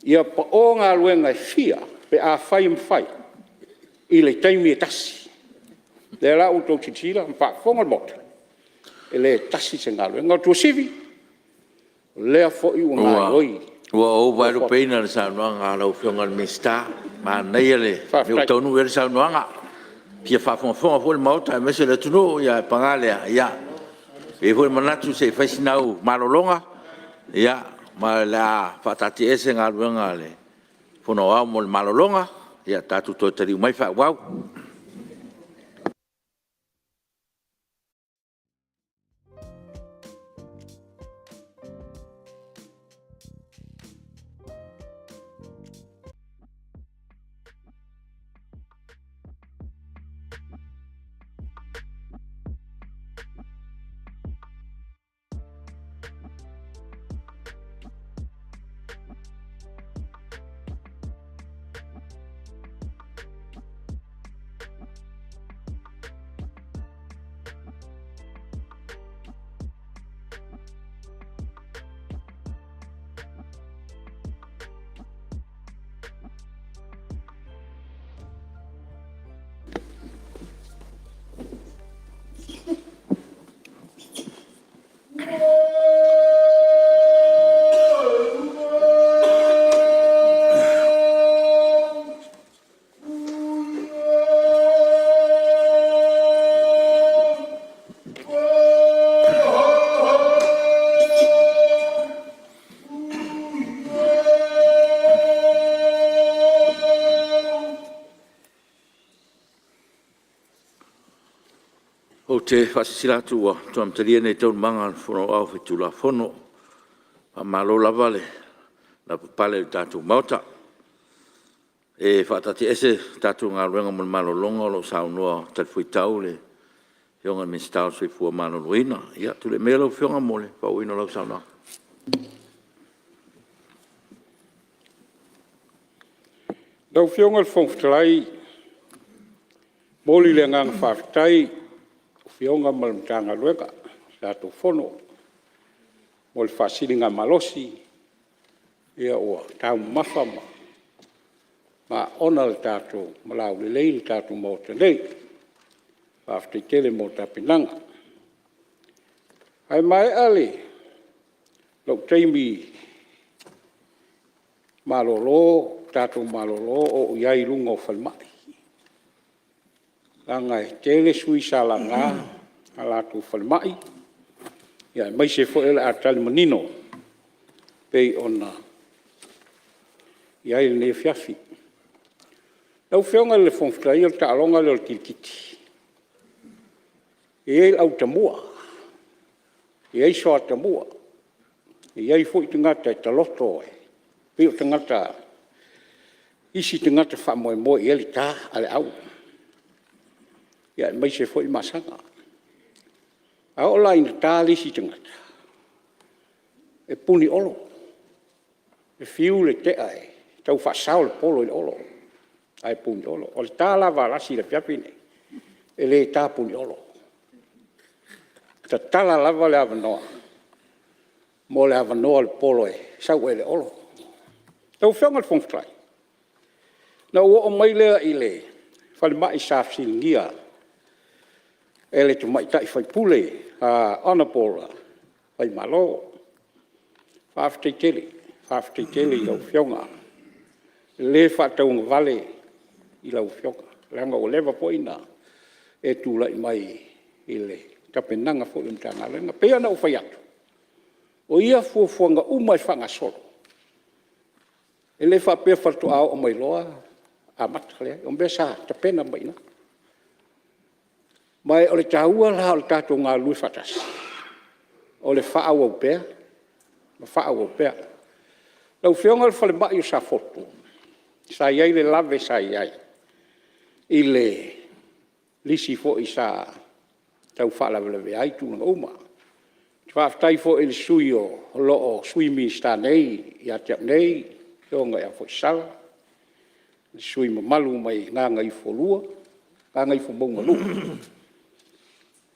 ia pao galuega e fia pe afai e mafai i le taimi e tasi. O lea la ua outou silasila ma faafofoga le Maota, e le tasi se galuega. O Tuasivi, o lea foi ua gaoioi. Ua ou vaelupeina le saunoaga a lau Afioga i le Minisita, manaia le mea ua taunuu i ai le saunoaga. E fia faafogafoga foi le Maota aemaise le atunuu, ae paga lea, e i ai foi le manatu se i fai sina au malologa, ma o le a faataatiaese Galuega a le Fono Aoao mo le malologa, tatou toe taliu mai faaauau. Ou te faasilasila atu ua toe amatalia nei Taualumaga a le Fono Aoao Faitulafono. Faamalo lava le lavapapale i le tatou Maota. E faataatiaese tatou galuega mo le malologa o lo o saunoa talifuaitau le Afioga i le Minisita o le Soifua Maloloina. Ia, tulai maia lau Afioga mo le faaauauina o lau saunoaga. Lau Afioga i le Fofoga Fetalai, e momoli le agaga faafetai i lau Afioga ma le Matagaluega le tatou Fono mo le faasiligamalosi ua taumamafa ma aoona ma laulelei le tatou Maota nei. Faafetai tele mo tapenaga. Ae maea lou taimi malolo, tatou malolo o ou i ai i luga o falemai, leaga e tele sui usufono sa laga a latou falemai, aemaise foi o le a tali manino e pei ona i ai lenei afiafi. Lau Afioga i le Fofoga Fetalai, o le taaloga lea o le kirikiti, e i ai le au tamua, e i ai soa tamua, e i ai foi tagata e taloto pei o isi tagata e faamoemoe i ai le ta a le au, aemaise foi masaga. A oo la ina ta le isi tagata, e puni olo, e fiu le tea e tau faasao le polo i le olo ae puniolo. O le ta la a Valasi i le afiafi lenei, e le ta puniolo, e tatala lava le avanoa mo le avanoa o le polo e sau ai i le olo. Lau Afioga i le Fofoga Fetalai, ona ou oo mai lea i le falemai sa fesiligia e le tamaitai sui usufono Honourable Faimalo. Faafetai tele, faafetai tele i lau Afioga. E le faatauagavale i lau Afioga, leaga ua leva foi ona e tulai mai i le tapenaga foi o le Matagaluega. E pei ona ou fai atu, o ia fuafuaga uma e faagasolo, e le faapea faatoa oo mai loa amata, leai o mea sa tapena mai i ina. Ma o le taua la o le tatou galulue faatasi, o le faaauau pea ma faaauau pea. Lau Afioga o le falemai o Safotu, sa i ai le lave sa i ai i le lisi foi sa tau faalavelavea ai tulaga uma. Faafetai foi i le sui usufono o lo o Sui Minisita nei ia te au nei, le Afioga ia Foisala, le sui usufono mamalu mai Gagaifomauga 2.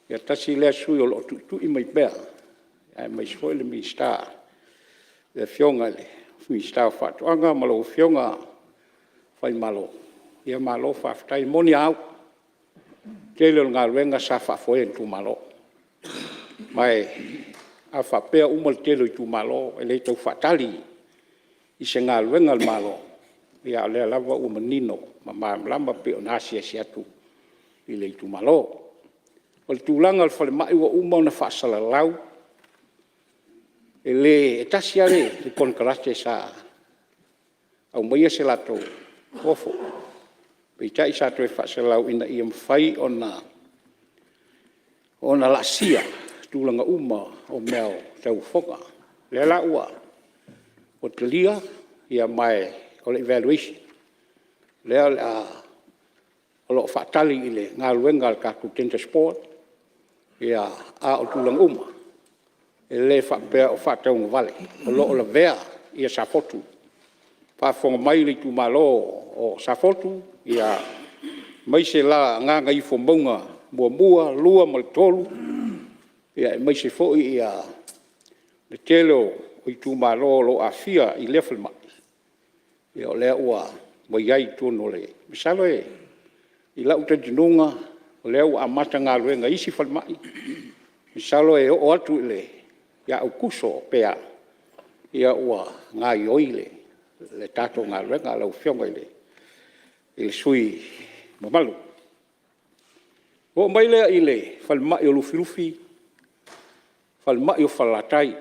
Ia tasi lea sui usufono o lo o tuitui mai pea, aemaise foi le Minisita, le Afioga i le Minisita o Faatoaga ma lau Afioga Faimalo, malo faafetai. E moni a au, o le tele o le galuega sa faafoe e itumalo. Ma a faapea uma le tele o itumalo, e le tau faatali i se galuega a le Malo, a o lea lava ua manino ma malamalama pei ona asiasi atu i le itumalo. O le tulaga o le falemai ua uma ona faasalalau, e tasi lava le konekarate sa aumaia se latou ofo, peitai sa toe faasalalau ina ia mafai ona laasia tulaga uma o mea tauofoga. O lea la ua talia, ma o le evaluation, lea o lo o faatali i le galuega a le tatou tenders board, a o tulaga uma, e le faapea o faatauagavale, o lo o lavea Safotu. A o faafofoga mai le itumalo o Safotu, aemaise la Gagaifomauga 1, 2 ma le 3, aemaise foi le tele o itumalo o lo o aafia i lea falemai, ia o lea ua i ai i totonu o le… Masalo i lou talitonuga o lea ua amata galuega i isi falemai, masalo e oo atu ia Aokuso pe a, ia ua gaoioi le tatou galuega lau Afioga i le sui usufono mamalu. Ona oo mai lea i le falemai o Lufilufi, falemai o Falelatai.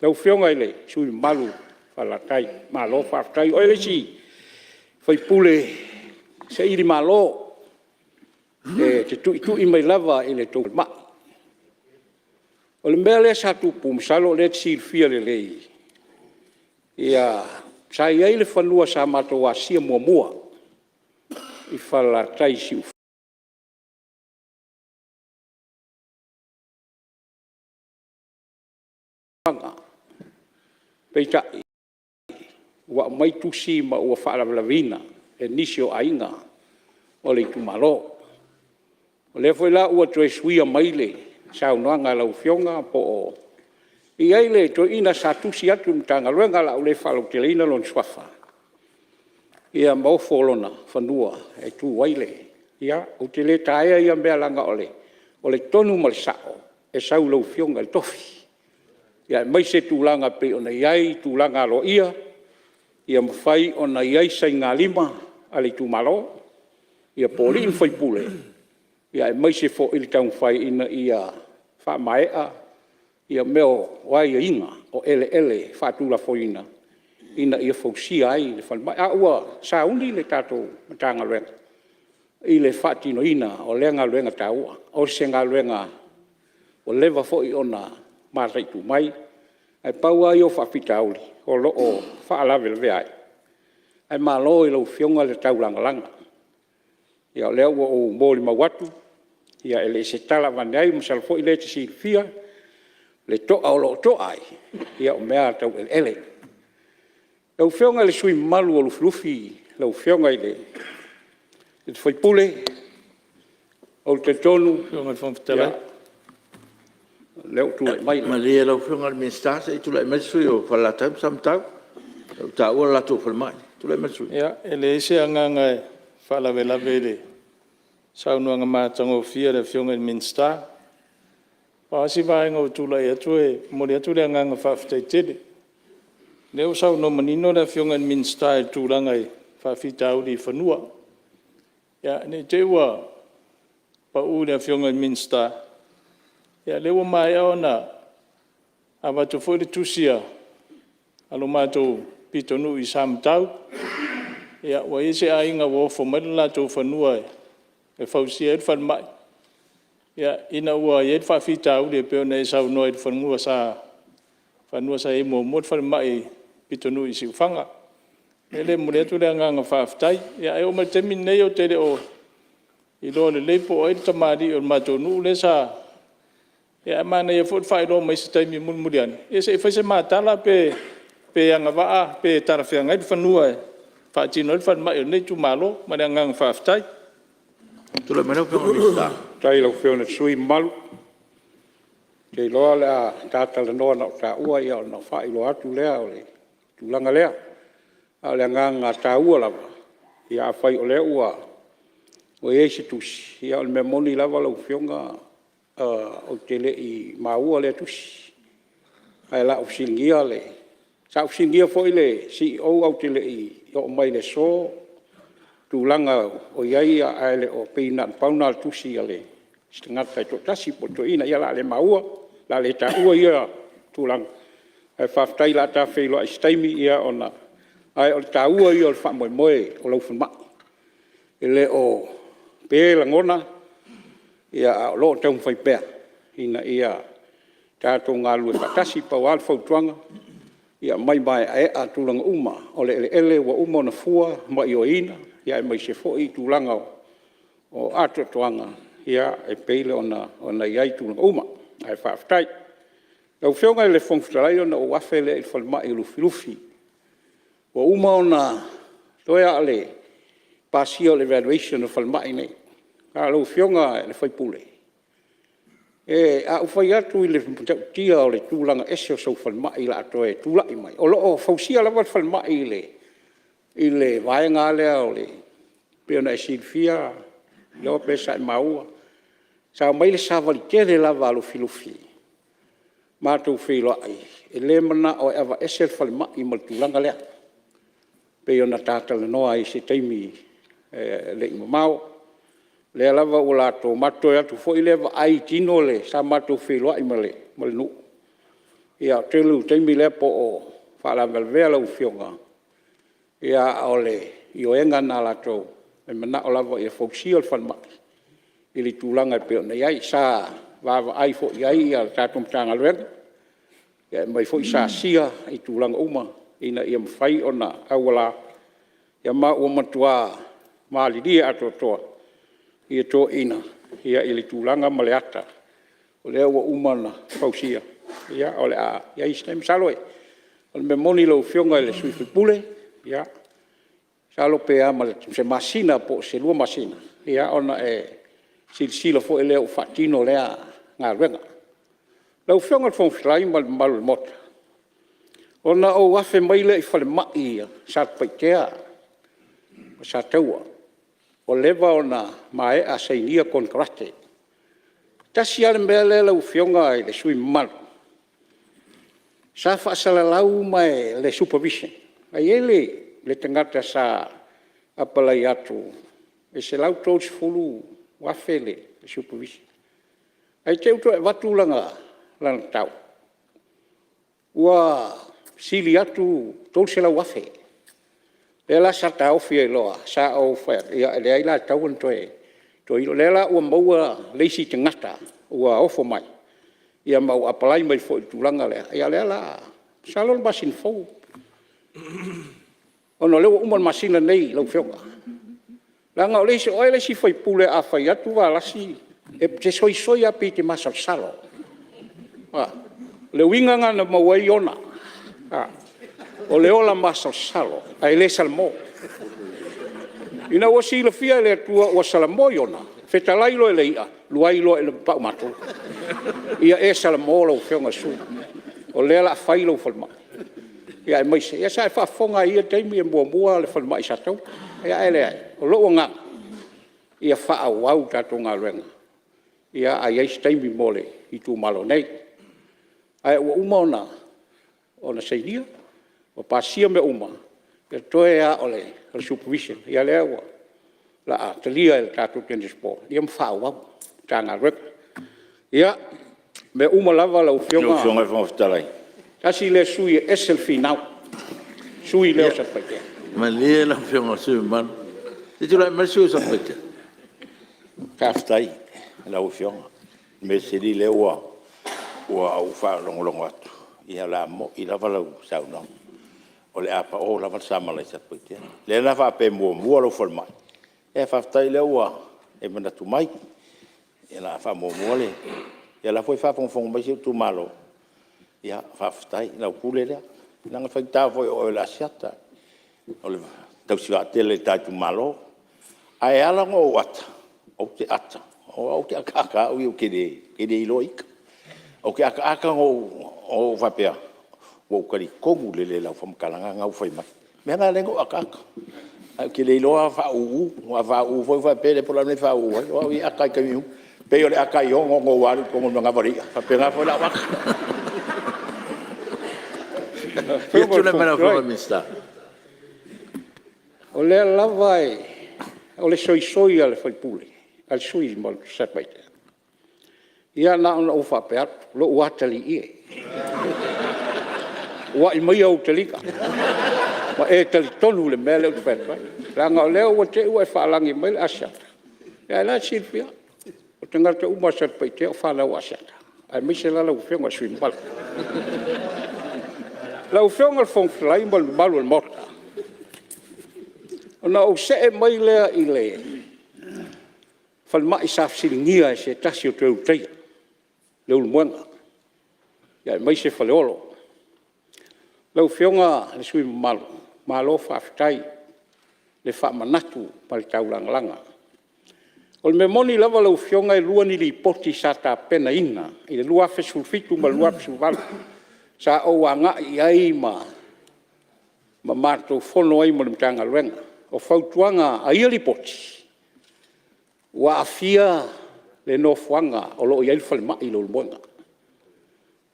Lau Afioga i le sui usufono mamalu o Falelatai, malo faafetai. O oe le isi sui usufono sailimalo, e te tuitui mai lava i le tou falemai. O le mea lea sa tupu masalo o lea e te silafia lelei, sa i ai le fanua sa matou asia muamua i Falelatai i Siufogo Peitai, ua aumai tusi ma ua faalavelaveina e nisi o aiga o le itumalo. O lea foi la ua toe suia mai le saunoaga a lau Afioga po o… E i ai le toeaina sa tusi atu i le Matagaluega, o le a ou le faalauteleina lona suafa, ia ma ofo lona fanua e tu ai le… Ia, ou te le taea ia mea leaga o le tonu ma le sao e sau i lau Afioga i le tofi, aemaise tulaga e pei ona i ai tulaga aloaia, ia mafai ona i ai sainigalima a le itumalo, po o alii ma faipule, aemaise foi le taumafai ina ia faamaea mea o aiaiga o eleele faatulafonoina ina ia fausia ai le falemai. A ua sauni le tatou Matagaluega i le faatinoina o lea galuega taua. O se galuega ua leva foi ona mataitu mai, ae pau lava ia o faafitauli o lo o faalavelavea ai, ae malo i lau Afioga le taulagalaga. Ia o lea ua ou molimau atu, e le o se tala avane ai, masalo foi o lea e te silafia le to'a o lo o to'a ai, ia o mea lava tau eleele. Lau Afioga i le sui usufono mamalu o Lufilufi lau Afioga i le sui usufono, ou te talitonu o lea ua tulai mai le… Malie lau Afioga i le Minisita se i tulai mai le sui usufono mo Falelatai ma Samatau, lea ua taua le latou falemai. Tulai mai le sui usufono. Ia, e leai se agaga e faalavelave i le saunoaga matagofie a le Afioga i le Minisita. Na pau lava si vaega ua ou tulai atu e momoli atu le agaga faafetai tele. O lea ua saunoa manino le Afioga i le Minisita i le tulaga i faafitauli i fanua. Ia, ne i te i ua pau i le Afioga i le Minisita, ia o lea ua maea ona avatu foi le tusi a lo matou pitonuu i Samatau, ua i ai se aiga ua ofo mai le latou fanua e fausia ai le falemai, ina ua i ai le faafitauli e pei ona e saunoa i le fanua sa i ai muamua le falemai i le pitonuu i Siufaga. O le mea lea e momoli atu le agaga faafetai. Ae oo mai i le taimi lenei ou te le o iloa lelei po o ai le tamalii o le matou nuu lea sa… Ae manaia foi le faailoa mai i se taimi mulimuli ane se i fai se ma tala pe agavaa pe talafeagai le fanua e faatino ai le falemai o lenei itumalo. Ma le agaga faafetai. Tulai mai lau Afioga i le Minisita. Faafetai i lau Afioga i le sui usufono mamalu. Ou te iloa o le a ta talanoa na o taua ona faailoa atu lea o le tulaga lea. A o le agaga taua lava, afai o lea ua i ai se tusi, ia o le mea moni lava lau Afioga ou te le i maua lea tusi. Ae o le a ou fesiligia le… Sa ou fesiligia foi le Ofisa Sili ae ou te le i oo mai i le aso tulaga o i ai, ae le o… pei na o le pau lena o le tusi a se tagata e toatasi po o le toeaina. Ia o le a le maua, o le a le taua ia tulaga, ae faafetai o le a ta feiloai i se taimi ona… Ae o le taua ia o le faamoemoe o lau falemai. E le o pe lagona, ae o lo o taumafai pea ina ia tatou galulue faatasi. Pau lava le fautuaga, ia aumai maeaea tulaga uma o le eleele ua uma ona fua ma ioeina, aemaise foi tulaga o atoatoaga e pei ona i ai tulaga uma, ae faafetai. Lau Afioga i le Fofoga Fetalai ona ou afe lea i le falemai o Lufilufi. Ua uma ona… toe lava o le pasia o le valuation o le falemai lenei. Lau Afioga i le sui usufono, a ou fai atu i le matautia o le tulaga ese o sau falemai o le a toe tulai mai, o lo o fausia lava le falemai i le vaega lava lea pei ona e silafia Leoa pe sa e maua, sa omai le savali tele lava a Lufilufi matou feiloai, e le manao e aveese le falemai ma le tulaga lea pei ona ta talanoa ai i se taimi e le i mamao. O lea lava ua latou… matou toe o atu foi lea vaai i tino le… Sa matou feiloai ma le nuu, ia o le tele o taimi lea po o faalavelavea lau Afioga, a o le ioega lena a latou, e manao lava ia fausia le falemai i le tulaga e pei ona i ai. Sa vaavaai foi i ai le tatou Matagaluega, e aumai foi SASIA i tulaga uma ina ia mafai ona auala, ma ua matua malilie atoatoa toeaiina i le tulaga ma le ata o lea ua uma ona fausia. Ia o le a i ai se taimi. Masalo O le mea moni lau Afioga i le sui usufono, ia masalo pe a ma se masina po o se 2 masina ona e silasila foi lea ua faatino lea galuega. Lau Afioga i le Fofoga Fetalai ma le mamalu o le Maota, ona ou afe mai lea i falemai i Satupaitea ma Sataua, ua leva ona maea sainia konekarate. E tasi lava le mea lea lau Afioga i le sui usufono mamalu, sa faasalalau ma le supervision, e i ai le tagata sa apalai atu e $130,000 le supervision. Ae te i ua toe avatu lana tau, ua sili atu le $300,000. O lea la sa taofi ai loa, sa ou fai atu, e leai la e tatau ona toe iloilo. O lea la ua maua le isi tagata ua ofo mai ma ua apalai mai foi i le tulaga lea, ia o lea o le a… Masalo o le masina fou, ona o lea ua uma le masina lenei lau Afioga. Leaga o oe le isi sui usufono a fai atu Valasi e te soisoi lava pei e te masalosalo. O le uiga lena na maua ai Iona, o le ola masalosalo ae le salamo. Ina ua silafia e le Atua ua salamo Iona, fetalai loa i le i'a, luai loa i le paumatua. Ia e salamo lau Afioga i le sui usufono, o lea o le a fai lau falemai, aemaise sa e faafofoga lava i ia taimi e muamua le falemai i Sataua. Ae leai, o lou agaga, ia faaauau tatou galuega, a i ai se taimi mo le itumalo nei. Ae ua uma ona sainia, ua pasia mea uma, toe lava o le supervision, ia lea o le a talia e le tatou tenders board ma faaauau le ta galuega. Ia, o mea uma lava lau Afioga… Lau Afioga i le Fofoga Fetalai… Tasi lea sui usufono e ese le finau, le sui usufono lea o Satupaitea. Malie lau Afioga i le sui usufono mamalu, se i tulai mai le sui usufono mo Satupaitea. Faafetai i lau Afioga. O le mea sili o lea ua ou faalogologo atu, ia o le a moni lava lau saunoaga, o le a pao lava le samala i Satupaitea. O lea la a faapea e muamua lau falemai, ia faafetai o lea ua e manatu mai, o le a faamuamua le… Ia o la e foi e faafogafoga mai si ou itumalo, ia faafetai, o lau pule lea. Leaga e faigata foi o oe o le Asiata, o le tausi vaatele i le ta itumalo. Ae ala ona ou ata, ou te ata, aua ou te ataata lava au ia ou te le iloa ita. Ou te ataata ona ou faapea, ua ou talitonu lelei i lau faamatalaga lena ua fai mai. O le mea lena e ala ai ona ou ataata, ae ou te le iloa faauu, aua a faauu foi ona faapea lea po o le a le mea e faauu ai. O au ia e ata lava i taimi uma. E pei o le ata a Iono ina ua alu i totonu o le manava o le i'a, e faapena foi lau ata. Ia tulai mai lau Afioga i le Minisita. O lea lava e… O le soisoi a le sui usufono o Satupaitea. Ia na ona ou faapea atu, lou atalii e, ua'i maia ou taliga ma e talitonu i le mea lea ou te fai atu ai, leaga o lea ua te i ua e faalagi mai le Asiata, ae o la e te silafia, o tagata uma lava a Satupaitea o fanau a Asiata, aemaise la lau Afioga i le sui usufono mamalu. Lau Afioga i le Fofoga Fetalai ma le mamalu o le Maota, ona ou see mai lea i le falemai sa fesiligia e se tasi o Toeulutaia, Leulumoega aemaise Faleolo. Lau Afioga i le sui usufono mamalu, malo faafetai le faamanatu ma le taulagalaga. O le mea moni lava lau Afioga e 2 ni Lipoti sa tapenaina i le 2017 ma le 2018 sa ou agai i ai ma matou fono ai ma le Matagaluega. O fautuaga a ia Lipoti, ua aafia le nofoaga o lo o i ai le falemai i Leulumoega.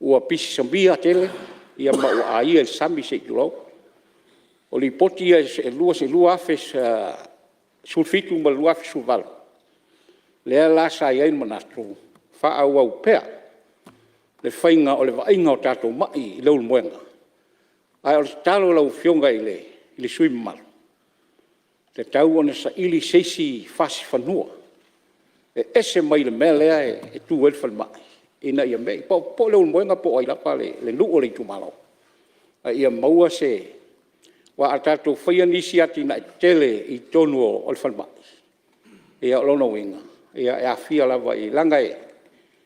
Ua pisi samia tele ma ua aia i le sami se i tulou. O Lipoti ia e 2017 ma le 2018, lea la sa i ai le manatu, faaauau pea le faiga o le vaaiga o tatou mai i Leulumoega. Ae o le tatalo i lau Afioga i le sui usufono mamalu, e tatau ona saili se isi fasi fanua e ese mai le mea lea e tu ai le falemai ina ia mei… Po o Leulumoega po o ai lava le nuu o le itumalo, a ia maua se… Aua a tatou faia nisi atinae tetele i totonu o le falemai, ia o lona uiga, e aafia lava i… leaga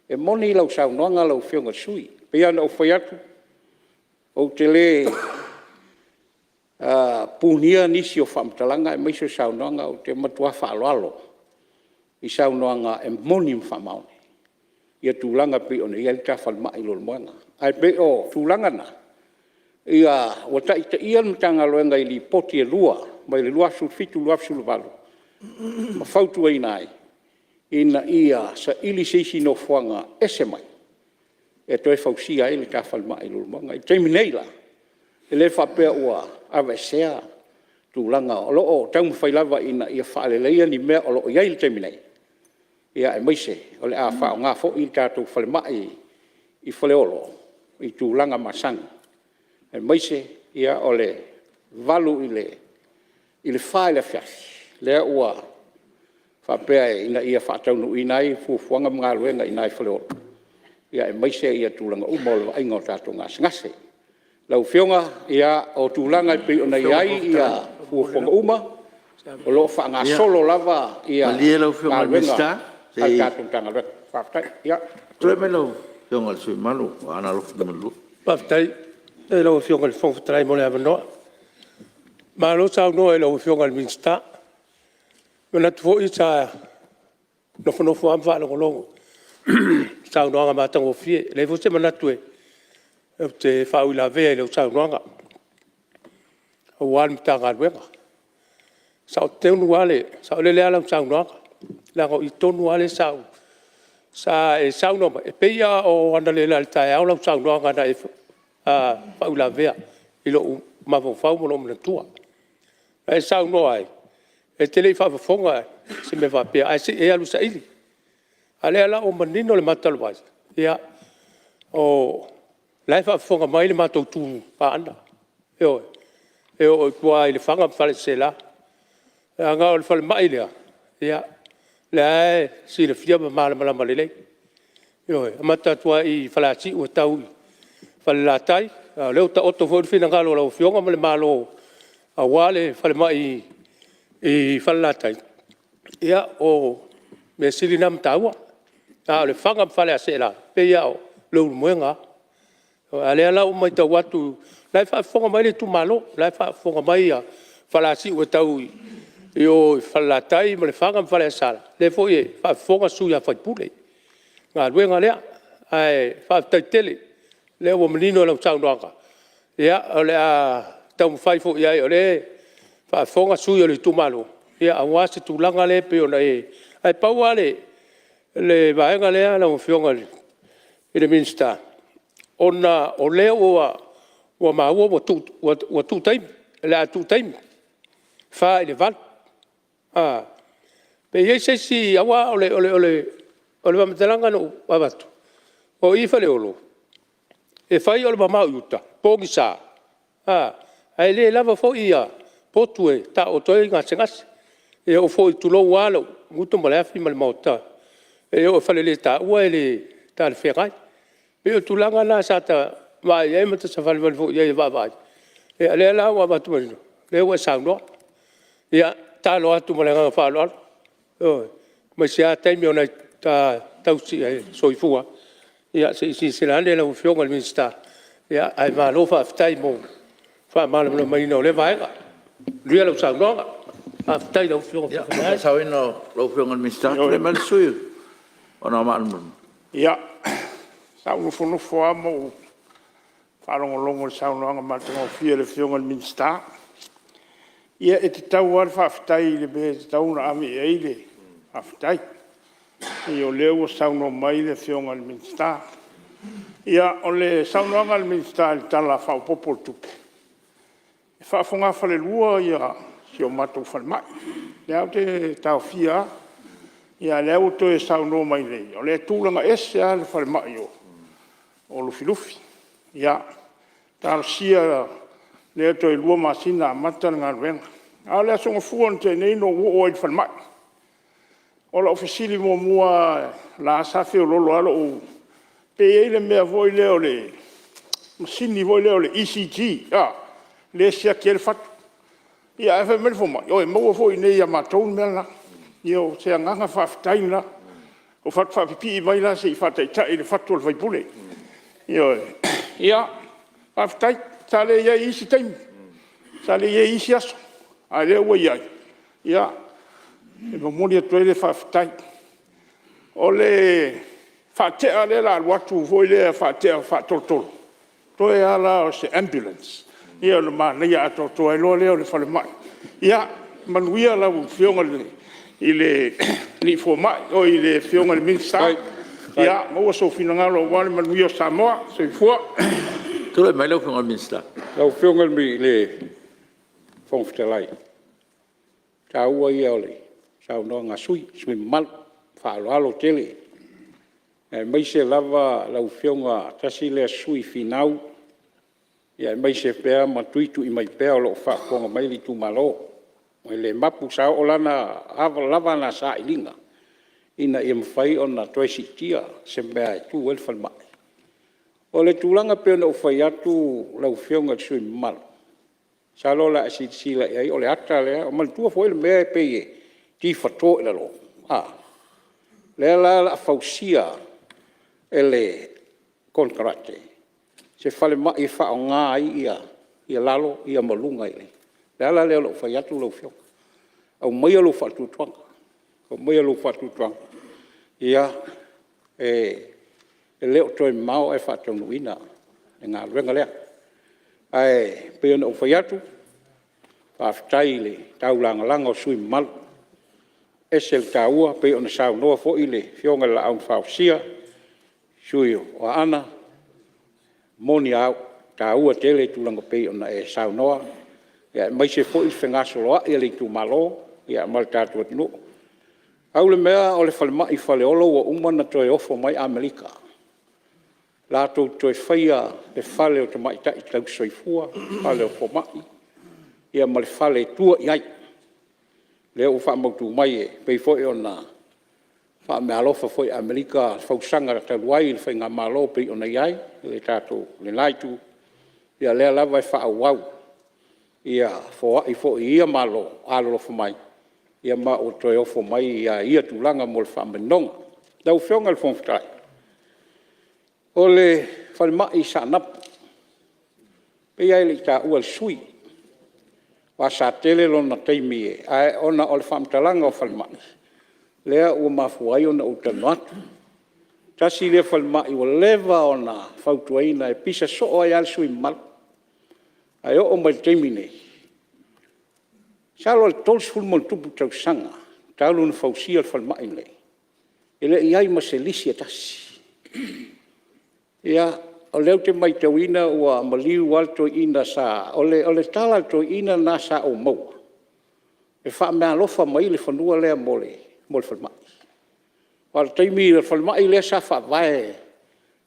e moni lau saunoaga lau Afioga i le sui usufono. E pei lava ona ou fai atu, Ou te le punia nisi o faamatalaga aemaise o saunoaga, ou te matua faaaloalo i saunoaga e moni ma faamaoni tulaga e pei ona i ai le ta falemai i Leulumoega. Ae pei o tulaga na, ua taitaia le Matagaluega i Lipoti e 2 mai le 2017/2018 ma fautuaina ai, ina ia saili se isi nofoaga ese mai e toe fausia ai le ta falemai i Leulumoega. I le taimi nei la, e le faapea ua aveesea tulaga, o lo o taumafai lava ina ia faaleleia ni mea o lo o i ai i le taimi nei, aemaise o le a faaaoga foi le tatou falemai i Faleolo i tulaga masani, aemaise o le 8:00 i le 4:00 i le afiafi, lea ua faapea ina ia faataunuuina ai fuafuaga ma galuega i ina i Faleolo, aemaise tulaga uma o le vaaiga o tatou gasegase. Lau Afioga, o tulaga e pei ona i ai fuafuaga uma, o lo o faagasolo lava Malie lau Afioga i le galuega Minisita a se le i tatou Matagaluega. Faafetai. tulai mai lau Afioga i le sui usufono mamalu mo Aana Alofi 2. Faafetai i lau Afioga i le Fofoga Fetalai mo le avanoa. Malo saunoa i lau Afioga i le Minisita. E manatu foi sa nofonofo lava ma faalogologo i saunoaga matagofie. E leai foi se manatu ou te faauilavea i lau saunoaga aua le Matagaluega. E saolele lava lau saunoaga, leaga o i tonu lava lea sa e saunoa mai ai, e pei lava o analeila i le taeao lau saunoaga na e faauilavea i lou mafaufau ma lou manatua. Na e saunoa ai, e te le i faafofoga i se mea faapea, ae se i e alu e saili. A o lea la ua manino le mata o le vai, ia, o la e faafofoga mai le matou itu Aana, ioe, e oo i tua i Lefaga ma Faleaseela. Leaga o le falemai lea, o lea lava e silafia ma malamalama lelei, ioe, e amata atu lava i Faleasiu e tau i Falelatai, a o lea ua taoto foi le finagalo o lau Afioga ma le Malo aua le falemai i Falelatai, ia o le mea sili lena ma taua. A o Lefaga ma Faleaseela, e pei lava o Leulumoega lava. A o lea la ua matau atu, o la e faafofoga mai le itumalo, o la e faafofoga mai Faleasiu e tau i o i Falelatai ma Lefaga ma Faleaseela, o lea foi e faafofoga sui usufono i le galuega lea. Ae faafetai tele o lea ua manino lau saunoaga, ia o le a taumafai foi i ai o lea e faafofoga sui usufono o le itumalo aua se tulaga lea pei ona e… Ae pau lava le vaega lea lau Afioga i le Minisita, ona o lea ua maua ua tuu taimi, o le a tuu taimi, 4 i le 8. Pe i ai se isi… aua o le faamatalaga na ou avatu, o i i Faleolo, e fai o le mamao i uta, pogisa, ae le lava foi potu e taooto ai gasegase. E oo foi, tulou lava lou gutu ma le afi ma le maota, e oo i Faleletaua e le talafeagai. E pei o tulaga na sa ta vaai i ai ma ta savalivali foi i ai e vaavaai, ia o lea la ua avatu manino, o lea ua e saunoa. Ia, e tatalo atu ma le agaga faaaloalo, ioe, aemaise lava taimi o nai o ta tausi soifua, ia se i silasila ane lau Afioga i le Minisita, ae malo faafetai mo le faamalamalamaina o lea vaega. Manuia lau saunoaga. Faafetai i lau Afioga i le Fofoga Fetalai. Ia, sa ou nofonofo lava ma ou faalogologo i le saunoaga matagofie a le Afioga i le Minisita. Ia e tatau lava le faafetai i le mea e tatau ona ave i ai le faafetai. E pei o lea ua saunoa mai le Afioga i le Minisita. Ia, o le saunoaga a le Minisita i le Tala Faaopoopo o le Tupe, e faa-fogafalelua si o matou falemai. O lea ou te taofia lava, a o lea ua toe saunoa mai nei, o lea e tulaga ese lava le falemai o Lufilufi. Ia, talosia lea toe 2 masina amata le galuega. A o le aso Gafua na tea nei na ou oo ai i le falemai. O lau fesili muamua lava, o la e sa feoloolo lava lou… pe i ai le mea foi lea o le masini foi lea o le ECG lea e siaki ai le fatu. Ae fai mai le fomai, oi e maua foi i inei ia matou le mea lena. Ia o se agaga faafetai lena. Ua fatu faapipii mai la se i faataitai i le fatu o le sui usufono. Ioe. Ia, Faafetai. Sa le i ai i isi taimi, sa le i i ai i isi aso, a o lea ua i ai, ia e momoli atu ai le faafetai. O le faatea lea o le a alu atu foi lea faatea faatolotolo, toe lava la o se ambulance. Ia o le manaia atoatoa ai loa lea o le falemai. Ia manuia lau Afioga i le Minisita, maua sou finagalo aua le manuia o Samoa. Soifua. Tulai mai lau Afioga i le Minisita. Lau Afioga i le Fofoga Fetalai, o le taua ia o le saunoaga a sui usufono mamalu. Faaaloalo tele, aemaise lava lau Afioga tasi lea sui usufono finau aemaise pea ma tuitui mai pea o lo o faafofoga mai le itumalo. E le mapu, sa oo lava ana sailiga ina ia mafai ona toe siitia se mea e tu ai le falemai. O le tulaga pei ona ou fai atu lau Afioga i le sui usufono mamalu, masalo o le a e silasila i ai o le ata lea. Manatua foi le mea e pei e tifato i lalo, a? Lea la o le a fausia e le konekarate se falemai e faaaoga ai lalo ma luga. O le ala lea o lou fai atu lau Afioga, aumaia lou faatuatuaga, aumaia lou faatuatuaga. E le o toe mamao ae faataunuuina le galuega lea. Ae pei ona ou fai atu, faafetai i le taulagalaga o sui usufono mamalu, e ese le taua, pei ona saunoa foi le Afioga i le Laau na Fausia, le sui usufono o Aana, e moni a au, e taua tele tulaga pei ona e saunoa, aemaise foi le fegasoloai o le itumalo ma le tatou atunuu. Pau le mea o le falemai i Faleolo ua uma ona toe ofo mai Amerika latou te toe faia le fale o tamaitai tausisoifua, fale o fomai, ia ma le fale e tua i ai. O lea ua faamautu mai e pei foi ona faameaalofa foi i Amerika i fausaga talu ai i le faigamalo pei ona i ai lena itu, ia o lea lava e faaauau foai foi i ia Malo alolofa mai, ma ua toe ofo mai ia tulaga mo le faamaninoga. Lau Afioga i le Fofoga Fetalai, o le falemai i Saanapu, e pei lava e le i taua e le sui usufono, aua sa tele lona taimi, ae ona o le faamatalaga o falemai, lea ua mafua ai ona ou talanoa atu. Tasi lea falemai ua leva ona fautuaina, e pisa soo ai lava le sui usufono mamalu. Ae oo mai i le taimi lenei, masalo o le 30+ tausaga talu ona fausia le falemai lenei, e le i i ai ma se lisi e tasi. Ia, o lea ou te maitauina ua maliu lava le toeaina sa… O le tala a le toeaina lena sa ou maua, e faameaalofa mai le fanua lea mo le falemai. Aua o le taimi o le falemai lea sa faavae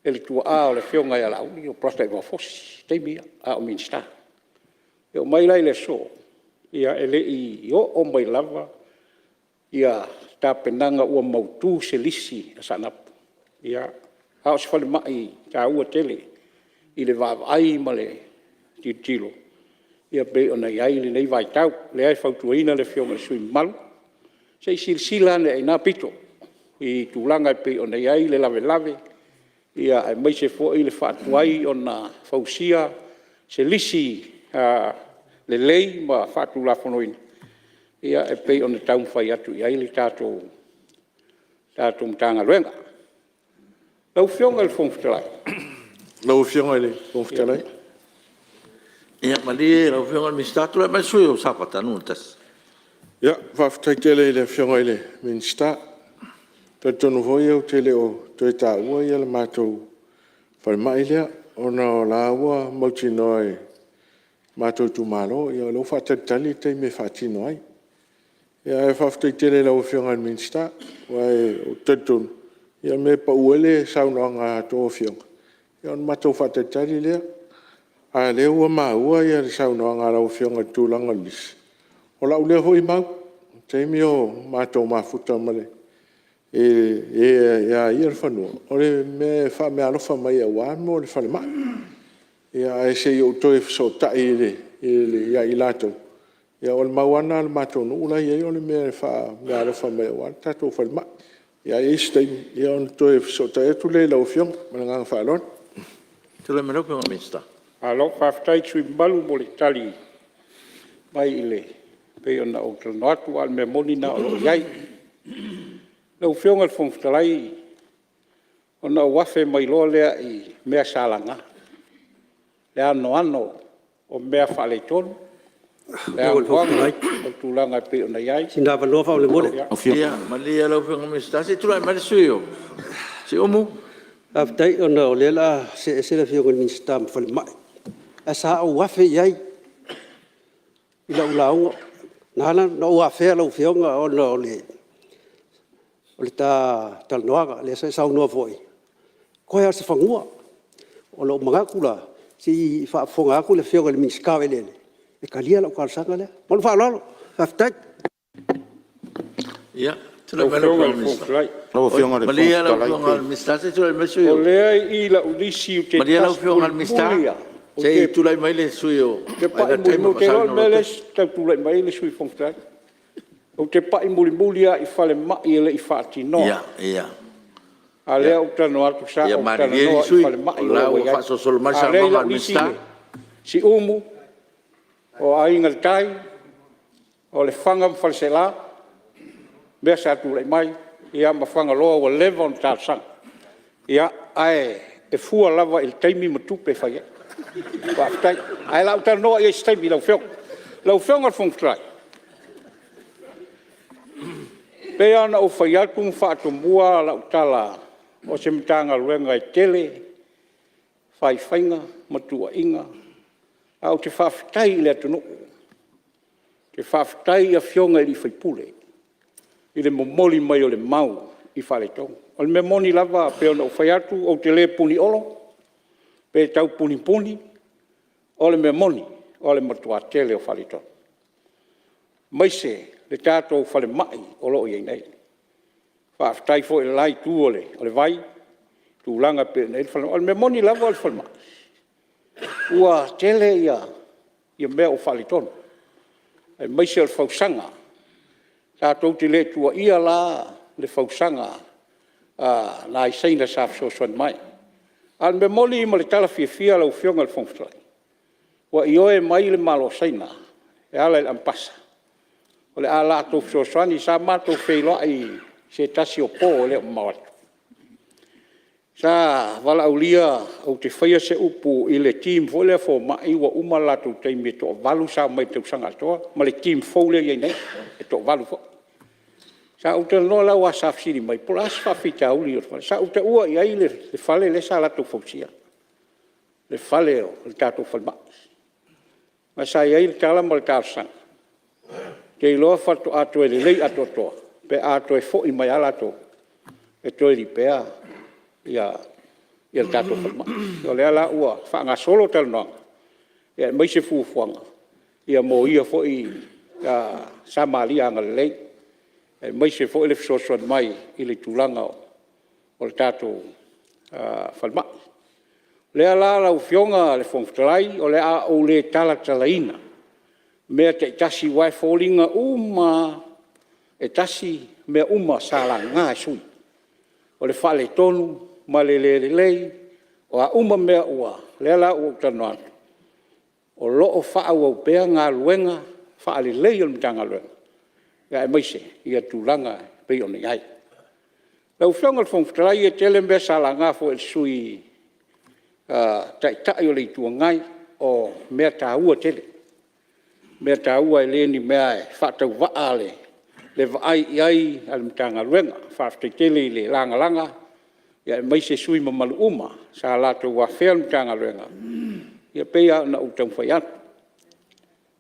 e le tuaa o le Afioga ia Laauli o Tarata Fosi i taimi ia a o Minisita. E oo mai la i le aso, e le i oo mai lava tapenaga ua mautu se lisi a Saanapu, a o se falemai taua tele i le vaavaai ma le tilotilo e pei ona i ai lenei vaitau. O lea e fautuaina le Afioga i le sui usufono mamalu, se i silasila ane i lena pito i tulaga e pei ona i ai le lavelave, aemaise foi le faatuai ona fausia se lisi lelei ma faatulafonoina e pei ona taumafai atu i ai le tatou Matagaluega. Lau Afioga i le Fofoga Fetalai… Lau Afioga i le Fofoga Fetalai… Ia malie lau Afioga i le Minisita, tulai mai le sui usufono mo Safata 1. Faafetai tele i le Afioga i le Minisita. E talitonu foi ou te le o toe taua le matou falemai lea ona o la e ua mautinoa e le matou itumalo, o lea ua faatalitali le taimi e faatino ai. Ae faafetai tele i lau Afioga i le Minisita, aua ou te talitonu o le mea e pau ai le saunoaga a outou afioga, ia ona matou faatalitali lea. A o lea ua maua le saunoaga a lau Afioga i le tulaga o le lisi, o lau lea foi mau i le taimi o matou mafuta ma le e a ia le fanua, o le mea e faameaalofa mai aua le falemai. Ae se i ou toe fesootai ia i latou, o le mau lava lena a le matou nuu la e i ai o le mea e faameaalofa mai aua le tatou falemai. Ae i ai se taimi ona toe fesootai atu lea i lau Afioga. Ma le agaga faaaloalo. Malo faafetai i le sui usufono mamalu mo le tali mai e pei ona ou talanoa atu, a o le mea moni lena o lo o i ai. Lau Afioga i le Fofoga Fetalai, ona ou afe mai loa lea i mea sa laga, le anoano o mea faaletonu, le anoano o tulaga e pei ona i ai. Sina avanoa faamolemole. Ia malie lau Afioga i le Minisita se i tulai mai le sui usufono mo Siumu. Faafetai ona o lea o le a see ese le Afioga i le Minisita ma Falemai, ae sa ou afe i ai i lau lauga. Na ala ona ou afea lau Afioga ona o le ta talanoaga, lea sa e saunoa foi, toe lava o se fanua. O lou manatu la, se i faafofoga atu le Afioga i le Minisita o Eleele e talia lau talosaga lea. Ma lou faaaloalo. Faafetai. Ia, O lea e i i lau lisi ou te malie lau Afioga i le Minisita, se i tulai mai le sui usufono mo Ou te iloa o le mea lea e tau tulai mai ai le Sui Fofoga Fetalai. Ou te pai mulimuli lava i falemai e le i faatinoa, a o lea ou te talanoa atu sa Ia ou malilie talanoa i sui falemai usufono o o la lo o ua i ai. faasolosolo mai le A o lea e i saunoaga a lau le lisi Minisita. Siumu, o Aiga i le Tai, o Lefaga ma Faleaseela, mea sa tulai mai, ia ma Fagaloa ua leva ona talosaga. Ae fua lava i le taimi ma tupe e fai ai. Faafetai. Ae o le a ou talanoa i ai i se taimi lau Afioga. Lau Afioga i le Fofoga Fetalai, e pei lava ona ou fai atu ma faatomua lau tala, o se Matagaluega e tele faifaiga ma tuuaiga, ae ou te faafetai i le atunuu, ou te faafetai i Afioga i sui usufono i le momoli mai o le mau i faaletonu. O le mea moni lava pei ona ou fai atu, ou te le puniolo pe tau punipuni, o le mea moni, o le matua tele o faaletonu, aemaise le tatou falemai o lo o i ai nei. Faafetai foi i le la itu o le vai i le tulaga e pei ona i ai le falemai. O le mea moni lava o le falemai, ua tele mea ua faaletonu, aemaise o le fausaga. Tatou te le tuuaia la le fausaga a nai Saina sa fesoasoani mai. A o le mea moni ma le tala fiafia lau Afioga i le Fofoga Fetalai, ua ioe mai le Malo o Saina e ala i le Amepasa o le a latou fesoasoani. Sa matou feiloai i se tasi o po e le o mamao atu, sa valaaulia ou te faia se upu i le team foi lea a fomai ua uma le latou taimi e toavalu sa omai i le tausaga atoa ma le team fou lea e i ai nei e toavalu foi. Sa ou talanoa la aua sa fesili mai po o le a se faafitauli o le fale. Sa ou taua i ai le fale lea sa latou fausia, le fale o le tatou falemai. Aua sa i ai le tala ma le talosaga, ou te iloa faatoa toe lelei atoatoa pe a toe foi mai lava latou e toe lipea le tatou falemai. O lea la ua faagasolo talanoaga aemaise fuafuaga mo ia foi Samaria agalelei, aemaise foi le fesoasoani mai i le tulaga o le tatou falemai. O lea la lau Afioga i le Fofoga Fetalai, o le a ou le talatalaina mea taitasi aua e foliga uma lava e tasi mea uma sa laga e sui usufono. O le faaletonu ma le le lelei, o a uma mea o lea la ua ou talanoa atu, o lo o faaauau pea galuega faalelei a le Matagaluega, aemaise tulaga e pei ona i ai. Lau Afioga i le Fofoga Fetalai, e tele mea sa laga foi e le Sui Taitai o le Itu Agai, o mea taua tele, mea taua e le o ni mea e faatauvaa le vaai i ai a le Matagaluega. Faafetai tele i le lagalaga, aemaise sui usufono mamalu uma sa latou afea le Matagaluega. Ia e pei lava ona ou taumafai atu,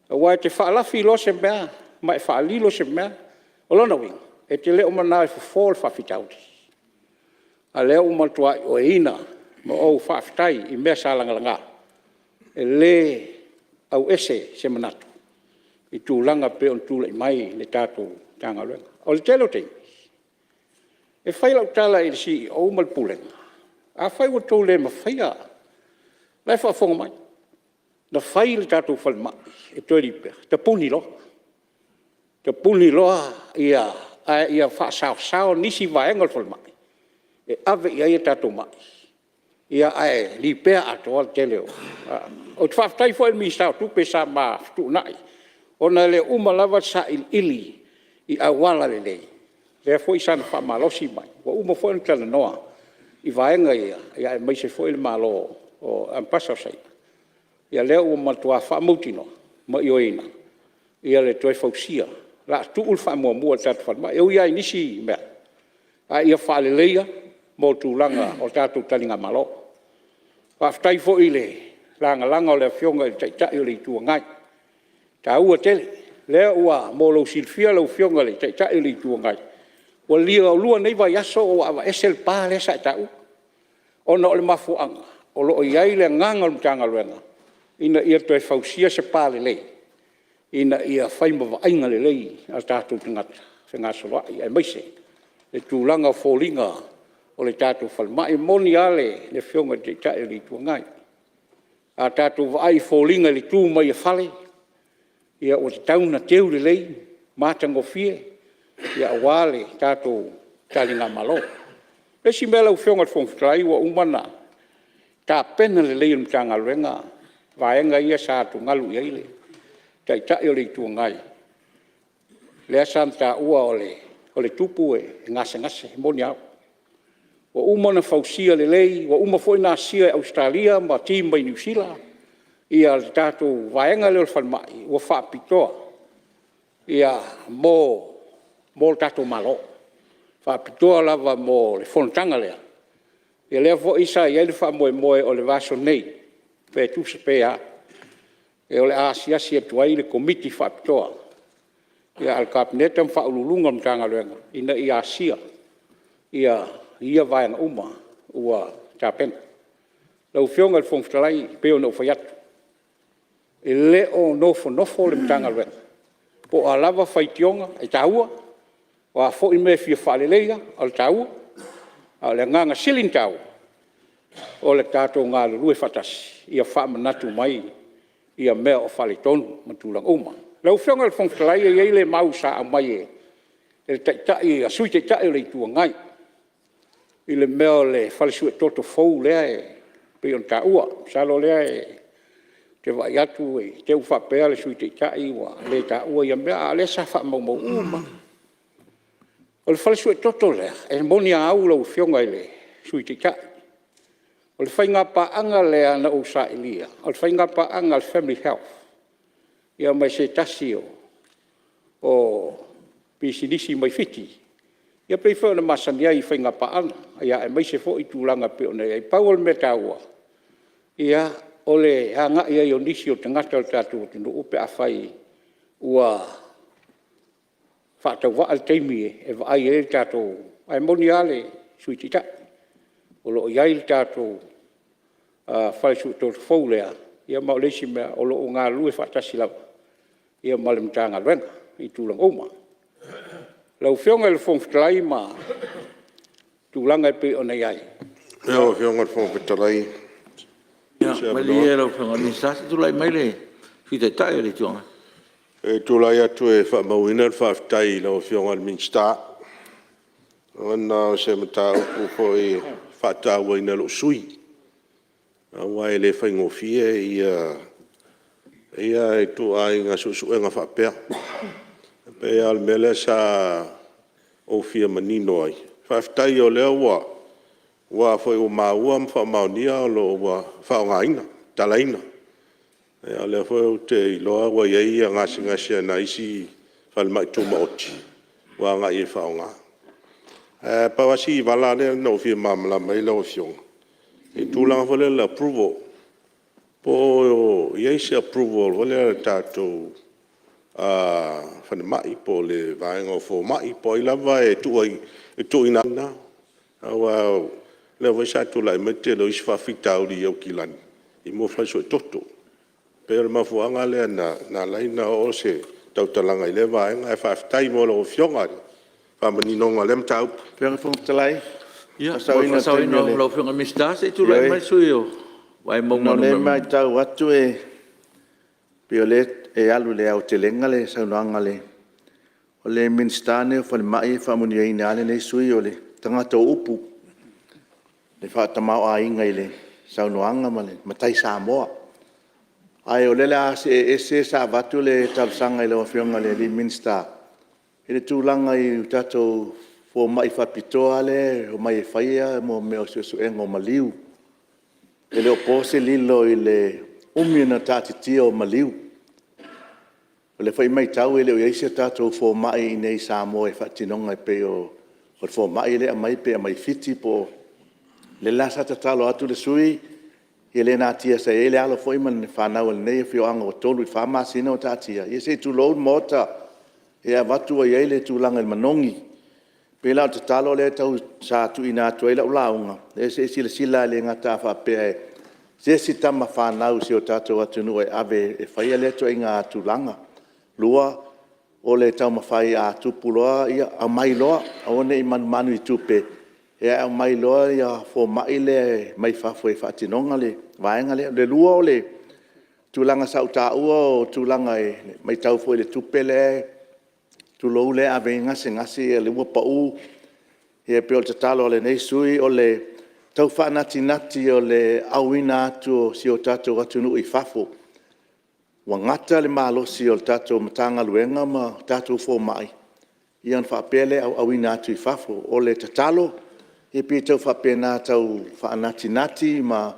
aua e te faalafi loa se mea ma e faalilo se mea, o lona uiga, e te le o manao e fofo le faafitauli. A o lea ua matua ioeina ma ou faafetai i mea sa lagalaga, e le auese se manatu i tulaga e pei ona tulai mai le tatou Matagaluega. O le tele o taimi, e fai lau tala i le Ofisa Sili o Pulega ma le Pulega, afai ua outou le mafaia, o la e faafofoga mai, na fai le tatou falemai e toe lipea, tapuni loa, tapuni loa ae ia faasaosao nisi vaega o le falemai e ave i ai a tatou mai Ae lipea atoa le tele o… Ou te faafetai foi i le Minisita o Tupe sa ma fetuunai ona e le o uma lava le sailiili i auala lelei, lea foi sa na faamalosi mai, ua uma foi ona talanoa i vaega ia, aemaise foi le Malo o le Ambassador o Saina, ia lea ua matua faamautinoa ma ioeina le toe fausia. O le a tuu le faamuamua i le tatou falemai. E ui lava i nisi mea, a ia faaleleia mo tulaga o tatou taligamalo. Faafetai foi i le lagalaga o le Afioga i le Taitai o le Itu Agai, e taua tele. O lea ua mo lou silafia lau Afioga i le Taitai o le Itu Agai, ua lua nei vaiaso o aveese le pa lea sa e taua, ona o le mafuaaga o lo o i ai le agaga o le Matagaluega ina ia toe fausia se pa lelei ina ia fai ma vaaiga lelei a tatou tagata fegasoloai, aemaise le tulaga o foliga o le tatou falemai. E moni lava le Afioga i le Taitai o le Itu Agai, a tatou vaai i foliga i le tu mai o fale, ua tatau ona teu lelei ma matagofie aua le tatou taligamalo. O le isi mea lau Afioga i le Fofoga Fetalai, ua uma ona tapena lelei e le Matagaluega vaega ia sa atugalu i ai le Taitai o le Itu Agai, lea sa ia taua o le tupu e gasegase. E moni lava. Ua uma ona fausia lelei, ua uma foi ona asia e Ausetalia ma team mai Niu Sila le tatou vaega lea o le falemai ua faapitoa mo le tatou Malo, faapitoa lava mo le fonotaga lea. Ia lea foi sa i ai le faamoemoe o le vaiaso nei pe tusa pe a, o le a asiasi atu ai le Komiti Faapitoa a le Kapeneta ma Faauluuluga o Matagaluega ina ia asia ia vaega uma ua tapena. Lau Afioga i le Fofoga Fetalai, e pei ona ou fai atu, e le o nofonofo le Matagaluega, po o a lava faitioga, e taua, o a foi mea e fia faaleleia, o le taua, a o le agaga sili ona taua, o le tatou galulue faatasi ia faamanatu mai mea o faaletonu ma tulaga uma. Lau Afioga i le Fofoga Fetalai, e i ai le mau sa aumai e le Sui Taitai o le Itu Agai i le mea o le fale suetoto fou lea e pei ona taua. Masalo o lea ou te vaai atu i te i ua faapea le Sui Taitai ua le taua ia mea, a o lea sa faamaumau uma lava. O le fale suetoto lea, e moni a au lau Afioga i le Sui Taitai, o le faigapaaga lea na ou sailia, o le faigapaaga a le Family Health ma se tasi o pisinisi mai Fiti, e pei foi ona masani ai i faigapaaga, aemaise foi tulaga e pei ona i ai. Pau o le mea taua, o le agai ai o nisi o tagata o le tatou atunuu pe afai ua faatauvaa le taimi e vaai ai le tatou… Ae moni lava le Sui Taitai, o lo o i ai le tatou fale suetoto fou lea, ma o le isi mea o lo o galulue faatasi lava ma le Matagaluega i tulaga uma. Lau Afioga i le Fofoga Fetalai ma tulaga e pei ona i ai… Lau Afioga i le Fofoga Fetalai… Ia malie lau Afioga i le Minisita se i tulai mai le Sui Taitai o le Itu Agai. E tulai atu e faamauina le faafetai i lau Afioga i le Minisita, ona o se mataupu foi e faatauaina e lou sui usufono, aua e le faigofie ituaiga suesuega faapea. E pei lava o le mea lea sa ou fia manino ai, faafetai o lea ua maua ma faamaonia o lo o ua faaaogaina, tatalaina. O lea foi ou te iloa ua i ai gasegase a nai isi falemai tumaoti ua agai e faaaoga. Ae pau lava si vala lea na ou fia malamalama ai lau Afioga, i le tulaga foi lea o le approval, po o i ai se approval foi lea a le tatou falemai po o le vaega o fomai po o ai lava e tuuina atu. Aua o lea foi sa tulai mai le tele o isi faafitauli i Aukilani i mea o fale suetoto. E pei o le mafuaaga lea na ala ai ona oo se tautalaga i lea vaega, ae faafetai mo lau Afioga i le faamaninoga o lea mataupu. Ia mo le faasaoina o lau Afioga i le Minisita, se i tulai mai le sui usufono mo Vaimauga 1. Ona o lea e maitau atu e pei o lea e alu i le aotelega le saunoaga a le… O le Minisita lenei o Falemai e faamanuiaina lava lenei sui usufono, o le tagata o upu, e faatamaoaiga i le saunoaga ma le matai Samoa. Ae o lea o le a see ese, sa avatu le talosaga i lau Afioga i le Minisita i le tulaga i tatou fomai faapitoa lea e omai e fai mea o suesuega o maliu. E le o po se lilo i le umi ona taatitia o maliu. O lea foi e maitau e le o i ai se tatou fomai i inei i Samoa i faatinoga e pei o le fomai lea e aumai pei e aumai Fiti po o… O lea la sa tatalo atu le sui usufono, e le natia sa i ai le alo foi ma le fanau a lenei afioaga ua 3 i le 4 masina o taatia, ia se i tulou le Maota, e avatu ua i ai le tulaga i le manogi. E pei la o le tatalo lea sa tuuina atu ai lau lauga, se i silasila e le gata a faapea se isi tama fanau a si o tatou atunuu e ave e faia lea ituaiga tulaga. Lua, o le taumafai a tupu loa ia aumai loa, aua ne i manumanu i tupe, ae aumai loa fomai ia mai fafo e faatinoina le vaega lea. Lua o le tulaga sa ou taua o tulaga e maitau foi i le tupe lea, tulou, lea e ave ai gasegase lea ua pau. Ia pei o le tatalo a lenei sui usufono o le tau faanatinati o le auina atu o si o tatou atunuu i fafo. Ua gata le malosi o le tatou Matagaluega ma tatou fomai, ia ona faapea lea e auina atu i fafo. O le tatalo, ia pei e tau faapena, e tau faanatinati ma…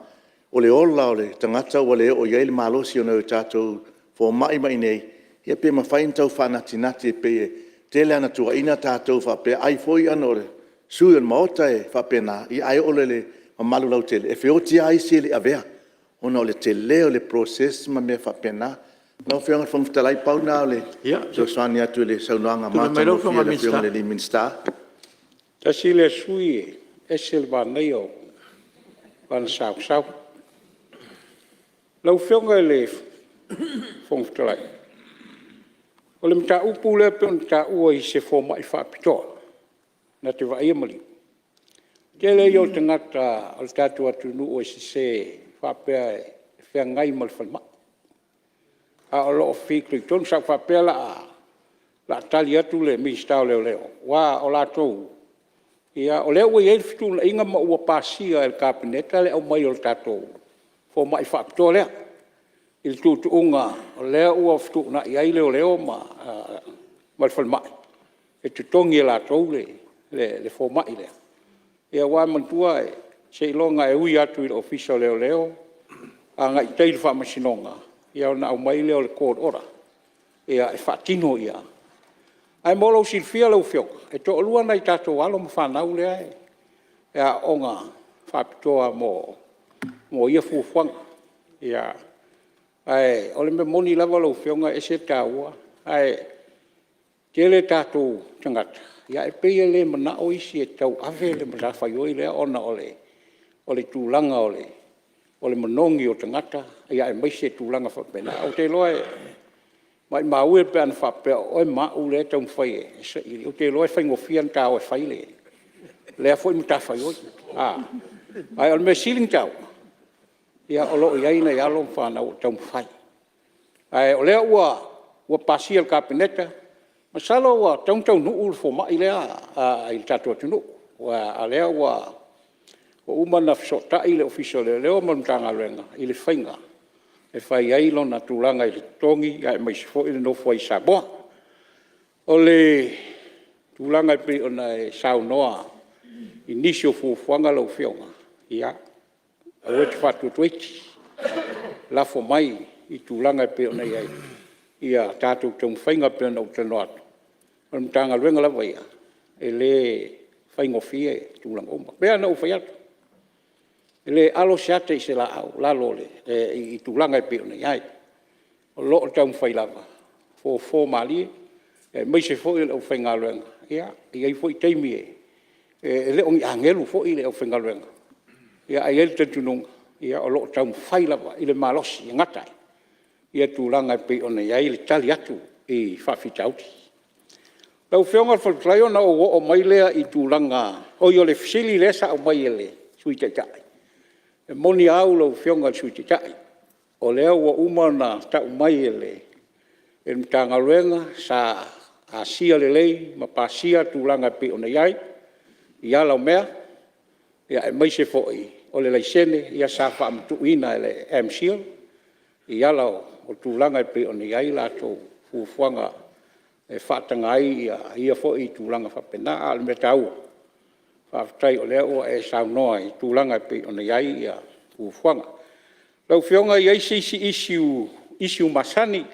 o le ola o le tagata ua le oo i ai le malosi o nai o tatou fomai ma i inei, ia pe mafai ona tau faanatinati e pei e tele lava ina tuuaiina tatou faapea ai foi ona o sui usufono o le Maota e faapena, ae oo loa i le mamalu lautele, e feoti lava isi e le i avea ona o le tele o le process ma mea faapena. Lau Afioga i le Fofoga Fetalai, pau lena o le fesoasoani atu i le saunoaga matagofie a le Afioga i le Minisita. Tasi lea sui usufono e ese le manaia o lana sausau. Lau Afioga i le Fofoga Fetalai, o le mataupu lea pei ona taua i se fomai faapitoa na te vaaia maliu, o le tele ia o tagata o le tatou atunuu e sese faapea e feagai ma le falemai, a o lo o fitoitonu. Sa ou faapea o le a tali atu le Minisita o Leoleo aua o latou o lea ua i ai le fetuunaiga ma ua pasia e le Kapeneta le aumai o le tatou fomai faapitoa lea i le tuutuuga o lea ua fetuunai ai leoleo ma le falemai e totogi e latou le fomai lea. Aua manatua seiloga e ui atu i le Ofisa o Leoleo agai i tai i le faamasinoga ona aumai lea o le court order e faatino. Ae mo lou silafia lau Afioga, e toalua nai tatou alo ma fanau lea e aooga faapitoa mo ia fuafuaga. Ae o le mea moni lava lau Afioga e ese le taua, ae toatele tatou tagata ae pei e le manao isi e tauave le matafaioi lea ona o le tulaga o le manogi o tagata aemaise tulaga faapena. Ou te iloa maumau e pe ana faapea o oe ma au lea e taumafai e saili, ou te iloa e faigofie ona ta o e fai lea foi matafaioi. Ae o le mea sili ona taua, o lo o i ai nai alo ma fanau o taumafai. Ae o lea ua pasia e le Kapeneta, masalo ua tatau ona taunuu le fomai lea i le tatou atunuu, aua o lea ua uma ona fesootai le Ofisa o Leoleo ma le Matagaluega i le faiga e fai ai lona tulaga i le totogi aemaise foi le nofo ai i Samoa. O le tulaga e pei ona e saunoa i nisi o fuafuaga lau Afioga, ia, aua e te faatuatuaiti, lafo mai i tulaga e pei ona i ai a tatou taumafaiga e pei ona ou talanoa atu. O le Matagaluega lava ia, e le faigofie tulaga uma. E pei lava ona ou fai atu, e le alo se ata i se laau i tulaga e pei ona i ai. O lo o taumafai lava, fofo malie aemaise foi o le aufaigaluega. E i ai foi taimi e le o ni agelu foi le aufaigaluega, ae i ai le talitonuga o lo o taumafai lava i le malosi e gata ai tulaga e pei ona i ai le tali atu i faafitauli. Lau Afioga i le Fofoga Fetalai ona ou oo mai lea i tulaga… oi o le fesili lea sa aumai e le Sui Taitai. E moni a au lau Afioga i le Sui Taitai, o lea ua uma ona tau mai e le Matagaluega sa asia lelei ma pasia tulaga e pei ona i ai i ala o mea. Aemaise foi o le laisene sa faamatuuina e le MCIL i ala o tulaga e pei ona i ai latou fuafuaga e faataga ai ia foi tulaga faapena. A o le mea taua, faafetai o lea ua e saunoa i tulaga e pei ona i ai fuafuaga. Lau Afioga e i ai se isi issue masani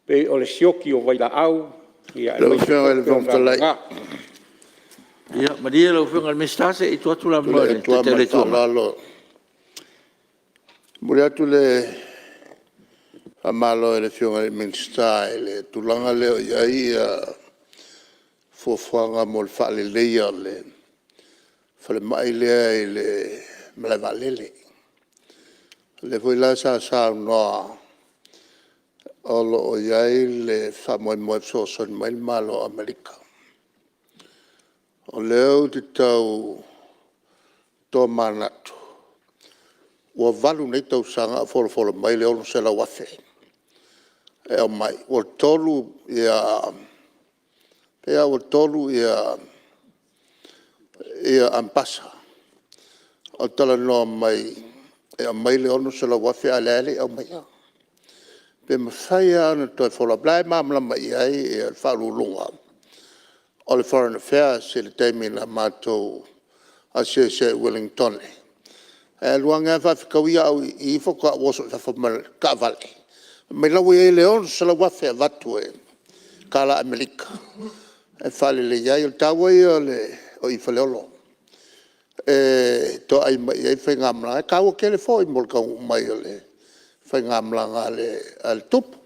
pei o le sioki o vailaau… Lau Afioga i le Fofoga Fetalai… Ia malie lau Afioga i le Minisita se i tuu atu le avanoa i le Tulai Taitai o le atu Itu lava ma le Agai. faaaloalo e momoli atu le faamalo i le Afioga i le Minisita i le tulaga lea o i ai fuafuaga mo le faaleleia o le falemai lea i le malae vaalele. O lea foi la sa saunoa o lo o i ai le faamoemoe e fesoasoani mai le Malo o Amerika. O lea ou te tau tomanatu, ua 8 nei tausaga o folafola mai le $600,000 e aumai, ua 3 pei lava ua 3 Amepasa o talanoa mai e aumai le $600,000 a o lea lava e le i aumaia. Pe mafai lava ona toe follow up. O la e malamalama i ai le Ofisa Sili o Pulega o le Foreign Affairs i le taimi na matou asiasi ai i Ueligitone, ae alu ane lava faafetaui au i i faatoa ou oso i fafo ma le taavale, fai mai o la e ua i ai le $600,000 e avatu tala Amerika e faaleleia ai. O le taua ia o i i Faleolo e toai mai i ai faigamalaga. E taua tele foi mo le taunuu mai o le faigamalaga a le Tupu.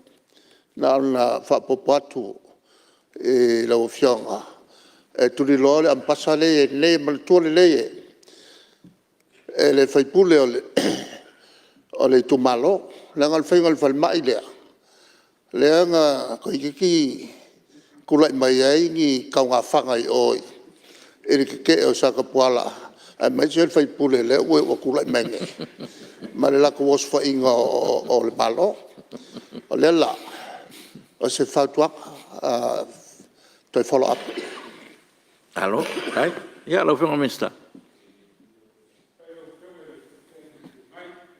Na ona faaopoopo atu i lau Afioga e tuliloa le Amepasa lea e i ai nei, e manatua lelei e le sui usufono o le itumalo. Leaga o le faiga o le falemai lea, lea na toeitiiti tulai mai ai ni taugafaga i o i le tetee o Satapuala aemaise le sui usufono lea ua tulai mai nei ma le latou osofaiga o le Malo. O lea la, o se fautuaga, toe follow up. Malo faafetai. Ia lau Afioga i le Minisita.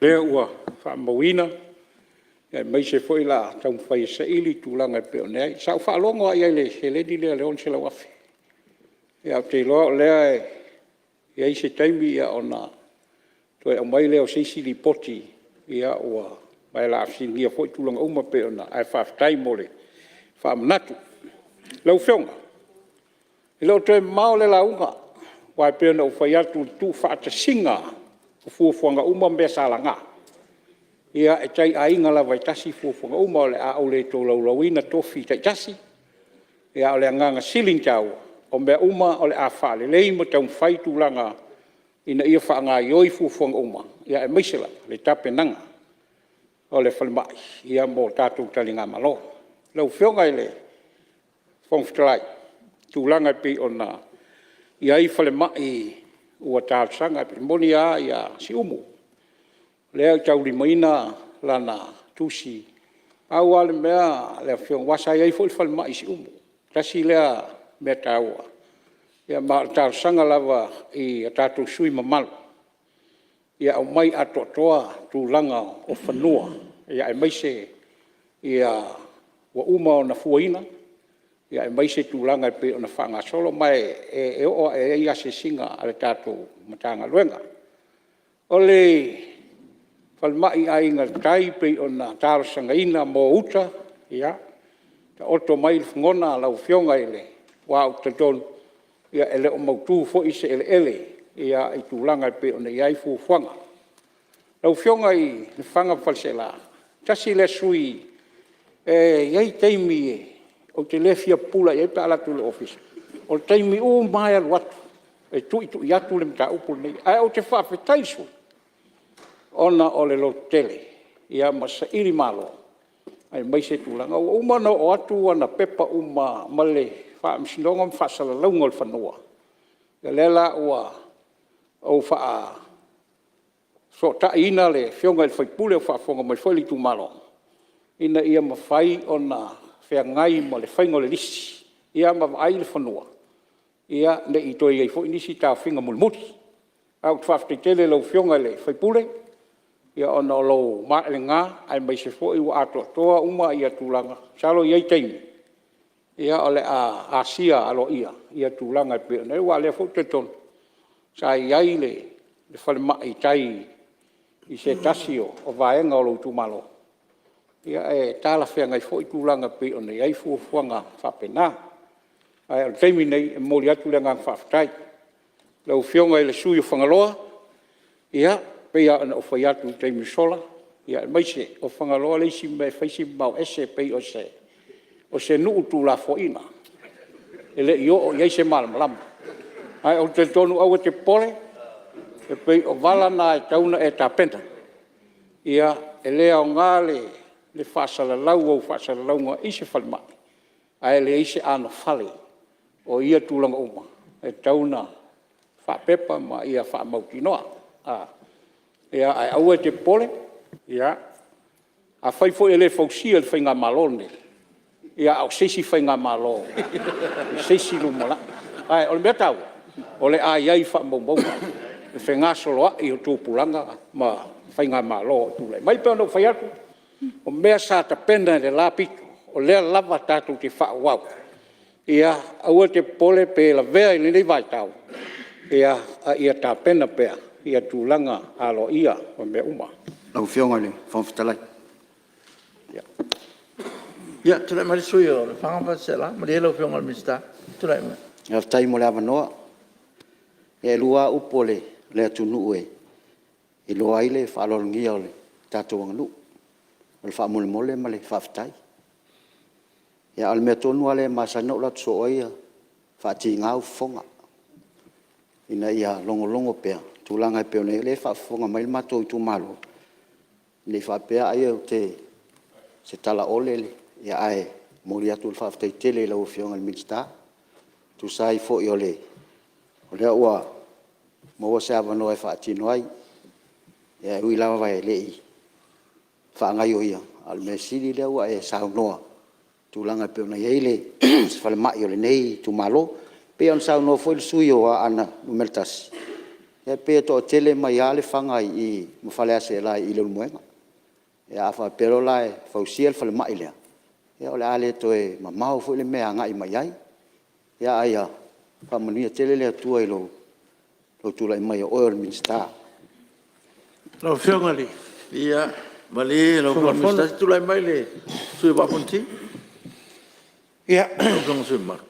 O lea ua faamauina aemaise foi o le a taumafai e saili tulaga e pei ona i ai. Sa ou faalogo lava i ai i le seleni lea le $600,000 ae ou te iloa o lea e i ai se taimi ona toe aumai lea o se isi Lipoti ma o le a fesiligia foi tulaga uma e pei ona… Ae faafetai mo le faamanatu. Lau Afioga, e le o toe mamao le lauga aua e pei ona ou fai atu i le tuufaatasiga o fuafuaga uma ma mea sa laga, ia e tai aiga lava e tasi fuafuaga uma. O le a ou le tolaulauina tofi taitasi, a o le agaga sili ona taua, o mea uma o le a faalelei ma taumafai tulaga ina ia faagaoioi fuafuaga uma, aemaise lava le tapenaga o le falemai mo tatou taligamalo. Lau Afioga i le Fofoga Fetalai, i tulaga e pei ona i ai falemai ua talosaga, e moni lava Siumu, o lea e taulimaina lana tusi. Pau lava le mea lau Afioga, aua sa i ai foi le falemai i Siumu, tasi lea mea taua, ma o le talosaga lava i a tatou sui usufono mamalu, ia aumai atoatoa tulaga o fanua, aemaise ua uma ona fuaina, aemaise tulaga e pei ona faagasolo. Ma e oo lava i ai asiasiga a le tatou Matagaluega. O le falemai i Aiga i le Tai e pei ona talosagaina mo uta, ia, taoto mai lagona lau Afioga aua ou te talitonu e le o mautu foi se eleele i tulaga e pei ona i ai fuafuaga. Lau Afioga i Lefaga ma Faleaseela, tasi lea sui usufono e i ai taimi ou te le fia pupula i ai pe a alu atu i lou ofisa, o taimi uma lava e alu atu e tuitui atu le mataupu lenei. Ae ou te faafetai i sui usufono ona o le lototele ma sailimalo aemaise tulaga. Ua uma ona oo atu ana pepa uma ma le faamasinoga ma faasalalauga o le fanua, o lea la ua ou faafesootaiina le afioga i le sui usufono o faafofoga mai foi le itumalo, ina ia mafai ona feagai ma le faiga o le lisi ma vaai le fanua, ne i toe i ai foi nisi taofiga mulimuli. Ae ou te faafetai tele i lau Afioga i le sui usufono ona o lou maelega aemaise foi ua atoatoa uma tulaga. Masalo e i ai taimi o le a asia aloaia tulaga e pei ona i ai. Aua o lea foi ou te talitonu sa i ai le falemai i tai i se tasi o vaega o lou itumalo, e talafeagai foi tulaga e pei ona i ai fuafuaga faapena. Ae o le taimi lenei, e momoli atu le agaga faafetai. Lau Afioga i le sui usufono o Fagaloa, ia, e pei lava ona ou fai atu i le taimi ua sola, aemaise o Fagaloa le isi mea e fai si mamao ese pei o se nuu tuulafoaiina e le i oo i ai se malamalama. Ae ou te talitonu aua e te popole, e pei o vala na e tatau ona e tapena. E le aoga le faasalalau o au faasalalauga i se falemai ae leai se anofale o ia tulaga uma e tatau ona faapepa ma ia faamautinoa. Ae aua e te popole, afai foi e le fausia e le faigamalo lenei, ia a o se isi faigamalo i se isi lumanai. Ae o le mea taua, o le a i ai i faamaumauga le fegasoloai o tupulaga ma faigamalo o tulai mai. E pei ona ou fai atu, o mea sa tapena e le la pito, o lea lava tatou te faaauau. Ia aua e te popole pe lavea i lenei vaitau, a ia tapena pea tulaga aloaia o mea uma. Lau Afioga i le Fofoga Fetalai. Ia, tulai mai le sui usufono mo Lefaga ma Faleaseela. Malie lau Afioga i le Minisita, tulai mai. Faafetai mo le avanoa. Ia e lua lava upu a le atunuu e iloa ai le faaaloalogia o le tatou aganuu, o le faamolemole ma le faafetai. Ia a o le mea tonu lava lea e masani ona ou alu atu soo ai e faatiga ou fofoga ina ia logologo pea tulaga e pei ona i ai. O lea e faafofoga mai le matou itumalo, ne i faapea ai o se talaole ae momoli atu le faafetai tele i lau Afioga i le Minisita e tusa ai foi o lea ua maua se avanoa e faatino ai. E ui lava e le i faagaoioia, a o le mea sili o lea ua e saunoa i tulaga e pei ona i ai se falemai o lenei itumalo. E pei ona saunoa foi le sui usufono o Aana Alofi 1, e pei e toatele mai lava Lefaga ma Faleaseela i Leulumoega. Ia a faapea loa la e fausia le falemai lea, ia o le a le toe mamao foi le mea e agai mai ai. Ae ia faamanuia tele le Atua i lou tulai mai o oe o le Minisita. Lau Afioga i le Ia malie lau Afioga i le Minisita, se i tulai mai le sui usufono o le Vaa o Fonoti. Ia, Lau Afioga i le sui usufono mamalu.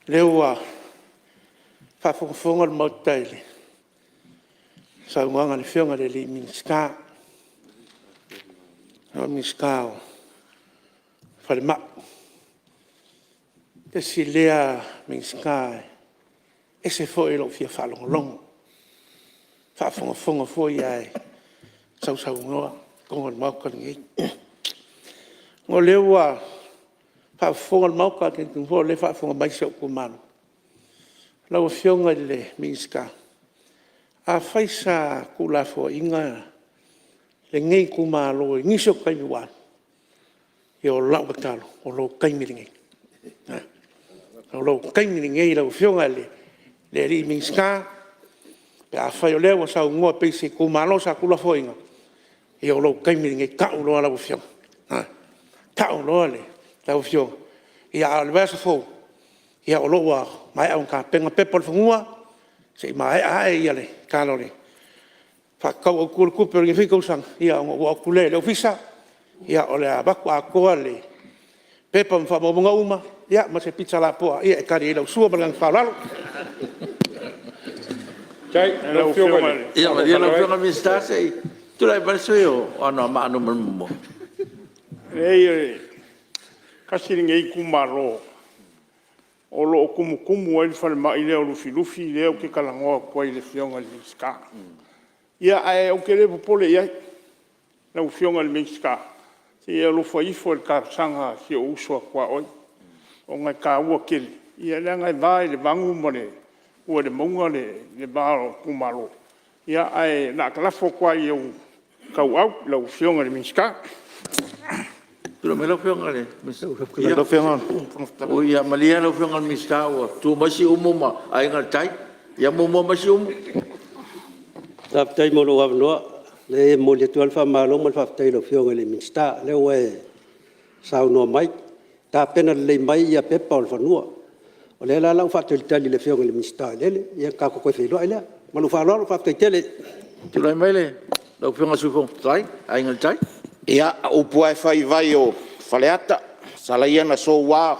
O lea ua faafogafoga le Maota i le saunoaga a le Afioga i le Minisita, o le Minisita o Falemai. Tasi lea Minisita e ese foi lou fia faalogologo, faafogafoga foi ae sausaunoa i totonu o le Maota lenei. O lea ua faafofoga le Maota, ou te talitonu foi o lea e faafofoga mai si ou itumalo. Lau Afioga i le Minisita, afai sa tuulafoaiina lenei itumalo i nisi o taimi ua alu, ia o lau tatalo, o lou taimi lenei. O lou taimi lenei lau Afioga i le Minisita, pe afai o lea ua saunoa pei o se itumalo sa tuulafoaiina, ia o lou taimi lenei, tau loa lau afioga. Tau loa lau afioga, a o le vaiaso fou, o lo o ua maea ona tapena pepa o le fanua, se i maea ae le Tala Faatatau Autu o le Tupe o lenei foi tausaga, ona ou oo atu lea i le ofisa, o le a avatu atoa le pepa ma faamaumauga uma ma se pizza lapoa e tali ai lau sua. Ma le agaga faaaloalo. Ia malie lau Afioga i le Minisita se i tulai mai le sui usufono mo Anoamaa 1. Leai, e tasi lenei itumalo o lo o tumutumu ai le falemai lea o Lufilufi lea ou te talanoa atu ai i le Afioga i le Minisita. Ae ou te le popole i ai lau Afioga i le Minisita, se i e alofa ifo i le talosaga a si ou uso a tuaoi, ona e taua tele, leaga e va i le vanu ma le ua i le mauga le va o itumalo. Ae o le a ta lafo atu lava i ou tauau lau Afioga i le Minisita. Tulai mai lau Afioga i le Minisita. Oi malie lau Afioga i le Minisita ua tu mai Siumu ma Aiga i le Tai. Ia muamua mai Siumu. Faafetai mo lou avanoa. Leai e momoli atu lava le faamalo ma le faafetai i lau Afioga i le Minisita o lea ua e saunoa mai, tapena lelei mai pepa o le fanua. O lea la o le a ou faatalitali i le Afioga i le Minisita o Eleele ia ona tatou toe feiloai lea. Ma lou faaaloalo, faafetai tele. Tulai mai lau Afioga i le Sui Fofoga Fetalai Aiga i le Tai. Ia, o upu lava e fai i vai o Faleata, sala ia ina soua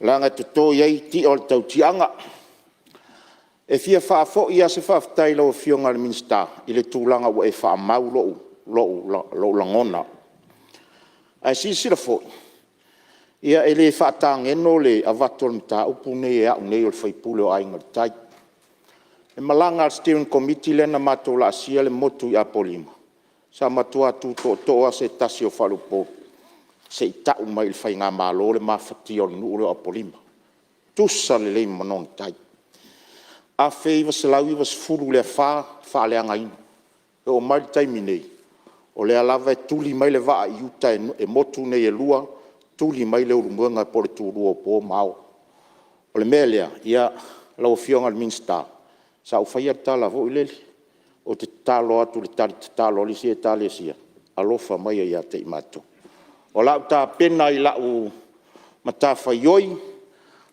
leaga e toto i ai ti'a o le tautiaga. E fia faafoi lava se faafetai i lau Afioga i le Minisita i le tulaga ua e faamau lou lagona. Ae silasila foi, e le faatageno le avatu o le mataupu lenei e au nei o le sui usufono o Aiga i le Tai. O le malaga a le Steering Committee lea na matou laasia le motu i Apolima, sa matua tu tootoo lava se tasi o faleupolu se i tau mai i le faigamalo le mafatia o le nuu lea o Apolima. E tutusa lelei ma Manono Tai. 1990 i le afa, faaleagaina. E oo mai i le taimi nei, o lea lava e tuli mai le vaa i uta e motu nei e lua, tuli mai le Ulumoega po o le tulua o po ma ao. O le mea lea, lau Afioga i le Minisita, sa ou faia le tala foi lele, ou te tatalo atu i le tali tatalo a le isi Ekalesia, alofa maia ia te i matou. O le a ou tapena i lau matafaioi,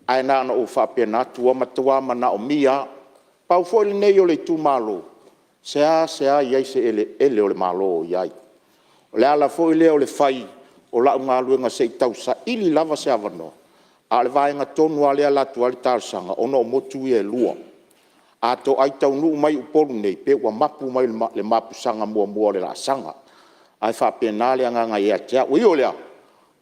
ae na ona ou faapena atu, ua matua manaomia lava. Pau foi lenei o le itumalo, e seasea i ai se eleele o le Malo o i ai. O le ala foi lea o le fai o lau galuega se i tausaili lava se avanoa, a o le vaega tonu lava lea e alu atu ai le talosaga, ona o motu ia e lua. A toai taunuu mai Upolu nei, pei ua mapu mai i le mapusaga muamua o le laasaga. Ae faapena le agaga ia te au. E ui o lea,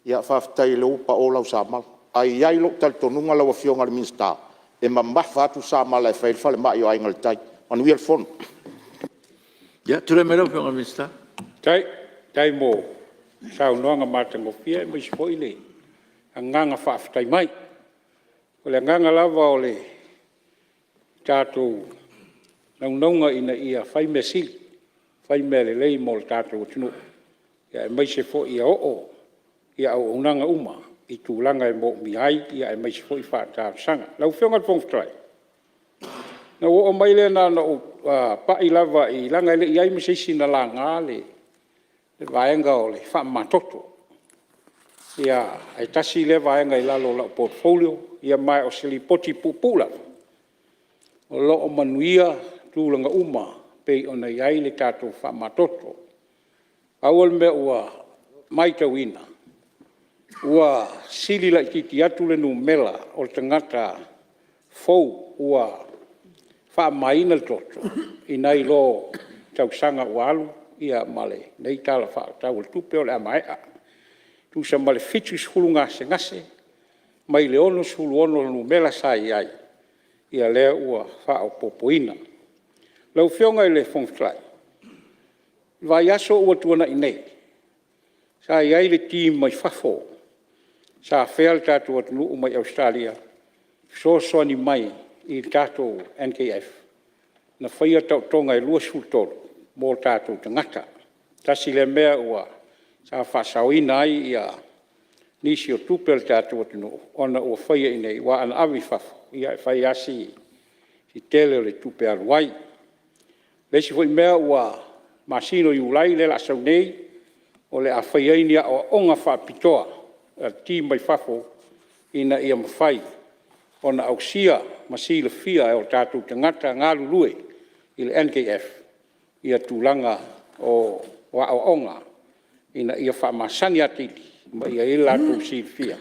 ia faafetai o lea ua pao lau samala. Ae i ai lou talitonuga lau Afioga i le Minisita, e mamafa atu le samala e fai ai le falemai o Aiga i le Tai. Manuia le fono. Ia, tulai mai lau Afioga i le Minisita. Faafetai mo le saunoaga matagofie aemaise foi le agaga faafetai mai. O le agaga lava o le tatou naunauga ina ia fai mea sili, fai mea lelei mo le tatou atunuu, aemaise foi ia oo auaunaga uma i tulaga e moomia ai, aemaise foi faatalosaga. Lau Afioga i le Fofoga Fetalai, ona ou oo mai lea na ona ou pai lava leaga e le i i ai ma se isi na laga le vaega o le faamamatoto. Ae tasi lea vaega i lalo o lau portfolio, ma o se lipoti puupuu lava, o lo o manuia tulaga uma pei ona i ai le tatou faamamatoto. Pau o le mea ua maitauina, ua sili laitiiti atu le numera o tagata fou ua faamamaina le toto nai lo tausaga ua alu ma lenei Tala Faatatau o le Tupe o le a maea. E tusa ma le 70 gasegase mai le 66 o le numera sa i ai, ia lea ua faaopoopoina. Lau Afioga i le Fofoga Fetalai, o le vaiaso ua tuanai nei, sa i ai le team mai fafo sa afea le tatou atunuu mai Ausetalia e fesoasoani mai i le tatou NKF na faia taotoga e 23 mo tatou tagata. Tasi lea mea sa faasaoina ai nisi o tupe a le tatou atunuu ona ua faia i inei, aua ana ave i fafo, e fai lava si tele o le tupe alu ai. O le isi foi mea ua masina o Iulai lea o le a sau nei, o le a fai ai ni aoaoga faapitoa a team mai fafo ina ia mafai ona ausia ma silafia e o tatou tagata galulue i le NKF tulaga o aoaoga ina ia faamasani atili ma ia i ai lo latou silafia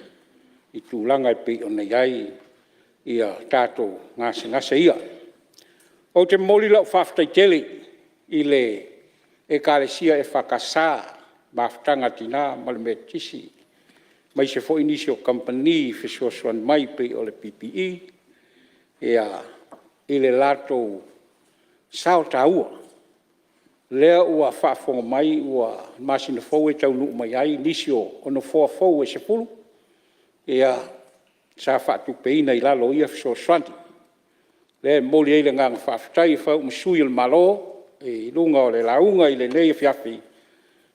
i tulaga e pei ona i ai tatou gasegase ia. Ou te momoli lau faafetai tele i le Ekalesia EFKS, Mafutaga a Tina ma le Metotisi, aemaise foi nisi o kamupani fesoasoani mai pei o le PPE i le latou sao taua. O lea ua faafofoga mai o le masina fou e taunuu mai ai nisi o nofoa fou e 10 sa faatupeina i lalo o ia fesoasoani. O lea e momoli ai le agaga faafetai e fai ai au ma sui o le Malo i luga o le lauga i lenei afiafi,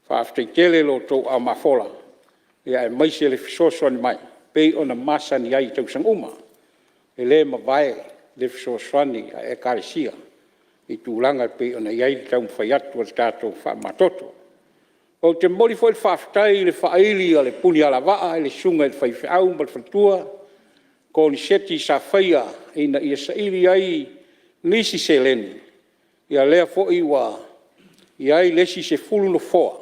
faafetai tele i lo outou aao mafola, aemaise le fesoasoani mai pei ona masani ai i tausaga uma. E le mavae le fesoasoani a Ekalesia. i tulaga e pei ona i ai le taumafai atu a le tatou faamamatoto. Ou te momoli foi le faafetai i le faaili a le punialavaa i le susuga i le faifeau ma le faletua, koneseti sa faia ina ia saili ai nisi seleni, ia lea foi ua i ai le isi 10 nofoa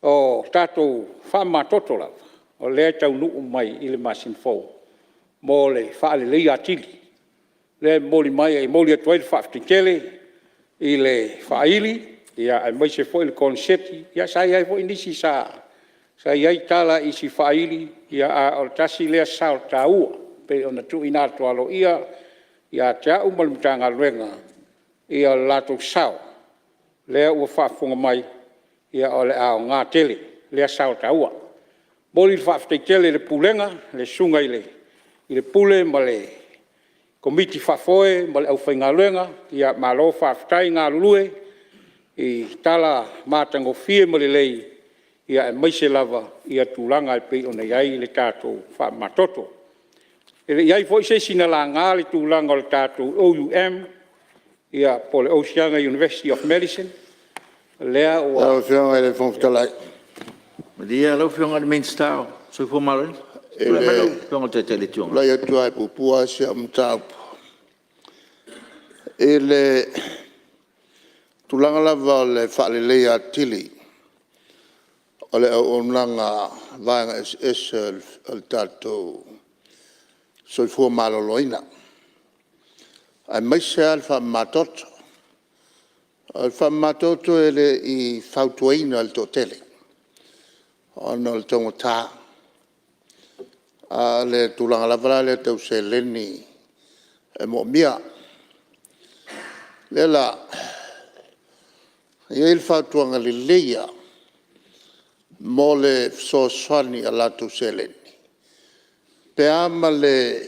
o tatou faamamatoto lava o lea e taunuu mai i le masina fou mo le faaleleia atili. O lea e momoli atu ai le faafetai tele i le faaili aemaise foi le koneseti. Ia sa i ai foi nisi sa i ai tala i isi faaili, a o le tasi lea sao taua pei ona tuuina atu aloaia ia te au ma le Matagaluega le latou sao lea ua faafofoga mai, o le a aoga tele lea sao taua. E momoli le faafetai tele i le Pulega, le Susuga i le Pule ma le Komiti Faafoe ma le aufaigaluega, malo faafetai galulue i tala matagofie ma lelei, aemaise lava tulaga e pei ona i ai le tatou faamamatoto. E le i i ai foi se isi na laga le tulaga o le tatou OUM po o le Oceania University of Medicine, lea ua… Lau Afioga i le Fofoga Fetalai… Malie lau Afioga i le Minisita mo le Soifua Maloloina. Tulai mai lau Afioga i le Taitai o le Itu Agai. E tulai atu lava e puupuu lava si au mataupu i le tulaga lava o le faaleleia atili o le auaunaga a vaega eseese o le tatou soifua maloloina, aemaise lava le faamamatoto. O le faamamatoto e le i fautuaina e le toatele ona o le taugata. A o le tulaga lava la lea tau seleni e moomia. O lea la e i ai le fautuaga lelei lava mo le fesoasoani i a latou seleni, pe a ma le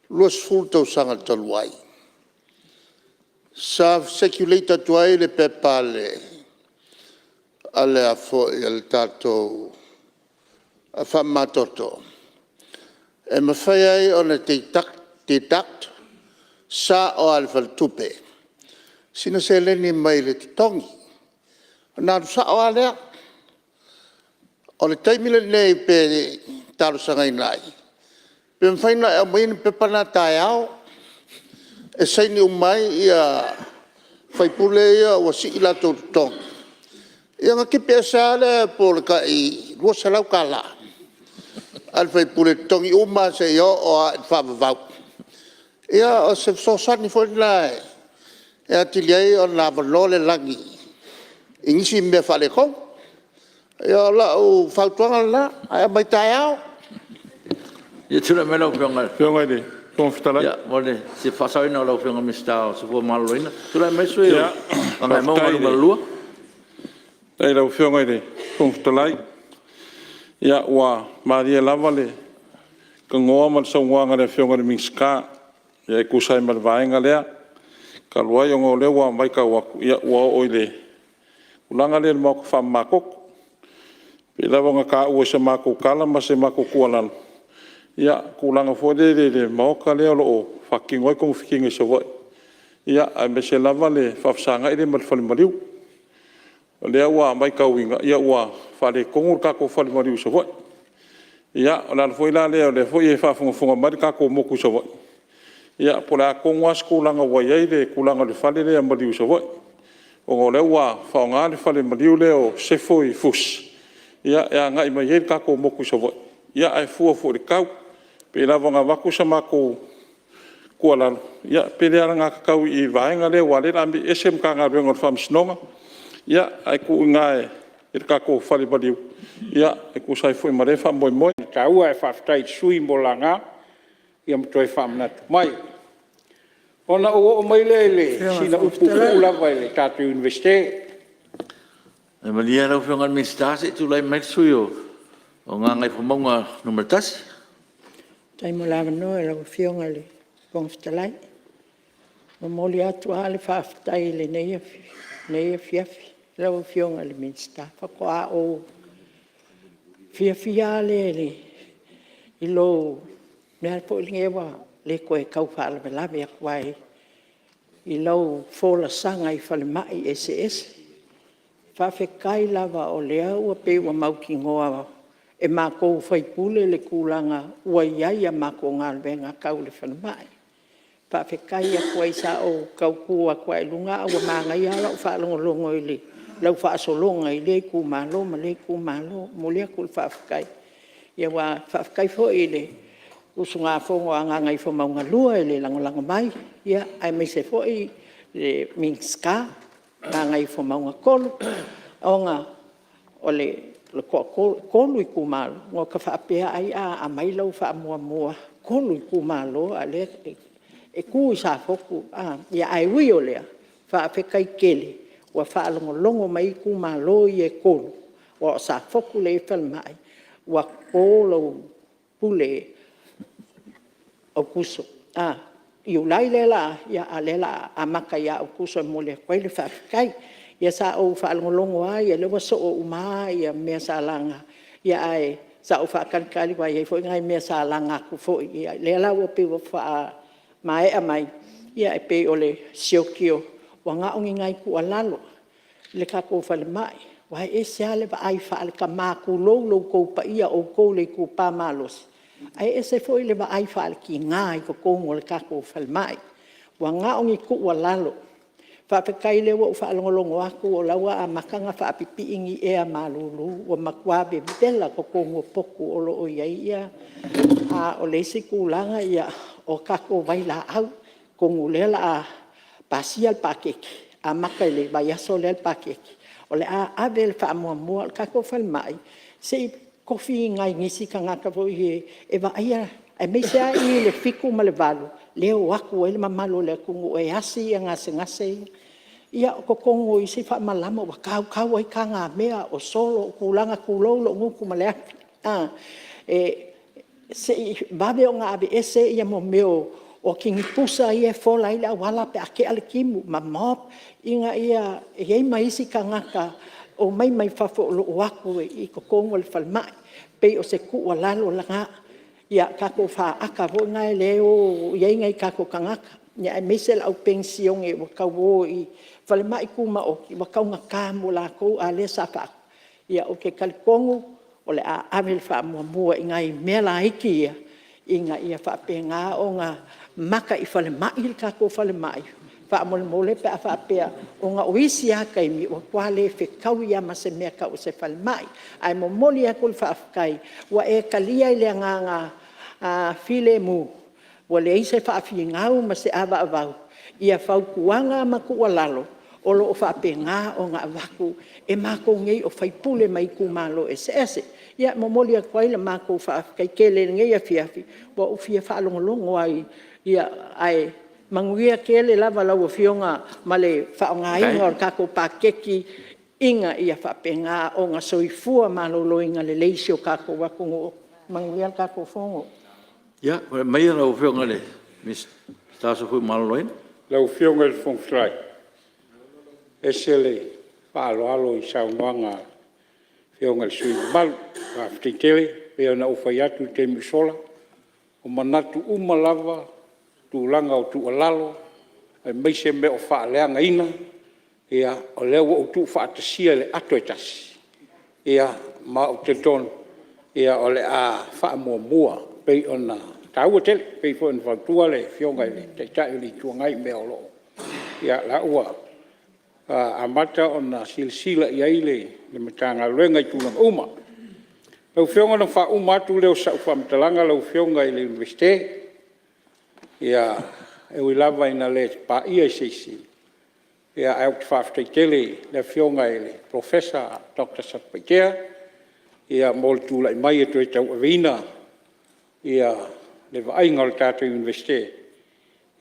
20 tausaga talu ai sa circulate atu ai le pepa a le tatou faamamatoto e mafai ai ona deduct sao lava i le faletupe sina seleni mai le totogi ona alu sao lava lea. O le taimi lenei pe talosagaina ai pe mafai ona e aumaia ni pepa na taeao e saini uma ai sui usufono ia ua sii o latou totogi ia ona tipi ese lava lea po o le tai $200 a le sui usufono e totogi uma lava seia oo lava i le faavavau. Ia o se fesoasoani foi lena e atili ai ona avanoa le lagi i nisi mea faaletonu. Ia o lau fautuaga lena ae aumai taeao. Se i tulai mai lau Afioga mo se faasaoina o lau Afioga i le Minisita o le Soifua Maloloina. Tulai mai le sui usufono mo Gagaemauga 2. Faafetai i lau Afioga i le Fofoga Fetalai. Ia ua malie lava le tanoa ma le saunoaga a le Afioga i le Minisita e tusa ai ma le vaega lea. Talu ai ona o lea ua maitau atu ua oo i le tulaga lea i le maota faamamatoto. E pei lava ona taua i se matou tala ma se matou tuualalo, ia tulaga foi lele i le maota lea o lo o faatino ai togafitiga i Savaii, aemaise lava le faafesagai lea ma le fale maliu. O lea ua maitauina ua faaletonu le tatou falemaliu i Savaii. Ia o le ala foi la lea o lea foi e faafogafoga mai le tatou motu i Savaii, ia po o le a tonu lava se tulaga ua i ai le tulaga o le fale maliu i Savaii, ona o lea ua faaaoga le falemaliu lea o Sefo i Fusi e agai mai ai le tatou motu i Savaii, ae fua foi i le tau. E pei lava ona avatu sa matou tuualalo, ia pe le alagatatau i i i le vaega lea aua o lea o le a aveese le Matagaluega o le Faamasinoga, ae tuu i ina i le tatou fale maliu e tusa ai foi ma lea faamoemoe. E taua ae faafetai i sui usufono mo laga ma toe faamanatu mai. Ona ou oo mai lea i sina upu puupuu lava i le tatou Iunivesite. Ia malie lau Afioga i le Minisita se i tulai mai le sui usufono mo Gagaifomauga 1. Faafetai mo le avanoa i lau Afioga i le Fofoga Fetalai. E momoli atu lava le faafetai i lenei afiafi i lau Afioga i le Minisita. Faatoa ou fiafia lava lea i lou mea foi lenei ua le toe tau faalavelave atu ai. i lau folasaga i falemai eseese. Faafetai lava o lea e pei ua mautinoa e matou o sui usufono le tulaga ua i ai a matou galuega tau le falemai. Faafetai atu ai, sa ou tau tu atu lava i luga ae ua manaia lava lau faalogologo i lau faasologa i lea itumalo ma lea itumalo. E momoli atu le faafetai. Aua faafetai foi i le usugafono a Gagaifomauga 2 i le lagolago mai, aemaise foi le Minisita o Gagaifomauga 3, ona e toatolu itumalo, ona ota faapea ai a aumai lau faamuamua e 3 itumalo, a o lea e tu i Safotu. Ae ui o lea, faafetai tele ua faalogologo mai itumalo ia e 3, aua o Safotu lea e i ai le falemai, ua toto lau pule Aokuso, Iulai lea o le a, a o lea o le a amata ia Aokuso e momoli atu ai le faafetai. Ia sa ou faalogologo lava o lea ua soo uma lava mea sa laga, ae sa ou faatalitali aua e i ai foi nai mea sa laga atu foi, o lea la ua pei ua faamaea mai, e pei o le sioki o… Ua na o ni nai tuualalo i le tatou falemai, aua e ese lava le vaai faale-tama, tulou lo outou paia o outou o le itupa malosi, ae ese foi le vaai faale-tina i totonu o le tatou falemai. Ua na o ni tuualalo. Faafetai o lea ua ou faalogologo atu o la e ua amata ona faapipii ni ea malulu, ua matua vevela totonu o potu o lo o i ai. A o le isi tulaga o tatou vailaau, atonu o lea o le a pasia le paketi, amata i le vaiaso lea le paketi, o le a ave le faamuamua. O le tatou falemai, se i tofi nai nisi tagata foi ia e vaaia, aemaise lava i le 7 ma le 8 lea e o atu ai le mamalu o le atunuu e asi gasegase ia. Ia o totonu o isi faamalama ua tautau ai tagamea, o solo, o tulaga, tulou lou gutu ma le afi, se i vave ona aveese mea o tinipusa ia e fola ai le auala pe a tea le timu ma mop, ina ia i ai ma isi tagata e omai mai fafo o lo o o atu i totonu o le falemai. E pei o se tuualalo lena. Ia, tatou faata foi lea e o i ai nai o tatou tagata, aemaise le au penisione ua tau o i falemai tumaoti, ua taugata mo latou, a o lea sa faata. Ia ou te talitonu o le a ave le faamuamua i nai mea laiti ia ina ia faapena ona maka i falemai le tatou falemai faamolemole pe a faapea, ona o isi lava taimi, ua matua le fetaui lava ma se mea e tau o se falemai. Ae momoli atu le faafetai ua e talia i le agaga filemu, ua leai se faafinau ma se avaavau i fautuaga ma tuualalo o lo o faapena ona avatu e matou nei o sui usufono mai itumalo eseese. Ia, e momoli atu ai le matou faafetai tele i lenei afiafi, ua ou fia faalogologo lava, ae manuia tele lava lau Afioga ma le faaaogaina o le tatou paketi ina ia faapena ona soifua maloloina lelei si o tatou atunuu. Manuia le tatou Fono. Ia, tulai maia lau Afioga i le Minisita o le Soifua Maloloina. Lau Afioga i le Fofoga Fetalai, e ese le faaaloalo i saunoaga a Afioga i sui usufono mamalu. Faafetai tele. E pei ona ou fai atu i le taimi ua sola, o manatu uma lava, tulaga o tuualalo aemaise mea o faaleagaina, ia o lea ua ou tuufaatasia i le ato e tasi, ma ou te talitonu o le a faamuamua pei ona taua tele. E pei foi ona fautua le Afioga i le Taitai o le Itu Agai i mea o lo o… Ia o la ua amata ona silasila i ai le Matagaluega i tulaga uma. Lau Afioga ona faauma atu lea o sau faamatalaga lau Afioga i le Iunivesite. E ui lava ina le paia e se isi, ae ou te faafetai tele i le Afioga i le Polofesa Dr. Satupaitea mo le tulai mai e toe tauaveina le vaaiga o le tatou Iunivesite.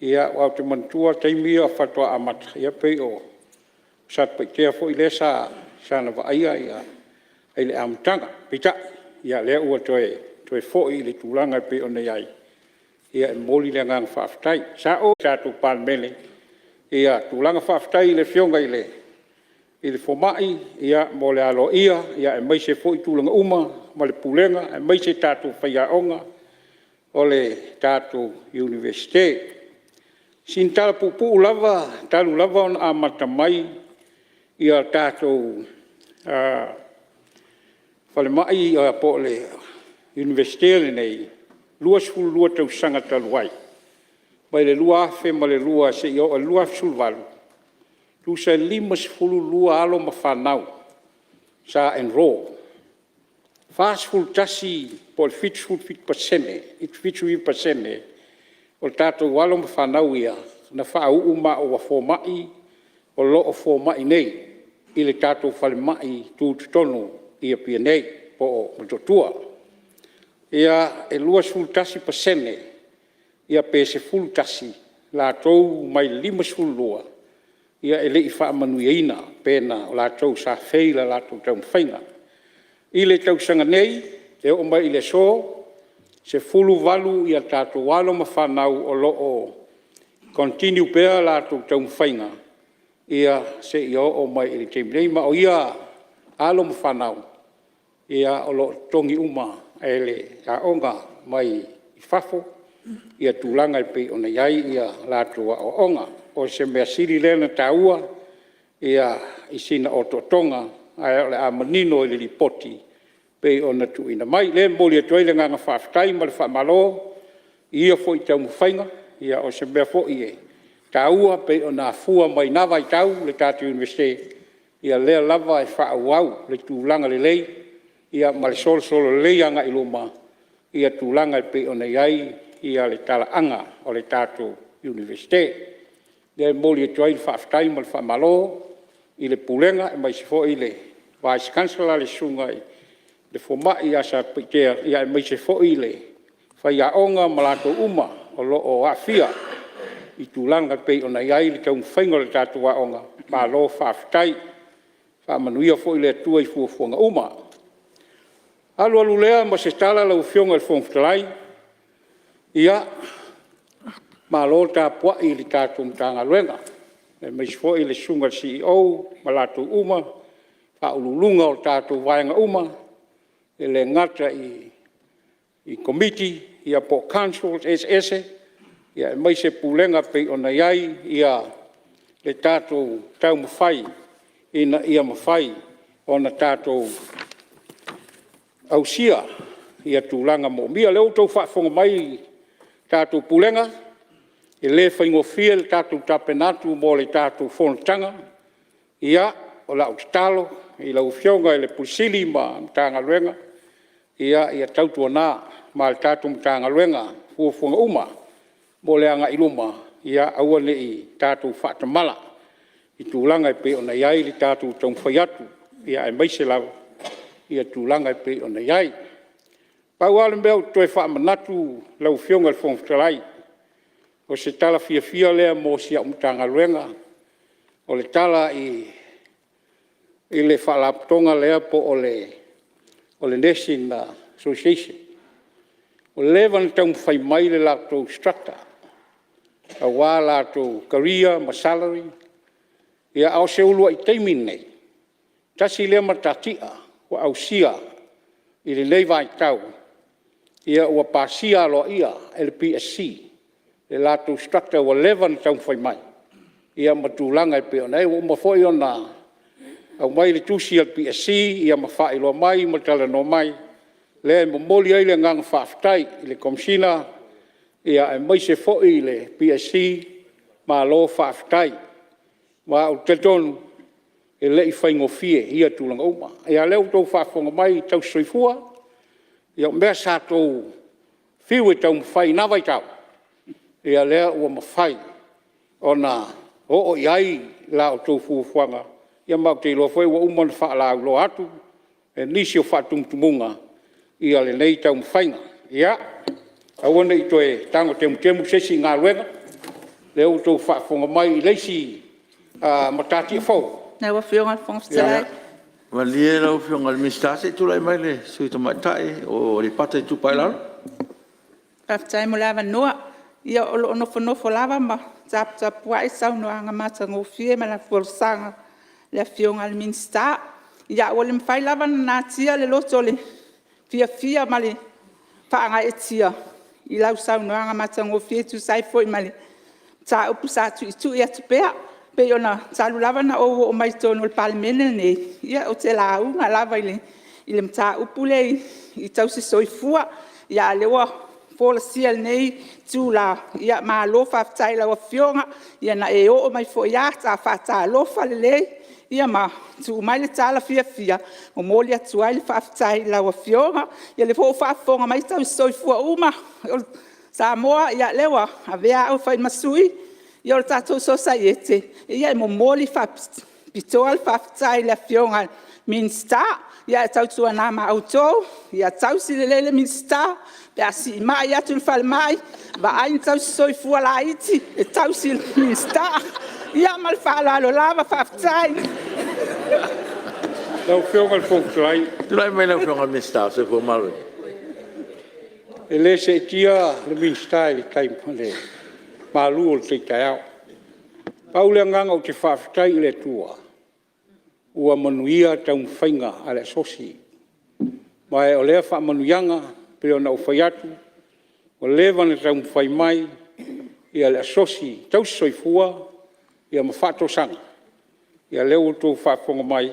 Aua ou te manatua taimi ia faatoa amata, ia pei o Satupaitea foi lea sa ia vaaia i le amataga. Peitai, o lea ua toe foi i le tulaga e pei ona i ai, e momoli le agaga faafetai. Sa ou i le tatou Palemene i tulaga… Faafetai i le Afioga i le Fomai mo le aloaia aemaise foi tulaga uma ma le Pulega aemaise tatou faiaoga o le tatou Iunivesite. Sina tala puupuu lava talu lava ona amata mai le tatou falemai po o le Iunivesite lenei, 22 tausaga talu ai, mai le 2002 seia oo i le 2018, tusa e 52 alo ma fanau sa enrol. E 41 po o le 77% o tatou alo ma fanau ia na faauu ma ua fomai, o lo o fomai nei i le tatou falemai tutotonu i Apia nei po o Motootua. E 21% pe 11 latou mai le 52 e le i faamanuiaina pe na o latou sa fail a latou taumafaiga. I le tausaga nei e oo mai i le aso, e 18 tatou alo ma fanau o lo o continue pea latou taumafaiga seia oo mai i le taimi nei. Ma o ia alo ma fanau, o lo o totogi uma e le aoga mai fafo tulaga e pei ona i ai a latou aoaoga. O se mea sili lea ona taua i sina otootoga, ae o le a manino i le Lipoti e pei ona tuuina mai. O lea e momoli atu ai le agaga faafetai ma le faamalo i ia foi taumafaiga, o se mea foi e taua pei ona afua mai na vaitau i le tatou Iunivesite, ia lea lava e faaauau le tulaga lelei ma le solosolo lelei agai i luma tulaga e pei ona i ai le talaaga o le tatou Iunivesite. O lea e momoli atu ai le faafetai ma le faamalo i le Pulega aemaise foi le Vice Chancellor le Susuga i le Fomai ia Satupaitea, aemaise foi le faiaoga ma latou uma o lo o aafia i tulaga e pei ona i ai le taumafaiga o le tatou aoga, malo faafetai. Faamanuia foi le Atua i fuafuaga uma. Ona alu alu lea ma se tala lau Afioga i le Fofoga Fetalai, ia, malo le tapuai i le tatou Matagaluega, aemaise foi le Susuga i le Ofisa Sili o Pulega ma latou uma, Ofisa Sili o Pulega o tatou vaega uma, e le gata i Komiti po o Councils eseese, aemaise Pulega e pei ona i ai le tatou taumafai ina ia mafai ona tatou ausia tulaga moomia. O lea ua outou faafofoga mai i le tatou Pulega, e le faigofie le tatou tapena atu mo le tatou fonotaga. Ia, o lau tatalo i lau Afioga i le Ofisa Sili o Pulega ma le Matagaluega, ia tautuana ma le tatou Matagaluega fuafuaga uma mo le agai i luma, ia aua ne i tatou faatamala i tulaga e pei ona i ai le tatou taumafai atu, aemaise lava tulaga e pei ona i ai. Pau lava le mea ou te toe faamanatu lau Afioga i le Fofoga Fetalai, o se tala fiafia lea mo si au Matagaluega, o le tala i le Faalapotopotoga lea po o le Nursing Association. Ua leva ona taumafai mai le latou structure aua latou career ma salary, a o se uluai taimi lenei, tasi lea matatia ua ausia i lenei vaitau, ua pasia aloaia e le PSC le latou structure ua leva ona taumafai mai ma tulaga e pei ona i ai. Ua uma foi ona aumai le tusi a le PSC ma faailoa mai ma talanoa mai, lea e momoli ai le agaga faafetai i le Komesina aemaise foi le PSC, malo faafetai. Ma ou te talitonu e le i faigofie ia tulaga uma. Ia o lea ua outou faafofoga mai i tausisoifua, ia o mea sa outou fiu e taumafai i na vaitau, ia lea ua mafai ona oo i ai la outou fuafuaga, ma ou te iloa foi ua uma ona faalauiloa atu e nisi o faatumutumuga lenei taumafaiga. Ia, aua ne i toe tago temutemu se isi i galuega, o lea ua outou faafofoga mai i le isi matatia fou. Lau Afioga i le Fofoga Fetalai… Malie lau Afioga i le Minisita se i tulai mai le sui usufono tamaitai mo Aleipata Itupa i Lalo. Faafetai mo le avanoa. Ia o lo o nofonofo lava ma taputapuai le saunoaga matagofie ma le folasaga a le Afioga i le Minisita. Ia ua le mafai lava ona natia le loto fiafia ma le faagaeetia i lau saunoaga matagofie e tusa ai foi ma le mataupu sa tuitui atu pea. E pei ona talu lava ona ou oo mai i totonu o le Palemene lenei, ia ou te lauga lava i le mataupu lea i tausisoifua. A o lea ua folasia i lenei itula, malo faafetai i lau Afioga, na e oo mai foi lava sa faatalofa lelei ma tuu mai le tala fiafia e momoli atu ai le faafetai i lau Afioga. Ia o lea foi ua faafofoga mai tausisoifua uma o Samoa, ia o lea ua avea au e fai ma sui o le tatou Sosaiete e momoli faapitoa le faafetai i le Afioga i le Minisita. Ae tautuana ma outou ia tausi lelei le Minisita pe a siimai atu i le falemai, vaai ni tausisoifua laiti e tausi e le Minisita. Ia ma le faaaloalo lava. Faafetai. Lau Afioga i le Fofoga Fetalai… Tulai mai lau Afioga i le Minisita o le Soifua Maloloina. E le seetia le Minisita i le tai ma le malu o le tai taeao. Pau le agaga ou te faafetai i le Atua ua manuia taumafaiga a le Asosi. Ma o lea faamanuiaga pei ona ou fai atu, ua leva ona taumafai mai le Asosi Tausisoifua ma Faatosina, ia lea ua outou faafofoga mai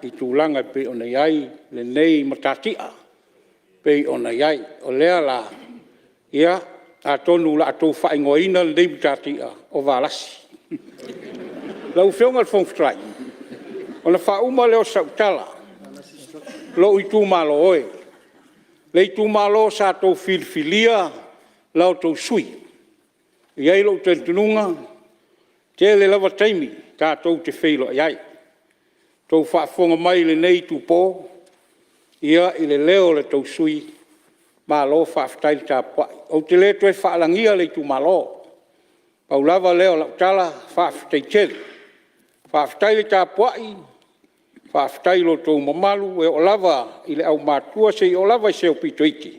i tulaga e pei ona i ai lenei matatia e pei ona i ai. O lea la, ia, atonu o le a outou faaigoaina lenei matatia o Valasi. Lau Afioga i le Fofoga Fetalai, ona faauma lea o sau tala, lou itumalo e, le itumalo sa outou filifilia la outou sui usufono. E i ai lou talitonuga, e tele lava taimi tatou te feiloai ai. Ua outou faafofoga mai i lenei itupo i le leo o la outou sui usufono, malo faafetai le tapuai. Ou te le toe faalagia le itumalo, pau lava lea o lau tala, faafetai tele. Faafetai le tapuai, faafetai i lo outou mamalu e oo lava i le aumatua seia oo lava i si ou aupito iti,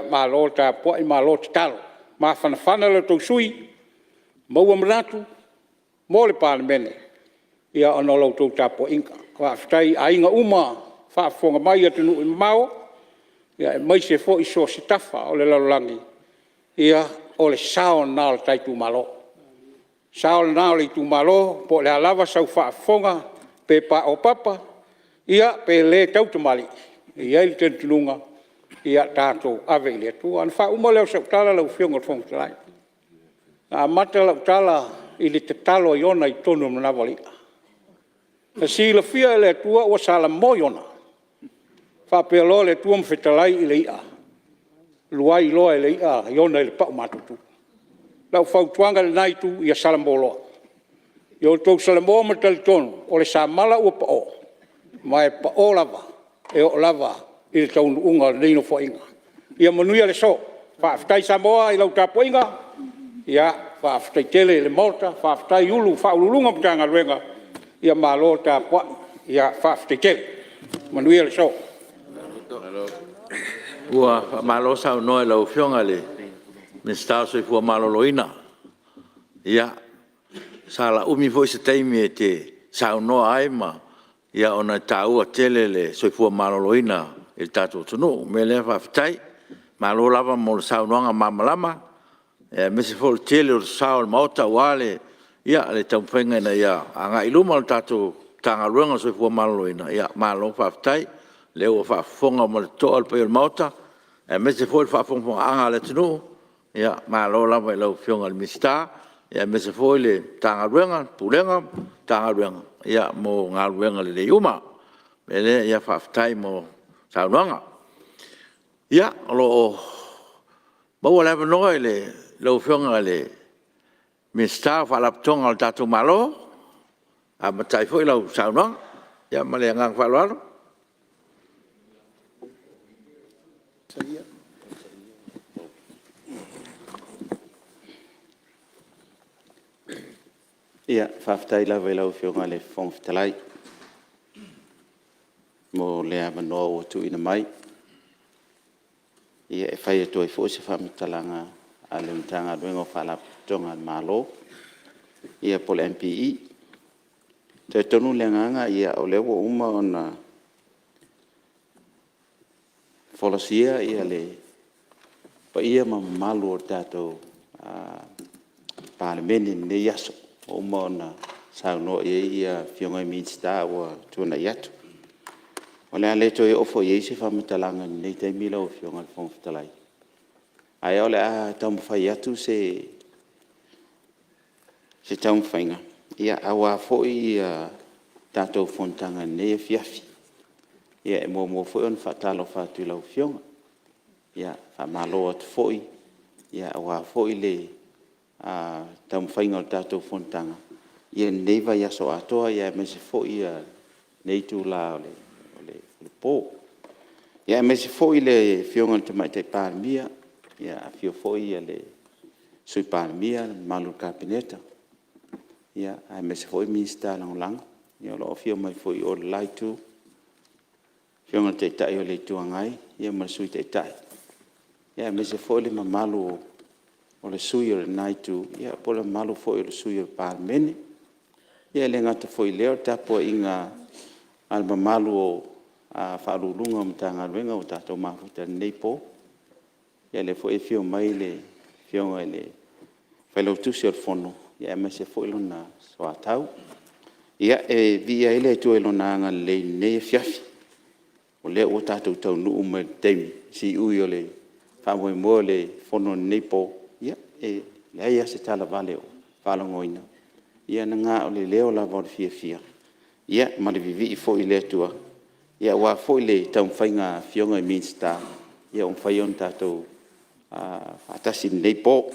malo le tapuai malo tatalo. Ua mafanafana la outou sui usufono, maua manatu mo le Palemene ona o la outou tapuaiga. Faafetai i aiga uma o faafofoga mai i atunuu e mamao aemaise foi so o se tafa o le lalolagi, ia o le sao lena o le ta itumalo. O le sao lena o le itumalo, po o le a lava sau faafofoga pe paopapa, ia pe le tautamalii, e i ai le talitonuga, ia tatou ave i le Atua. Ona faauma lea o sau tala lau Afioga i le Fofoga Fetalai. Na amata lau tala i le tatalo a Iona i totonu o le manava o le i'a. Na silafia e le Atua ua salamo Iona, faapea loa le Atua ma fetalai i le i'a, alu ai loa e le i'a Iona i le pau matutu. Lau fautuaga i lena itu, ia salamo loa. Ia outou salamo ma talitonu o le samala ua pao, ma e pao lava e oo lava i le taunuuga o lenei Nofoaiga. Ia manuia le aso. Faafetai Samoa i lau tapuaiga, faafetai tele i le Maota, faafetai i Ofisa Sili o Pulega o Matagaluega, malo tapuai, faafetai tele. Manuia le aso. Ua faamalo saunoa i lau Afioga i le Minisita o le Soifua Maloloina. Ia, sala umi foi se taimi e te saunoa ai ona e taua tele le soifua maloloina i le tatou atunuu. O le mea lea faafetai, malo lava mo le saunoaga malamalama aemaise foi o le tele o le sao o le Maota aua le taumafaiga ina ia agai i luma le tatou Matagaluega o le Soifua Maloloina. Malo faafetai, o lea ua faafofoga ma le totoa le paia o le Maota aemaise foi le faafogafogaaga a le atunuu. Malo lava i lau Afioga i le Minisita aemaise foi le Matagaluega, le Pulega ma Matagaluega mo galuega lelei uma. O le mea lea, faafetai mo saunoaga. Ia, o lo o maua le avanoa i lau Afioga i le Minisita o Faalapotopotoga a le tatou Malo e amata ai foi lau saunoaga. Ia ma le agaga faaaloalo. Faafetai lava i lau Afioga i le Fofoga Fetalai mo le avanoa ua tuuina mai e fai atu ai foi se faamatalaga a le Matagaluega o Faalapotopotoga a le Malo po o le MPE. E talitonu le agaga o lea ua uma ona folasia le paia ma mamalu o le tatou Palemene i lenei aso, ua uma ona saunoa i ai Afioga i Minisita ua tuanai atu. O le a le toe oo foi i ai se faamatalaga i lenei taimi lau Afioga i le Fofoga Fetalai, ae o le a taumafai atu se taumafaiga aua foi tatou fonotaga i lenei afiafi. E muamua foi ona faatalofa atu i lau Afioga, faamalo atu foi aua foi le taumafaiga o le tatou fonotaga i lenei vaiaso atoa, aemaise foi lenei itula o le po. Aemaise foi le Afioga i le Tamaitai Palemia, afio foi le Sui Palemia ma le mamalu o le Kapeneta, aemaise foi Minisita Lagolago o lo o afio mai foi i le la Itu, le Afioga i le Taitai o le Itu Agai ma le Sui Taitai, aemaise foi le mamalu o sui usufono o lena Itu po o le mamalu foi o sui usufono o le Palemene. E le gata foi i lea o le tapuaiga a le mamalu o Ofisa Sili o Pulega o Matagaluega ua tatou mafuta i lenei po. Ia lea foi e afio mai le Afioga i le Failautusi o le Fono aemaise foi lona soatau. Ia, e viia ai le Atua i Lona agalelei i lenei afiafi, o lea ua tatou taunuu mai i le taimi siui o le faamoemoe o le fono i lenei po. Ia, e leai lava se talavale o faalogoina, ia na o le leo lava o le fiafia ma le vivii foi i le Atua aua foi le taumafaiga a Afioga i Minisita ua mafai ona tatou faatasi i lenei po.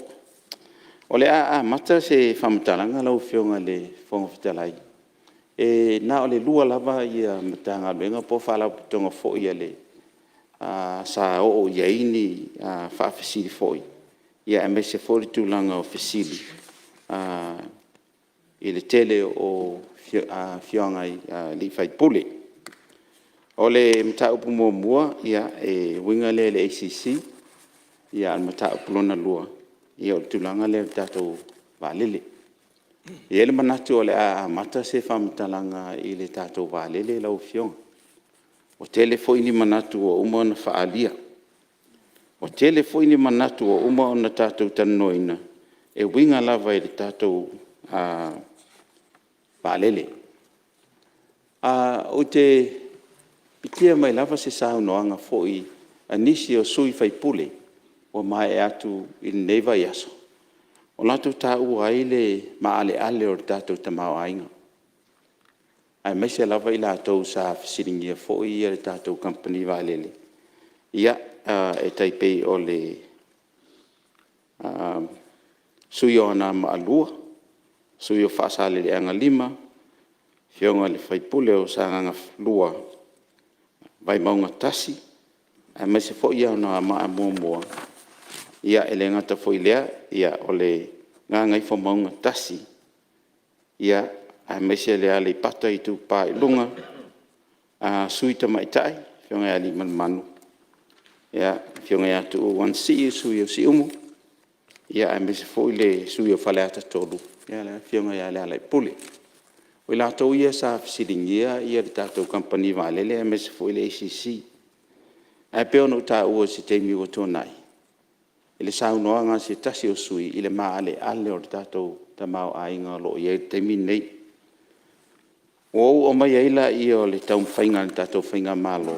O le a amata se faamatalaga lau Afioga i le Fofoga Fetalai, e na o le lua lava Matagaluega po o Faalapotopotoga foi sa oo i ai ni faafesili foi, aemaise foi le tulaga o fesili i le tele o afioaga i sui usufono. O le mataupu muamua e uiga lea i le ACC, a o le mataupu lona lua, o le tulaga lea i le tatou vaalele. E i ai le manatu o le a amata se faamatalaga i le tatou vaalele lau Afioga. Ua tele foi ni manatu ua uma ona faaalia, ua tele foi ni manatu ua uma ona tatou talanoaina e uiga lava i le tatou vaalele. Ou te pikia mai lava se saunoaga foi a nisi o sui usufono ua maea atu i lenei vaiaso, ua latou taua ai le maaleale o le tatou tamaoaiga, aemaise lava i latou sa fesiligia foi le tatou kamupani vaalele, e tai pei o le sui usufono o Anoamaa 2, sui usufono o Faasaleleaga 5, Afioga i le sui usufono o Sagaga 2, Vaimauga 1, aemaise foi Anoamaa 1, e le gata foi i lea o le Gagaifomauga 1, aemaise le Aleipata Itupa i Luga, Sui Tamaitai, Afioga ia Aliimalemanu, Afioga ia Tuuu Anasii le sui usufono o Siumu, aemaise foi le sui usufono o Faleata 3, le Afioga ia Lealailepule. O i latou ia sa fesiligia le tatou kamupani vaalele aemaise foi le ACC. Ae pei ona ou taua i se taimi ua tuanai i le saunoaga a se tasi o sui usufono i le maaleale o le tatou tamaoaiga o lo o i ai i le taimi lenei. Ona ou oo mai ai lea o le taumafaiga a le tatou faigamalo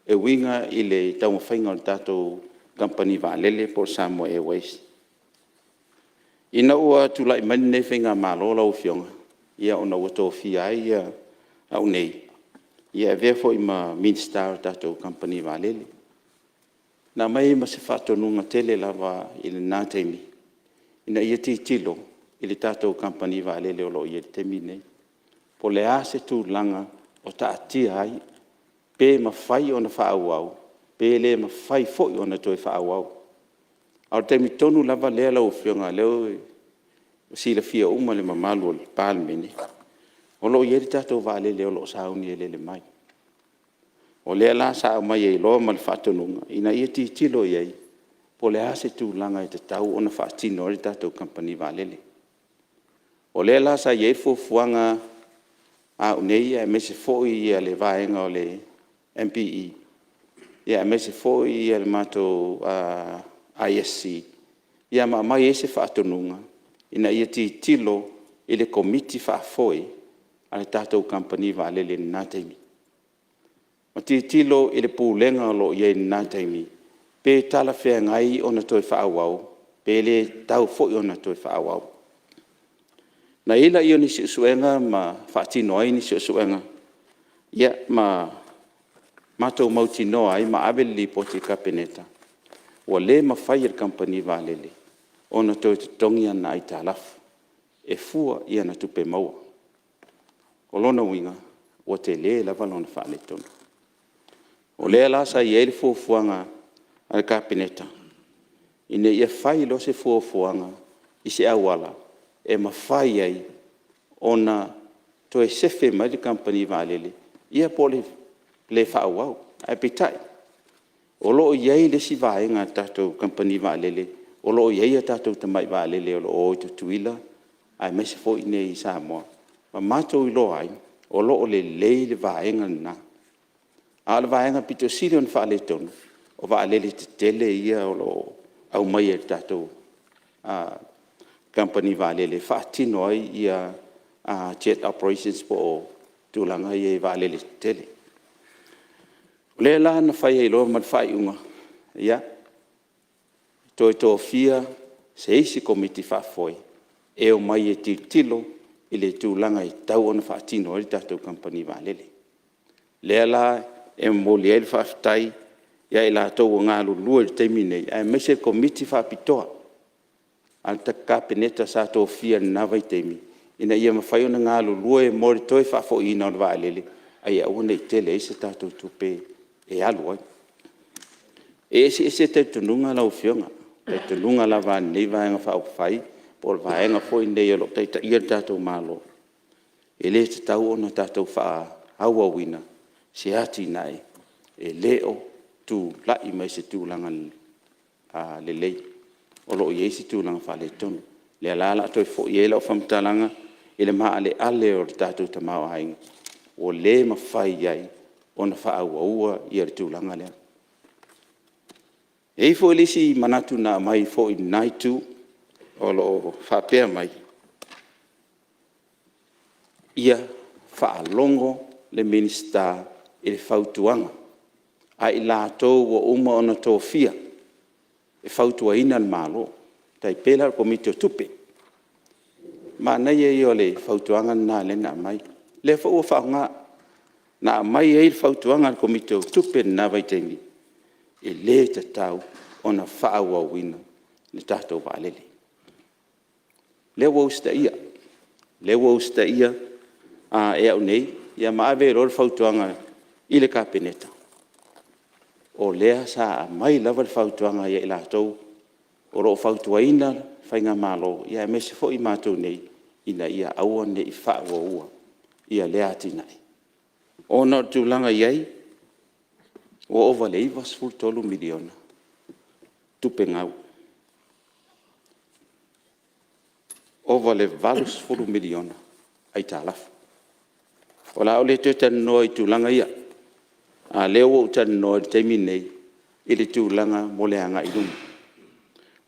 e uiga i le taumafaiga o le tatou kamupani vaalele po o le Samoa Airways. Ina ua tulai mai lenei faigamalo lau Afioga, ona ua tofia ai au nei e avea foi ma Minisita o le tatou Kamupani Vaalele. Na aumai ai ma se faatonuga tele lava i lena taimi, ina ia tilotilo i le tatou kamupani vaalele o lo o i ai i le taimi lenei. Po o le a se tulaga o taatia ai, pe mafai ona faaauau, pe le mafai foi ona toe faaauau. A o le taimi tonu lava lea lau Afioga o lea e silafia uma e le mamalu o le Palemene, o lo o i ai le tatou vaalele o lo o sauni e lele mai. O lea la sa aumai ai loa ma le faatonuga ina ia tilotilo i ai, po o le a se tulaga e tatau ona faatino ai le tatou kamupani vaalele. O lea la sa i ai le fuafuaga a au nei aemaise foi le vaega o le MPE, aemaise foi le matou ISC, ma aumai ai se faatonuga. ina ia tilotilo i le Komiti Faafoe a le tatou Kamupani Vaalele i lena taimi, ma tilotilo i le Pulega o lo o i ai i lena taimi, pe talafeagai ona toe faaauau pe le tatau foi ona toe faaauau. Ona i ai lea o nisi suesuega ma faatino ai nisi suesuega, ia ma matou mautinoa ai ma ave le lipoti i le Kapeneta, ua le mafai e le Kamupani Vaalele ona toe totogi ana aitalafu e fua i ana tupe maua. O lona uiga, ua tele lava lona faaletonu. O lea la sa i ai le fuafuaga a le Kapeneta, ina ia fai loa se fuafuaga i se auala e mafai ai ona toe sefe mai le Kamupani Vaalele, ia po o le le faaauau. Ae peitai, o lo o i ai le isi vaega a le tatou Kamupani Vaalele o lo o i ai a tatou tamai vaalele o lo o o i Tutuila aemaise foi i inei i Samoa, ma matou iloa ai, o lo o lelei le vaega lena. A o le vaega pito sili ona faaletonu, o vaalele tetele ia o lo o aumai e le tatou Kamupani Vaalele e faatino ai jet operations po o tulaga ia i vaalele tetele. O lea la na fai ai loa ma le faaiuga, ia, toe tofia se isi Komiti Faafoe e omai e tilotilo i le tulaga e tatau ona faatino ai le tatou Kamupani Vaalele. O lea la e momoli ai le faafetai ia i latou o galulue i le taimi lenei, aemaise le Komiti Faapitoa a le Kapeneta sa tofia i lena vaitaimi ina ia mafai ona galulue mo le toe faafoiina o le vaalele, a ia aua ne i tele ai se tatou tupe e alu ai. E eseese talitonuga lau Afioga, o talitonuga lava a lenei Vaega Faaupufai po o le Vaega foi lenei o lo o taitaia le tatou Malo, e le tatau ona tatou faaauauina se atinae e le o tulai mai i se tulaga lelei, o lo o i ai se tulaga faaletonu. O lea la o le a toe foi ai lau faamatalaga i le maaleale o le tatou tamaoaiga ua le mafai ai ona faaauaua le tulaga lea. E i ai foi le isi manatu na aumai foi i lena itu o lo o faapea mai, ia faalogo le Minisita i le fautuaga a i latou ua uma ona tofia e fautuaina le Malo, e tai pei la o le Komiti o Tupe. Manaia ia o le fautuaga lena lea na aumai, o lea foi ua faaaoga. Na aumai ai le fautuaga a le Komiti o Tupe i lena vaitaimi, e le tatau ona faaauauina le tatou vaalele. O lea ua usitaia, o lea ua usitaia e au nei ma ave ai loa le fautuaga i le Kapeneta, o lea sa aumai lava le fautuaga ia i latou o lo o fautuaina le faigamalo, aemaise foi matou nei, ina ia aua ne i faaauaua lea atinae, ona o le tulaga e i ai, ua ova i le $93 miliona tupe gau, ova i le $80 miliona aitalafu. O le a ou le toe talanoa i tulaga ia, a o lea ua ou talanoa i le taimi lenei i le tulaga mo le agai i luma.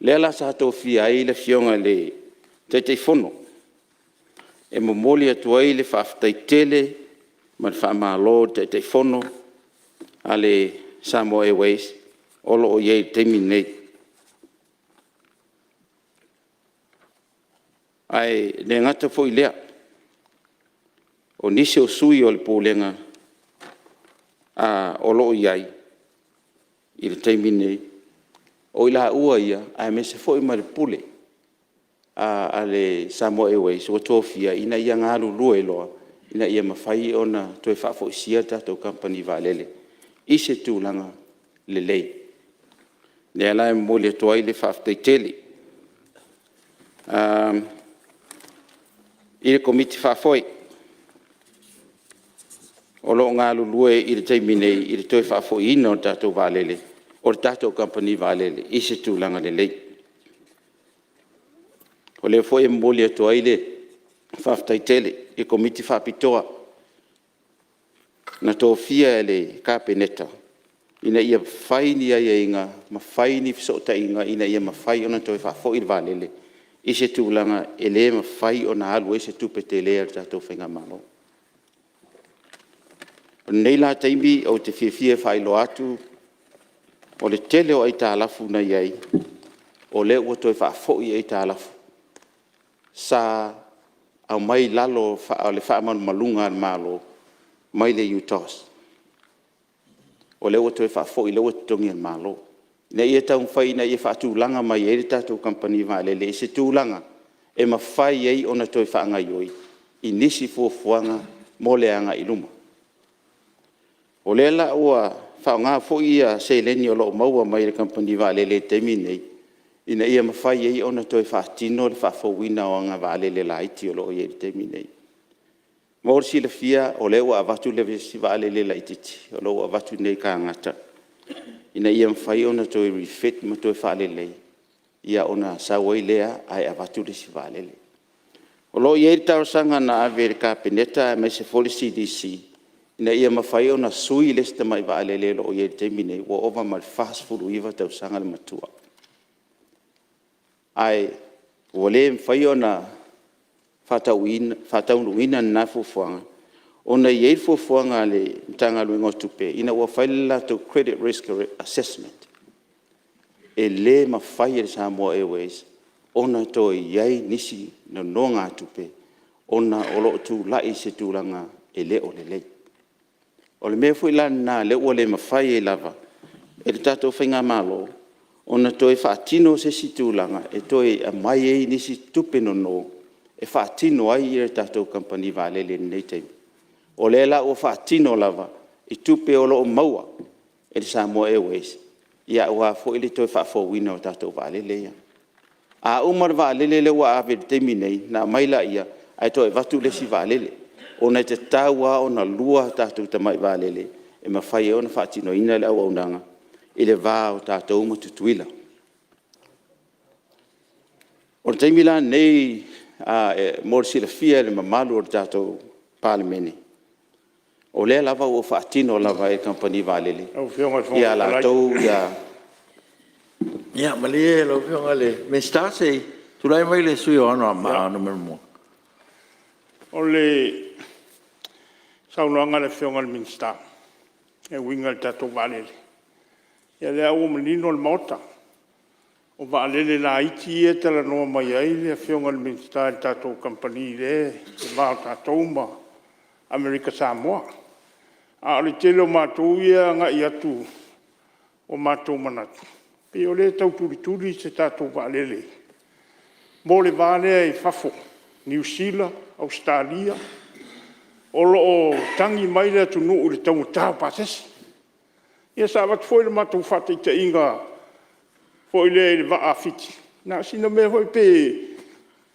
O lea la sa tofia ai le Afioga i le Taitaifono, e momoli atu ai le faafetai tele ma le faamalo i le Taitaifono a le Samoa Airways o lo o i ai i le taimi lenei. Ae le gata foi i lea, o nisi o sui o le Pulega o lo o i ai i le taimi lenei, o i laua ia aemaise foi ma le Pule a le Samoa Airways ua tofia ina ia galulue loa ina ia mafai ona toe faafoisia le tatou Kamupani Vaalele i se tulaga lelei. O lea la e momoli atu ai le faafetai tele. I le Komiti Faafoe, o lo o galulue i le taimi nei i le toe faafoiina o le tatou vaalele, o le tatou Kamupani Vaalele i se tulaga lelei. O lea foi e momoli atu ai le faafetai tele i le Komiti Faapitoa na tofia e le Kapeneta ina ia fai ni aiaiga ma fai ni fesootaiga ina ia mafai ona toe faafoi le vaalele i se tulaga e le mafai ona alu ai se tupe tele a le tatou faigamalo. O lenei la taimi ou te fiafia e faailoa atu, o le tele o aitalafu na i ai, o lea ua toe faafoi aitalafu sa aumai i lalo o le faamalumaluga a le Malo mai le UTOS. O lea ua toe faafoi o lea ua totogi e le Malo, ina ia taumafai ina ia faatulaga mai ai le tatou Kamupani Vaalele i se tulaga e mafai ai ona toe faagaoioi i nisi fuafuaga mo le agai i luma. O lea la ua faaaoga foi seleni o lo o maua mai e le Kamupani Vaalele i le taimi lenei, ina ia mafai ai ona toe faatino le faafouina o ana vaalele laiti o lo o i ai i le taimi lenei. Mo le silafia o lea ua avatu le isi vaalele laitiiti, o lo o ua avatu i inei i Canada ina ia mafai ona toe refit ma toe faalelei, ia ona sau ai lea ae avatu le isi vaalele. O lo o i ai le talosaga na ave i le Kapeneta aemaise foi le CDC ina ia mafai ona sui le isi tamai vaalele o lo o i ai i le taimi lenei, ua ova ma le 49 tausaga le matua. Ae ua le mafai ona faataunuuina lena fuafuaga, ona e i ai fuafuaga a le Matagaluega o Tupe ina ua fai le latou credit risk assessment, e le mafai e le Samoa Airways ona toe i ai nisi nonogatupe ona o lo o tulai i se tulaga e le o lelei. O le mea foi la lena o lea ua le mafai ai lava e le tatou faigamalo ona toe faatino se isi tulaga e toe aumai ai nisi tupe nono e faatino ai le tatou Kamupani Vaalele i lenei taimi. O lea la ua faatino lava i tupe o lo o maua e le Samoa Airways aua foi le toe faafouina o tatou vaalele ia. A uma le vaalele lea ua ave i le taimi lenei ona aumai lea, ae toe avatu le isi vaalele, ona e tatau lava ona lua tatou tamai vaalele e mafai ai ona faatinoina le auaunaga i le va o tatou ma Tutuila. O le taimi la lenei mo le silafia e le mamalu o le tatou Palemene, o lea lava ua faatino lava e le Kamupani Vaalele Lau Afioga i le Fofoga a Fetalai… latou ia… Ia malie lau Afioga i le Minisita se i tulai mai le sui usufono mo Anoamaa 1. O le saunoaga a le Afioga i le Minisita e uiga i le tatou vaalele, ia lea ua manino le Maota, o vaalele laiti ia e talanoa mai ai le Afioga i le Minisita i le tatou kamupani i le va o tatou ma Amerika Samoa. A o le tele o matou ia e agai atu o matou manatu, pei o lea e tau tulituli se tatou vaalele mo le va lea i fafo, Niu Sila, Ausetalia. O lo o tagi mai le atunuu i le taugata o pasese. Ia sa avatu foi le matou faataitaiga foi lea i le vaa a Fiti, na o sina mea foi pe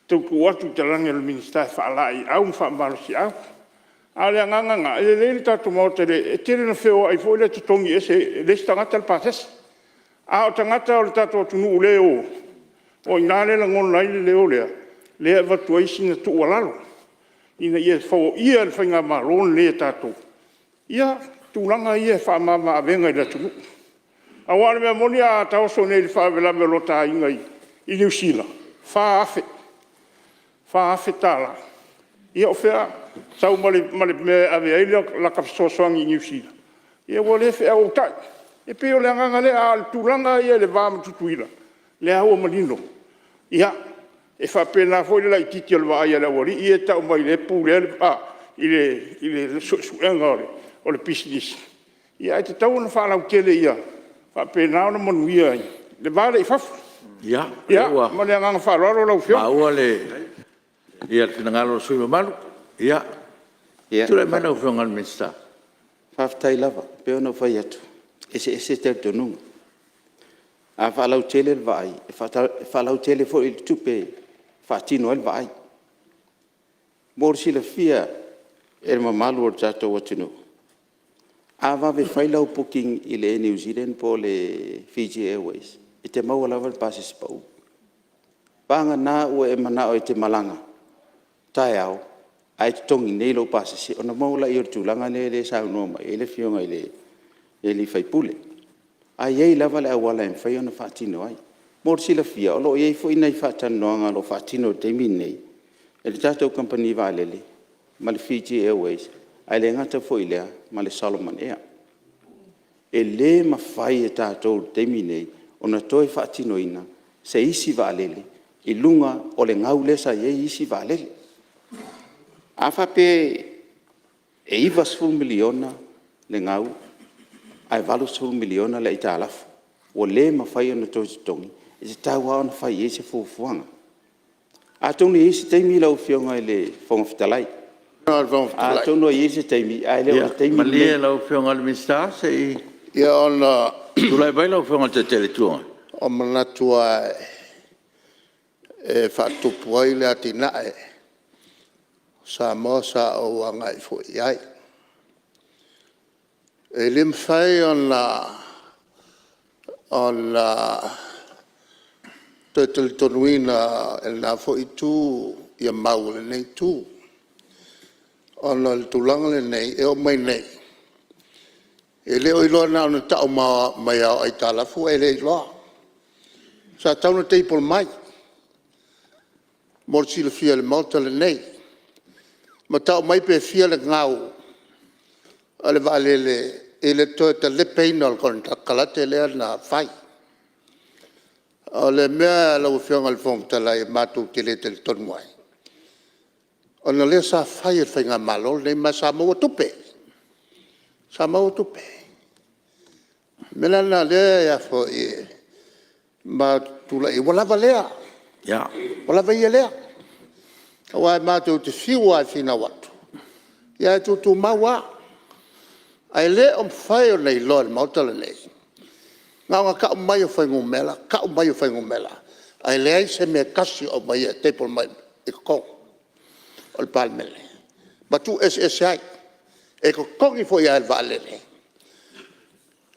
tau tuu atu i talaane o le Minisita e faalaeiau ma faamalosiau. A o le agaga lena, e lelei le tatou maota e tele ina feoai foi lea e totogi ese e le isi tagata le pasese. A o tagata o le tatou atunuu o lea e o, o i ina lea e lagona ai le leo lea, lea e avatu ai sina tuualalo ina ia foia e le faigamalo lenei a tatou tulaga ia e faamama avega i le atunuu. Aua o le mea moni a ta oso nei i le faalavelave o lo ta aiga i Niu Sila, e $4,000. Ia o fea… sau ma le mea e ave ai lata fesoasoani i Niu Sila, ia ua le feauautai. E pei o le agaga lea, a o le tulaga lava ia i le va ma Tutuila, lea ua manino, ia, e faapena foi le laitiiti o le vaai a le aualii ia e tau mai o lea e pulea le suesuega o le pisinisi, ae tatau ona faalautele ia faapena ona manuia ai le va lea i fafo. Ia, o lea ua Ia ma le agaga faaaloalo lau Afioga. Maua le finagalo o le sui usufono mamalu. Ia, tulai mai lau Afioga i le Minisita. Faafetai lava. E pei ona ou fai atu, e eseese talitonuga. A faalautele le vaai, e faalautele foi le tupe e faatino ai le vaai. Mo le silafia e le mamalu o le tatou atunuu, a vave fai lau booking i le Air New Zealand po o le Fiji Airways, e te maua lava le pasese pau. Vagana ua e manao e te malaga taeao ae totogi nei lou pasese ona maua lea o le tulaga lea e saunoa mai ai le Afioga i le sui usufono. Ae i ai lava le auala e mafai ona faatino ai. Mo le silafia o lo o i ai foi nai faatalanoaga o lo o faatino i le taimi lenei e le tatou Kamupani Vaalele ma le Fiji Airways, ae le gata foi i lea ma le Solomon Air. E le mafai e tatou i le taimi lenei ona toe faatinoina se isi vaalele i luga o le gau lea sa i ai isi vaalele. A faapea e $90 miliona le gau ae $80 miliona le aitalafu ua le mafai ona toe totogi, e tatau lava ona fai i ai se fuafuaga. Atonu e i ai se taimi lau Afioga i le Fofoga Fetalai, atonu e i ai se taimi ae le o le taimi lenei. Ia malie lau Afioga i le Minisita se i tulai mai lau Afioga i le Taitai o le Itu Agai. O manatu lava e faatupu ai le atinae o Samoa sa ou agai foi i ai. E le mafai ona toe talitonuina e lena foi itu mau a lenei itu ona o le tulaga lenei e oo mai nei e le o iloa na ona tau mai lava o aitalafu ae le iloa. Sa tatau ona table mai mo le silafia e le Maota lenei ma tau mai pe fia le gau a le vaalele i le toe talepeina o le konekarate lea na fai. O le mea lau Afioga i le Fofoga Fetalai matou te le talitonu ai ona o lea sa fai e le Faigamalo lenei ma sa maua tupe, sa maua tupe. O le mea la lena o lea matou te tulai ai ua lava lea, ua lava ia lea. Aua matou te fiu lava e finau atu ae tutumau lava. Ae le o mafai ona iloa e le Maota lenei na ona tau mai o fuainumera, tau mai o fuainumera ae leai se mea e tasi o aumaia e table mai i totonu o le Palemene ma tuu eseese ai. E totogi foi lava e le vaalele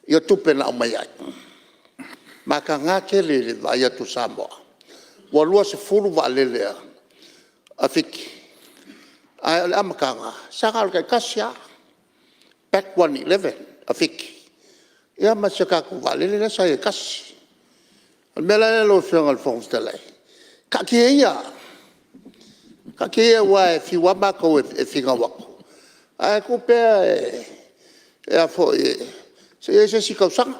ia tupe na aumai ai. E mataga tele i le vaai atu a Samoa ua 20 vaalele a Fiti ae o le amataga sa na o le tai-tasi lava, BAC 111 a Fiti ia ma si a tatou vaalele lea sa i ai e tasi. O le mea la lea lau Afioga i le Fofoga Fetalai, taatia ia, taatia ia aua e fiu lava matou e finau atu ae tuu pea se i i ai se isi tausaga.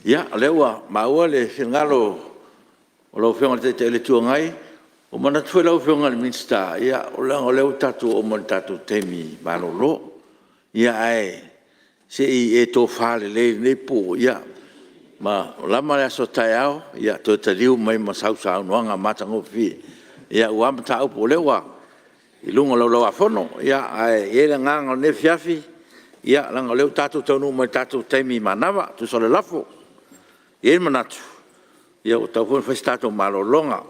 Ia o lea ua maua le finagalo o lau Afioga i le Taitai o le Itu Agai. Ua ou manatu foi lau Afioga i le Minisita, leaga o lea ua tatou oo mai i le tatou taimi malolo. Ia ae se i e tofa lelei i lenei po ma lama le aso a taeao toe taliu mai ma sau saunoaga matagofie aua mataupu o lea ua i luga o le Laulau-a-Fono. Ae i ai le agaga o lenei afiafi, leaga o lea ua tatou taunuu mai i le tatou taimi manava e tusa o le lafo. E i ai le manatu ua tatau foi ona fai se tatou malologa.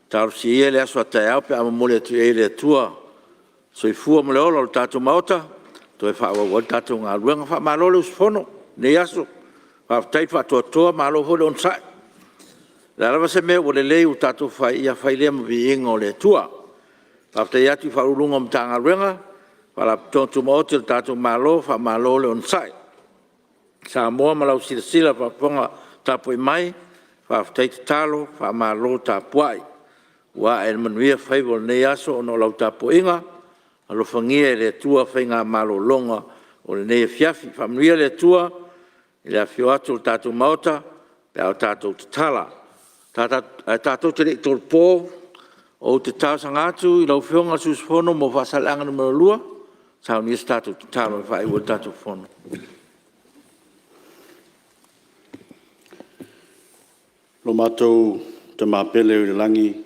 Talosia ia le aso a taeao pe a momoli atu i ai e le Atua le soifua ma le ola o le tatou Maota e toe faaauau ai le tatou galuega. Faamalo le usufono i lenei aso, faafetai le faatoatoa malo foi le onosai. O le a lava se mea ua lelei ua tatou fai, ia fai lea ma viiga o le Atua. Faafetai atu i Ofisa Sili o Pulega o Matagaluega ma Faalapotopotoga Tumaoti a le tatou Malo, faamalo le onosai. Samoa ma lau silasila faafofoga tapuai mai, faafetai tatalo faamalo tapuai. Ua ae i le manuia faiva o lenei aso ona o lau tapuaiga, alofagia e le Atua faiga malologa o lenei afiafi. Faamanuia le Atua i le afifio atu o le tatou Maota pe a o tatou tatala. Ae tatou te le i tolopo, ou te talosaga atu i lau Afioga i le sui usufono mo Faasaleleaga 2 e saunia se tatou tatalo e faaiu ai le tatou Fono. Lo matou Tama pele i le lagi,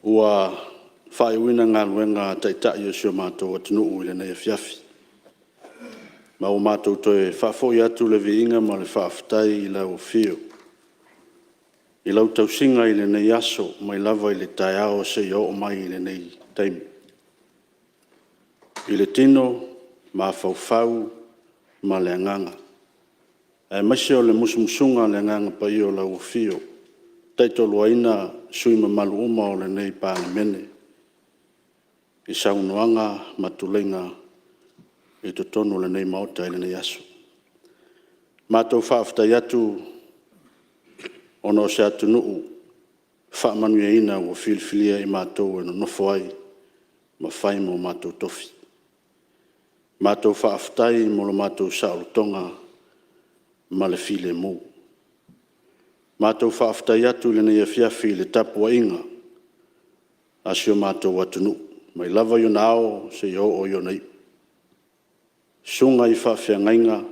ua faaiuina galuega a Taitai o si o matou atunuu i lenei afiafi, ma ua matou toe faafoi atu le viiga ma le faafetai i lau Afio, i lau tausiga i lenei aso mai lava i le taeao seia oo mai i lenei taimi, i le tino, mafaufau ma le agaga, aemaise o le musumusuga a le Agaga Paia o lau Afio e tautoaluaina sui usufono mamalu uma o lenei Palemene i saunoaga ma tuleiga i totonu o lenei Maota i lenei aso. Matou faafetai atu ona o se atunuu faamanuiaina ua filifilia e i matou e nonofo ai ma fai ma o matou tofi. Matou faafetai mo lo matou saolotoga ma le filemu. Matou faafetai atu i lenei afiafi i le tapuaiga a si o matou atunuu mai lava i ona ao seia oo i ona iu, Susuga i faafeagaiga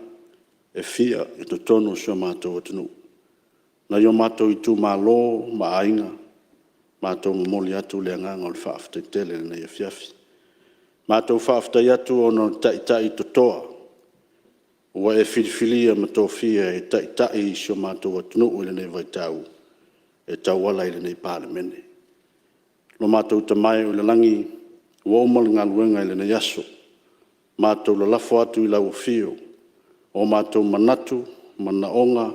e fia i totonu o si o matou atunuu, nai o matou itumalo ma aiga, matou momoli atu le agaga o le faafetai tele i lenei afiafi. Matou faafetai atu ona o taitai totoa ua e filifilia ma tofia e taitai si o matou atunuu i lenei vaitau e tauala i lenei Palemene. Lo matou Tama e i le lagi, ua uma le galuega i lenei aso, matou lalafo atu i lau afio o matou manatu, manaoga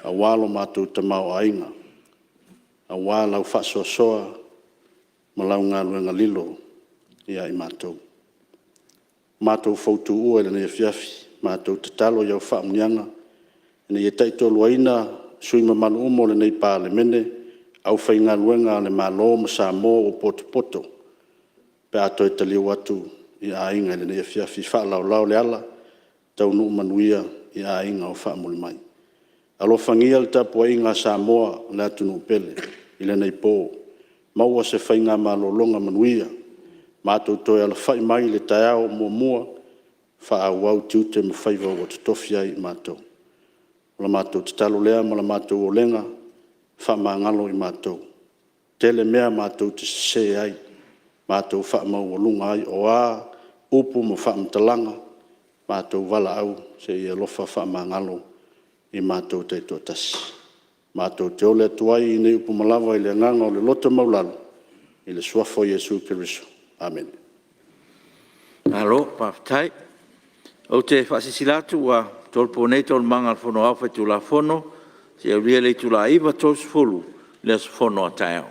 aua lo matou tamaoaiga, aua lau faasoasoa ma lau galuega lilo ia i matou. Matou fautuua i lenei afiafi, matou tatalo i au faamanuiaga ina ia taitoaluaina sui usufono mamalu uma o lenei Palemene, aufaigaluega a le Malo ma Samoa ua potopoto pe a toe taliu atu i aiga i lenei afiafi, faalaolao le ala, taunuu manuia i aiga o faamuli mai. Alofagia le tapuaiga a Samoa le atunuu pele i lenei po, maua se faigamalologa manuia, matou toe alafai mai i le taeao muamua faaauau tiute ma faiva ua totofi ai i matou. O le matou tatalo lea ma le matou olega, faamagalo i matou, tele mea matou te sese ai, matou faamaualuga ai, oa upu ma faamatalaga, matou valaau, se i e alofa faamagalo i matou taitoatasi. Matou te ole atu ai i nei upu ma lava i le agaga o le loto maualalo, i le Suafa o Iesu Keriso. Amene. Malo faafetai. Ou te faasilasila atu ua tolopo nei Taualumaga a le Fono Aoao Faitulafono seia aulia le itula e 9:30 i le aso Fono a taeao.